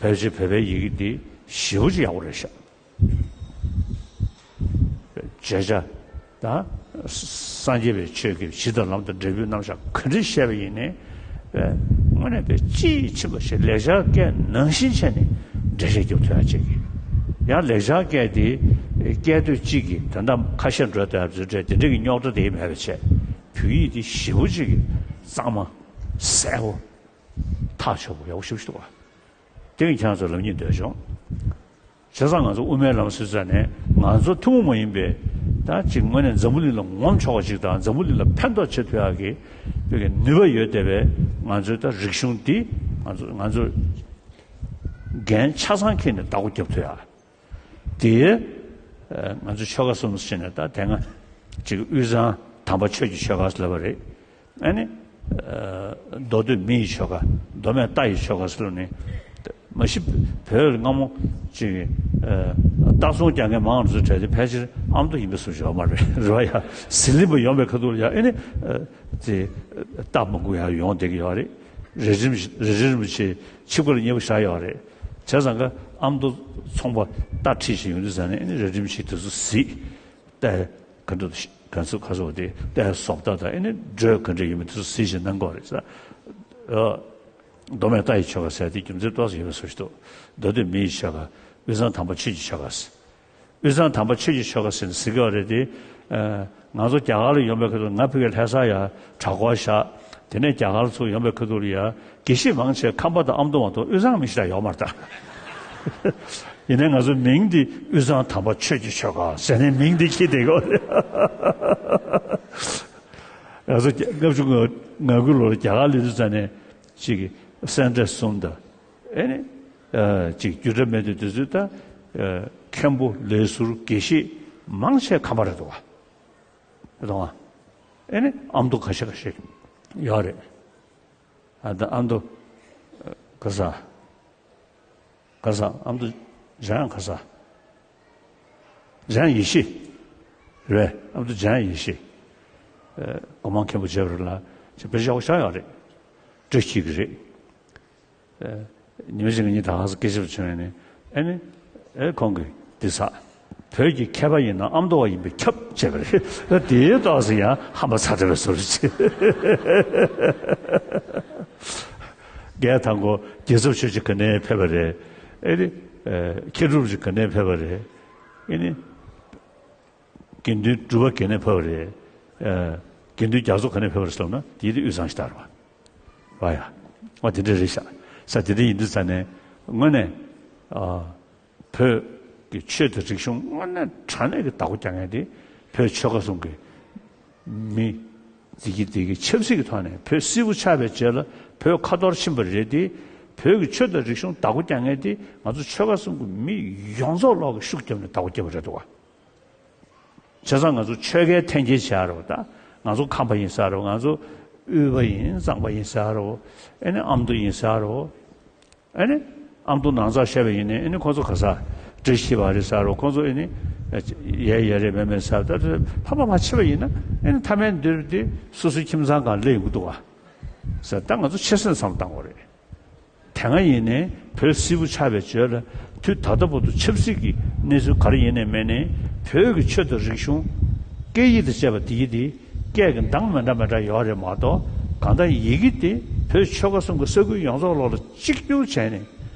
ཕལ་ཆེར་བོད་པའི་ཡི་གེ་དེ་ཞེ་པོ་ཅིག་ཡག་པོ་རེད་ཤག། བརྗོད་བྱ་དང་། སངས་རྒྱས་པའི་ཆོས་ཀྱི་གཞི་དང་ལམ་དང་འབྲས་བུའི་རྣམ་གཞག་ག་འདྲ་བཤད་པ་ཡིན་ནའི། དངོས་གནས་པའི་དཔྱིས་ཕྱིན་པ་ཞིག་ལེགས་སྦྱར་སྐད་ནང་བཞིན་བྱས་ནས་འགྲེལ་བཤད་རྒྱབ་ཐུབ་ཡ་བྱེད་ཀྱི། ཡང་ལེགས་སྦྱར་སྐད་དེ་སྐད་དོད་གཅིག་གིས་ད་ལྟ་ཁ་ཤས་འགྲོ་བསྡད་པ་ཚོའི་གྲས་དེ་འདྲ་གི་རྙོག་དྲ་དེ་མེད་པ་བྱས། བོད་ཡིག་དེ་ཞེ་པོ་ཅིག་གིས་གཙང་མ་གསལ་པོ་ཐག་ཆོད་པོ་ཡག་པོ་ཞེ་པོ་ཞིག་འདུག་བ། དེ་གི་ཁྱེད་རང་ཚོ་ལབ་སྙིང་འདོད་བྱུང་། བྱས་ཙང་ང་ཚོ་དབུ་མའི་ལམ་ཟེར་ཙང་ནས་ང་ ང་ཚོ་ཐུན་མོང་མ་ཡིན་པའི་ད་ཅིག་དངོས་གནས་འཛམ་བུ་གླིང་ལ་ངོམ་ཆོག་པ་ཅིག་དང་འཛམ་བུ་གླིང་ལ་ཕན་ཐོགས་བྱེད་ཐུབ་ཡག་གི་བོད་ཀྱི་ནུས་པ་ཡོད་བསྡད་པའི་ང་ཚོའི་ད་རིག་གཞུང་འདི་ང་ཚོ་ང་ཚོ་འགན་ཆ་ཚང་འཁྱེར་ནས་བདག་པོ་རྒྱབ་ཐུབ་ཡག་དེ་ང་ཚོ་ཆོལ་ཁ་གསུམ་ཟེར་ནས་ད་དེ་སྔ་ཅིག་དབུས་གཙང་དམ་པ་ཆོས་ཀྱི་ཆོལ་ཁ་ཟེར་ལབ་པ་རེད། ཨ་ནི། མདོ་སྟོད་མི་ཡི་ཆོལ་ཁ། མདོ་སྨད་རྟ་ཡི་ཆོལ་ཁ་ཟེར་ནས། མ་གཞི་བོད་ལ་སྔ་མོ་ཅིག་རྟ་ཚོང་རྒྱག་མཁན་མང་རུ་ཚོ་གྲས་དེ་ཕལ་ཆེར་ཨ་མདོ་ཡིན་པའི་བཟོ་ཞིག་ཡོད་མ་རེད། རེད་བ་ཡ། ཟི་ལིང་པ་ཡོང་བའི་ཁ་ཐུག་ལ་ཡ་ཨེ་ནི། ཅིག་རྟ་མང་པོ་ཡ་ཡོང་བསྡད་ཀྱི་ཡོད་རེད། རེ་རེ་རིན་པོ་ཆེ་ཆིབས་ཁ་ལ་མཉེས་པོ་བཞག་ཡོད་རེད། བྱས་ཙང་ཀ་ཨ་མདོ་ཚོང་པ་རྟ་ཁྲིད་བཞིན་ཡོང་དུས་ཙང་ནས་ཨེ་ནི་རེ་རེ་རིན་པོ་ཆེ་དེ་ཚོ་གཟིགས། ཏེ། ག་འདྲ་ག་ཚོད་ག་ཚོད་དེ་ཏེ་བཟོ་ལྟ་དང་ཨེ་ནི་འགྲོས་ག་འདྲ་ཡོད་མེད་དེ་ཚོ་གཟིགས་བཞིན་གནང་དགོས་རེད་ཟེར། མདོ་སྨད་རྟ་ཡི་ཆོལ་ཁ་ཟེར་དེ་རྒྱུ་མཚན་ཏོག་ཙམ་ཡོད་པའི་བཟོ་ཞིག་འདུག་མདོ་སྟོད་མི་ཡི་ཆོལ་ཁ། དབུས་གཙང་དམ་པ་ཆོས་ཀྱི་ཆོལ་ཁ་ཟེར། དབུས་གཙང་དམ་པ་ཆོས་ཀྱི་ཆོལ་ཁ་ཟེར་ནས་ཟེར་གྱི་ཡོད་རེད་དེ། ང་ཚོ་རྒྱ་གར་ལ་ཡོང་པའི་ཁ་ཐུག་ང་ཕ་གིར་ལྷ་ས་ཡ་གྲྭ་སྐོར་བཞག་དེ་ནས་རྒྱ་གར་ཚུར་ཡོང་པའི་ཁ་ཐུག་ལ་ཡ་དགེ་བཤེས་མང་ཆེ་ཁམས་པ་དང་ཨ་མདོ་མ་གཏོགས་དབུས་གཙང་མི་ཞིག་ལ་ཡོད་མ་རེད་ད། ཡིན་ནའི་ང་ཚོའི་མིང་འདི་དབུས་གཙང་དམ་པ་ཆོས་ཀྱི་ཆོལ་ཁ་ཟེར་ནས་མིང་འདི་ཁྱེར་བསྡད་ཡོད་རེད། ང་ཚོ་ལྔ་བཅུ་ང་དགུ་ལོར་རྒྱ་གར་སླེབས་དུས་ཙ་ནས་ཅིག་སེ་འབྲས་གསུམ་དང་ཨེ་ནི་ཅིག་རྒྱུད་གྲྭ་མེད་དུས་དུས་ཚོད་ད་མཁན་པོ་ལས་ཟུར་དགེ་བཤེས་མང་ཆེ་ཁམས་པ་རེད་འདུག་བ། རེད་འདུག་བ། ཨེ་ནི་ཨ་མདོ་ཁ་ཤས་ཁ་ཤས་ཡོད་རེད། ཨ་ད་ཨ་མདོ་ག་ས། ག་ས་ཨ་མདོ་འཇམ་དབྱངས་ག་ས། འཇམ་དབྱངས་ཡེ་ཤེས། རེད་ཨ་མདོ་འཇམ་དབྱངས་ཡེ་ཤེས། སྒོ་མང་མཁན་པོ་བྱས་པ་རེད་ལ་ཅིག་དཔེ་ཆ་ཡག་པོ་ཆགས་ཡོད་རེད། བཀྲ་ཤིས་ཀྱི་རེད། ཉི་མ་ཅིག་ངེད་གཉིས་ད་ག་ས་སྐད་ཆ་བྱུང་ཡོད་ནས་ཨེ་ནི། ཨེ་ཁོང་གིས་འདི་ཟ། བོད་ཀྱི་མཁས་པ་ཡིན་ན་ཨ་མདོ་བ་ཡིན་པས་ཁྱབ་བྱས་པ་རེད། དེའི་ཏོག་ཙམ་ཡང་ཧམ་པ་ཚ་དྲགས་པའི་བཟོ་འདྲ་ཅིག་རྒན་དང་པོ་རྒྱལ་ཚབ་ཆོས་རྗེ་ག་ནས་ཕེབས་པ་རེད། ཨེ་ནི། མཁས་གྲུབ་རྗེ་ག་ནས་ཕེབས་པ་རེད། ཨེ་ནི། དགེ་འདུན་གྲུབ་པ་ག་ནས་ཕེབས་པ་རེད། དགེ་འདུན་རྒྱ་མཚོ་ག་ནས་ཕེབས་པ་རེད་ཟེར་ན་དེའི་དེ་དབུས་གཙང་ཞིག་ལྟར་བ། བ་ཡ། ཨ་དེ་འདྲ་རེད་ཤག་ས་དེ་འདྲ་ཡིན་དུས་ཙ་ནས་དངོས་གནས། བོད་ཀྱི་ཆོས་དང་རིག་གཞུང་དངོས་གནས་དྲང་གནས་ཀྱི་བདག་པོ་རྒྱག་མཁན་དེ་བོད་ཆོལ་ཁ་གསུམ་གྱི་མི་འདི་གི་འདི་གི་ཆབ་སྲིད་ཀྱི་ཐོག་ནས་བོད་སིལ་བུ་ཆགས་པའི་རྗེས་ལ་བོད་ཁ་ཐོར་ཕྱིན་པ་རེད་དེ། བོད་ཀྱི་ཆོས་དང་རིག་གཞུང་བདག་པོ་རྒྱག་མཁན་དེ་ང་ཚོ་ཆོལ་ཁ་གསུམ་གྱི་མི་ཡོངས་རྫོགས་ལོག་གི་ཤུགས་བརྒྱབ་ནས་བདག་པོ་བརྒྱབ་པ་རེད་འདུག་བ། བྱས་ཙང་ང་ཚོ་ཆོལ་ཁའི་འཐེན་འཁྱེར་བྱས་རེད་བ་ད། ང་ཚོ་ཁམས་པ་ཡིན་ས་རེད་བ། ང་ཚོ་དབུས་པ་ཡིན་གཙང་པ་ཡིན་ས་རེད་བ། ཨེ་ནི་ཨ་མདོ་ཡིན་ས་རེད་བ། ཨེ་ནི། ཨ་མདོ་ནང་ཚགས་བཤད་པ་ཡིན་ནའི་ཨེ་ནི་ཁོང་ཚོ་ག་ས། བཀྲ་ཤིས་པ་རེད་ས་རོ། ཁོང་ཚོ་ཨེ་ནི། ཡ་ཡ་རེད་མེད་མེད་ས་ད་ཕ་མ་མ་ཆེ་བ་ཡིན་ན་ཨེ་ནི་མཐའ་མའི་མདུན་དེ་སོ་སོའི་ཁྱིམ་ཚང་སྒང་སླེབས་ཡོང་གི་འདུག་བ། ས་ད་ང་ཚོ་ཆེ་སེམས་བསམ་བཏང་དགོས་རེད། དེ་སྔ་ཡིན་ནའི་བོད་སིལ་བུ་ཆགས་པའི་རྗེས་ལ་དུས་ད་ལྟ་བར་དུ་ཆབ་སྲིད་ཀྱི་གནས་ཚུལ་ག་རེ་ཡིན་ནའི་མེད་ནའི་བོད་ཀྱི་ཆོས་དང་རིག་གཞུང་། སྐད་ཡིག་དང་བཅས་པ་དེ་ཡི་དེ། སྐད་ཀྱི་གདངས་མི་འདྲ་མི་འདྲ་ཡོད་རེད་མ་གཏོགས་གང་ལྟར་ཡི་གེ་དེ་བོད་ཆོལ་ཁ་གསུམ་གྱི་ས་ཁུལ་ཡོངས་རྫོགས་ལོག་ལ་གཅིག་གྱུར་བྱས་ནས་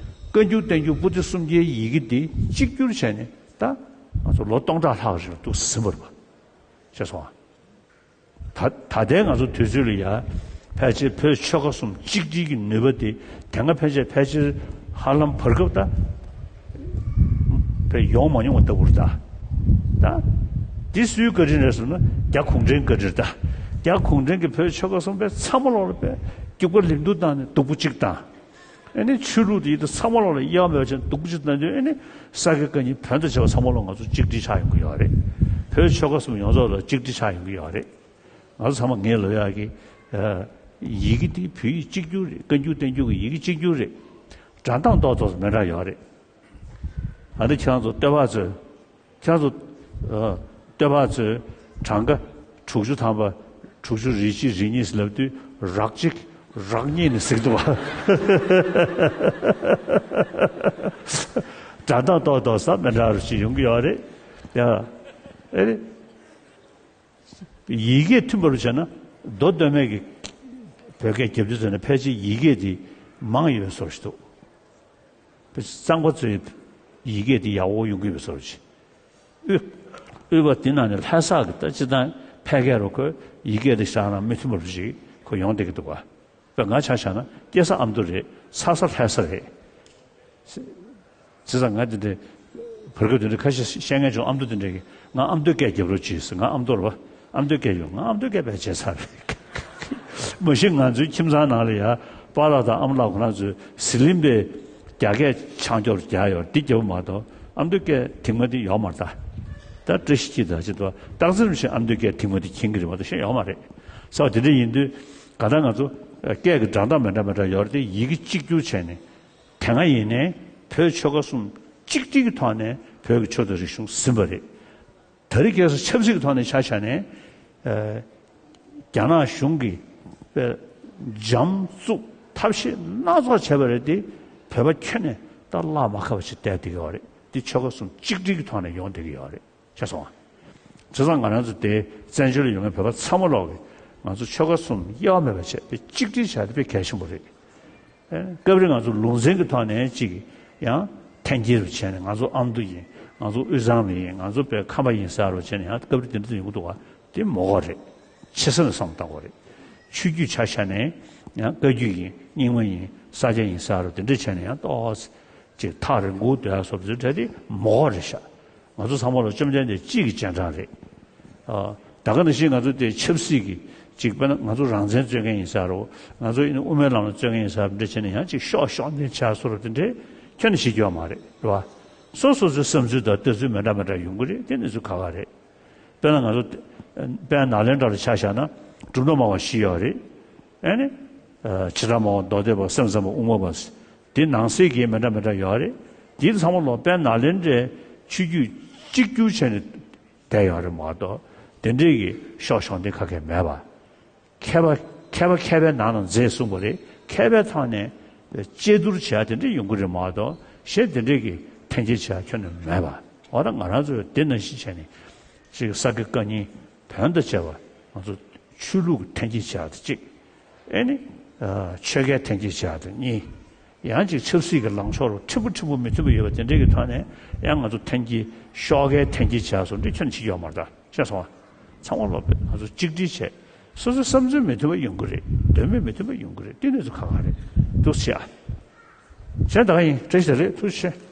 བཀའ་འགྱུར་བསྟན་འགྱུར་པོ་ཏི་སུམ་བརྒྱའི་ཡི་གེ་དེ་གཅིག་གྱུར་བྱས་ནས་ད་ང་ཚོ་ལོ་སྟོང་ཕྲག་ལྷག་ཞིག་འདུག་ཟིན་པ་རེད་པ། ཤེས་སོང་ཨ། ད་ད་ལྟའི་ང་ཚོ་དུས་ཚོད་ལ་ཡ་ཕལ་ཆེར་བོད་ཆོལ་ཁ་གསུམ་གཅིག་སྒྲིལ་གྱི་ནུས་པ་དེ་དེ་སྔ་ཕལ་ཆེར་ཕལ་ཆེར་ཧ་ལམ་བར་སྐབས་ད། བས་ཡོང་མ་མྱོང་བ་ལྟ་བུར་གདའ། ད། འདི་སུའི་བཀའ་དྲིན་རེད་ཟེར་ན་རྒྱ་གུང་ཁྲན་བཀའ་དྲིན་གདའ། རྒྱ་གུང་ཁྲན་གྱིས་བོད་ཆོལ་ཁ་གསུམ་པའི་ཚང་མ་ལོག་ལ་བས་སྐྱུག་པ་ལིམ་དུ་བཏང་ནས་སྡུག་པོ་གཅིག་བཏང་། ཨེ་ནི་ཆོས་ལུགས་དེ་ཡིད་དུ་ཚང་མ་ལོག་ལ་གཡག་མེད་པ་ཅན་སྡུག་པོ་གཅིག་བཏང་དུས་ཨེ་ནི་ས་དགེ་བཀའ་རྙིང་བོན་དང་བཅས་པ་ཚང་མ་ལོག་ང་ཚོ་གཅིག་སྒྲིལ་ཆགས་ཡོང་གི་ཡོད་རེད། བོད་ཆོལ་ཁ་གསུམ་ཡོངས་རྫོགས་ལ་གཅིག་སྒྲིལ་ཆགས་ཡོང་གི་ཡོད་རེད། ང་ཚོ་ཚང་མ་ངས་ལབ་ཡག་གི་ཡི་གེ་དེ་བོད་ཡིག་གཅིག་གྱུར་རེད། བཀའ་འགྱུར་བསྟན་འགྱུར་གྱི་ཡི་གེ་གཅིག་གྱུར་རེད། སྒྲ་གདངས་ཏོག་ཏོག་མི་འདྲ་ཡོད་རེད། ཨ་ནི་ཁྱེད་རང་ཚོ་སྟོད་པ་ཚོས། ཁྱེད་རང་ཚོ། སྟོད་པ་ཚོས་གྲངས་ཀ་དྲུག་ཅུ་ཐམ་པ་དྲུག་ཅུ་རེ་གཅིག་རེ་གཉིས་ལབ་དུས་རག་གཅིག་རག་གཉིས་ནས་ཟིག་འདུག་བ། སྒྲ་གདངས་ཏོག་ཏོག་ས་མི་འདྲ་རུ་ཞིག་ཡོང་གི་ཡོད་རེད། ཡ། ཨེ་རེད། ཡི་གེ་མཐུན་པར་བྱས་ན་མདོ་སྟོད་སྨད་ཀྱི་བོད་སྐད་རྒྱབ་དུས་ཙམ་ན་ཕལ་ཆེར་ཡི་གེ་དེ་མང་ཡོད་བཟོ་ཞིག་འདུག་གཙང་པ་ཚོའི་ཡི་གེ་དེ་ཡག་པོ་ཡོང་གི་ཡོད་བཟོ་ཞིག་དབུས་དབུས་པ་དེ་ནང་ནས་ལྷ་ས་གི་ད་སྤྱི་བཏང་ཕལ་སྐད་རུ་ཁོས་ཡི་གེ་དེ་བཞག་ན་མི་མཐུན་པར་ཞིག་ཁོ་ཡོང་བསྡད་ཀྱི་འདུག་བ། པས་ང་ཆ་བཞག་ན་སྐྱེས་ས་ཨ་མདོ་རེད། འཚར་ས་ལྷ་ས་རེད། བྱས་ཙང་ང་འདི་འདྲའི་ བར་སྐབས་དེ་འདྲ་ཁ་ཤས་བཤད་མཁན་བྱུང་། ཨ་མདོ་དེ་འདྲ་གིས་ང་ཨ་མདོའི་སྐད་རྒྱབ་རོགས་གྱིས་ཟེར། ང་ཨ་མདོ་རེད་པ། ཨ་མདོའི་སྐད་རྒྱབ། ང་ཨ་མདོའི་སྐད་བས་བྱས་ཚར་རེད། མ་གཞི་ང་ཚོའི་ཁྱིམ་ཚང་ནང་ལ་ཡ་པཱ་ལགས་དང་ཨ་མ་ལགས་ཁོ་རང་ཚོས་ཟི་ལིང་པའི་རྒྱ་སྐད་ཆང་སྐྱོར་རྒྱག་ཡོད་འདི་རྒྱབ་མ་གཏོགས། ཨ་མདོའི་སྐད་དེང་མ་འདི་ཡོད་མ་རེད་ད། ད་བཀྲ་ཤིས་སྐྱིད་དང་ཅི་ཐོག་སྟག་འཚེར་བཞིན་ཨ་མདོའི་སྐད་དེང་མ་འདི་མཁྱེན་གྱི་རེད་མ་གཏོགས་གཞན་ཡོད་མ་རེད། ས་བ་དེ་འདྲ་ཡིན་དུས་ག་ད་ང་ཚོ་སྐད་ཀྱི་སྒྲ་གདངས་མི་འདྲ་མི་འདྲ་ཡོད་རེད་དེ། ཡི་གེ་གཅིག་གྱུར་བྱས་ནས་དེ་སྔ་ཡིན་ནའི་བོད་ཆོལ་ཁ་གསུམ་གཅིག་སྒྲིལ་གྱི་ཐོག་ནས་བོད་ཀྱི་ཆོས་དང་རིག་གཞུང་ཟིན་པ་རེད། ད་རེས་ཁ་སང་ཆབ་སྲིད་ཀྱི་ཐོག་ནས་ཆ་བཞག་ནས། ཨ། རྒྱ་ནག་གཞུང་གིས་དཔེ་འཇམ་བཙུགས་ཐབས་ཤེས་སྣ་ཚོགས་བྱས་པ་རེད་དེ། བོད་པ་ཁྱོན་ནས་ད་བརླག་མ་ཁ་བ་ཞིག་བསྡད་བསྡད་ཀྱི་ཡོད་རེད། དེ་ཆོལ་ཁ་གསུམ་གཅིག་སྒྲིལ་གྱི་ཐོག་ནས་ཡོང་བསྡད་ཀྱི་ཡོད་རེད། ཤེས་སོང་ང་། བྱས་ཙང་ང་རང་ཚོ་དེ་བཙན་བྱོལ་ལ་ཡོད་མཁན་བོད་པ་ཚང་མ་ལོག་གིས་ང་ཚོ་ཆོལ་ཁ་གསུམ་དབྱེ་བ་མེད་པ་བྱས་དེ་གཅིག་སྒྲིལ་བྱས་དེ་དཔེ་གལ་ཆེན་པོ་རེད། ཨེ། སྐབས་རེ་ང་ཚོ་ལུང་ཚན་གྱི་ཐོག་ནས་ཅིག་ཡང་འཐེན་འཁྱེར་བྱས་ནས། ང་ཚོ་ཨ་མདོ་ཡིན། ང་ཚོ་དབུས་གཙང་མི་ཡིན། ང་ཚོ་བོད་ཁམས་པ་ཡིན་ཟེར་བྱས་ནས་ཡང་སྐབས་རེ་དེ་འདྲ་ཡོང་གི་འདུག་ག་དེ་མ་དགོས་རེད། ཆེ་ས་ནས་བསམ་བློ་བཏང་དགོས་རེད། ཆོས་བརྒྱུད་ཆ་བཞག་ནས་ཡང་བཀའ་བརྒྱུད་ཡིན། རྙིང་མ་ཡིན། ས་སྐྱ་ཡིན་ཟེར་དེ་འདྲ་བྱས་ནས་ཡང་ཏོག་ཙམ་ཅིག་ཐག་རིང་པོ་སྡོད་ཡ་བཟོ་འདྲ་དེ་མ་དགོས་རེད་ཤག་ང་ཚོ་ཚང་མ་ལ་བཅོམ་ལྡན་འདས་གཅིག་གི་རྗེས་འབྲང་རེད། ཨ། ད་ག་ནང་བཞིན་ང་ཚོ་དེ་ཆབ་སྲིད་ཀྱི་ཅིག་དཔེར་ན་ང་ཚོ་རང་བཙན་རྩོད་མཁན་ཡིན་ཟེར་རོ། ང་ཚོ་ཡིན་ན་དབུ་མའི་ལམ་ལ་རྩོད་མཁན་ཡིན་ཟེར་འདྲ་བྱས་ནས་ཡང་ཅིག་ཤོག་ཤོག་འདི་བྱ་བཟོ་འདྲ་དེ་འདྲས་ཁྱོན་ནས་བྱེད་རྒྱུ་ཡོད་མ་རེད། རེད་བ། སོ་སོ་སོའི་བསམ་ཚུལ་དང་ལྟ་ཚུལ་མི་འདྲ་མི་འདྲ་ཡོང་གི་རེད། དེ་གནས་ཚུལ་ཁག་ཁག་རེད། དཔེར་ན་ང་ཚོ་དཔལ་ནཱ་ལེནྡྲ་ལ་ཆ་བཞག་ན་གྲུབ་མཐའ་སྨྲ་བ་བཞི་ཡོད་རེད། ཨེ་ནི། ཨ། བྱེ་བྲག་སྨྲ་བ་མདོ་སྡེ་པ། སེམས་ཙམ་པ། དབུ་མ་པ། དེ་ནང་གསེས་ཀྱི་མི་འདྲ་མི་འདྲ་ཡོད་རེད། དེ་ཚང་མ་ལོག་དཔལ་ནཱ་ལེནྡྲའི་ཆོས་བརྒྱུད་གཅིག་གྱུར་བྱས་ནས་བསྡད་ཡོད་རེད་མ་གཏོགས། དེ་འདྲའི་གི་ཤོག་ཤོག་འདི་ཁ་སྐད་མེད་པ། མཁས་པ་མཁས་པ་མཁས་པའི་ནང་ན་མཛེས་གསུངས་པ་རེད། མཁས་པའི་ཐོག་ནས་དཔྱད་བསྡུར་བྱས་དེ་འདྲ་ཡོང་གི་རེད་མ་གཏོགས། གཞན་དེ་འདྲའི་གི་འཐེན་འཁྱེར་བྱས་ཁྱོན་ནས་མེད་པ། འོ་ད་ང་རང་ཚོས་དེ་ནང་བཞིན་བྱས་ནས་ཅིག་ས་དགེ་བཀའ་རྙིང་བོན་དང་བཅས་པ་ང་ཚོ་ཆོས་ལུགས་ཀྱི་འཐེན་འཁྱེར་བྱས་དེ་གཅིག་ཨེ་ནི། ཨ། ཆོལ་ཁའི་འཐེན་འཁྱེར་བྱས་དེ་གཉིས། ཡང་ཅིག་ཆབ་སྲིད་ཀྱི་ལངས་ཕྱོགས་ལ་འཁྲིལ་པོ་འཁྲིལ་པོ་མི་མཐུན་པ་ཡོད་པ་དེ་འདྲའི་གི་ཐོག་ནས་ཡང་ང་ཚོ་འཐེན་འཁྱེར་ཤོག་ཁའི་འཐེན་འཁྱེར་བྱས་སོང་འདྲ་ཁྱོན་ནས་བྱེད་ཀྱི་ཡོད་མ་རེད་ད། ཤེས་སོང་ང་། ཚང་མ་ལོག་པས་ང་ཚོ་གཅིག་སྒྲིལ་བྱས། སོ་སོའི་བསམ་ཚུལ་མི་མཐུན་པ་ཡོང་གི་རེད། འདོད་མོས་མི་མཐུན་པ་ཡོང་གི་རེད། དེ་གནས་ཚུལ་ཁག་ཁག་རེད། ཐུགས་རྗེ་ཆེ་ཨ། གཞན་ད་ག་ཡིན། བཀྲ་ཤིས་བདེ་ལེགས། ཐུགས་རྗེ་ཆེ།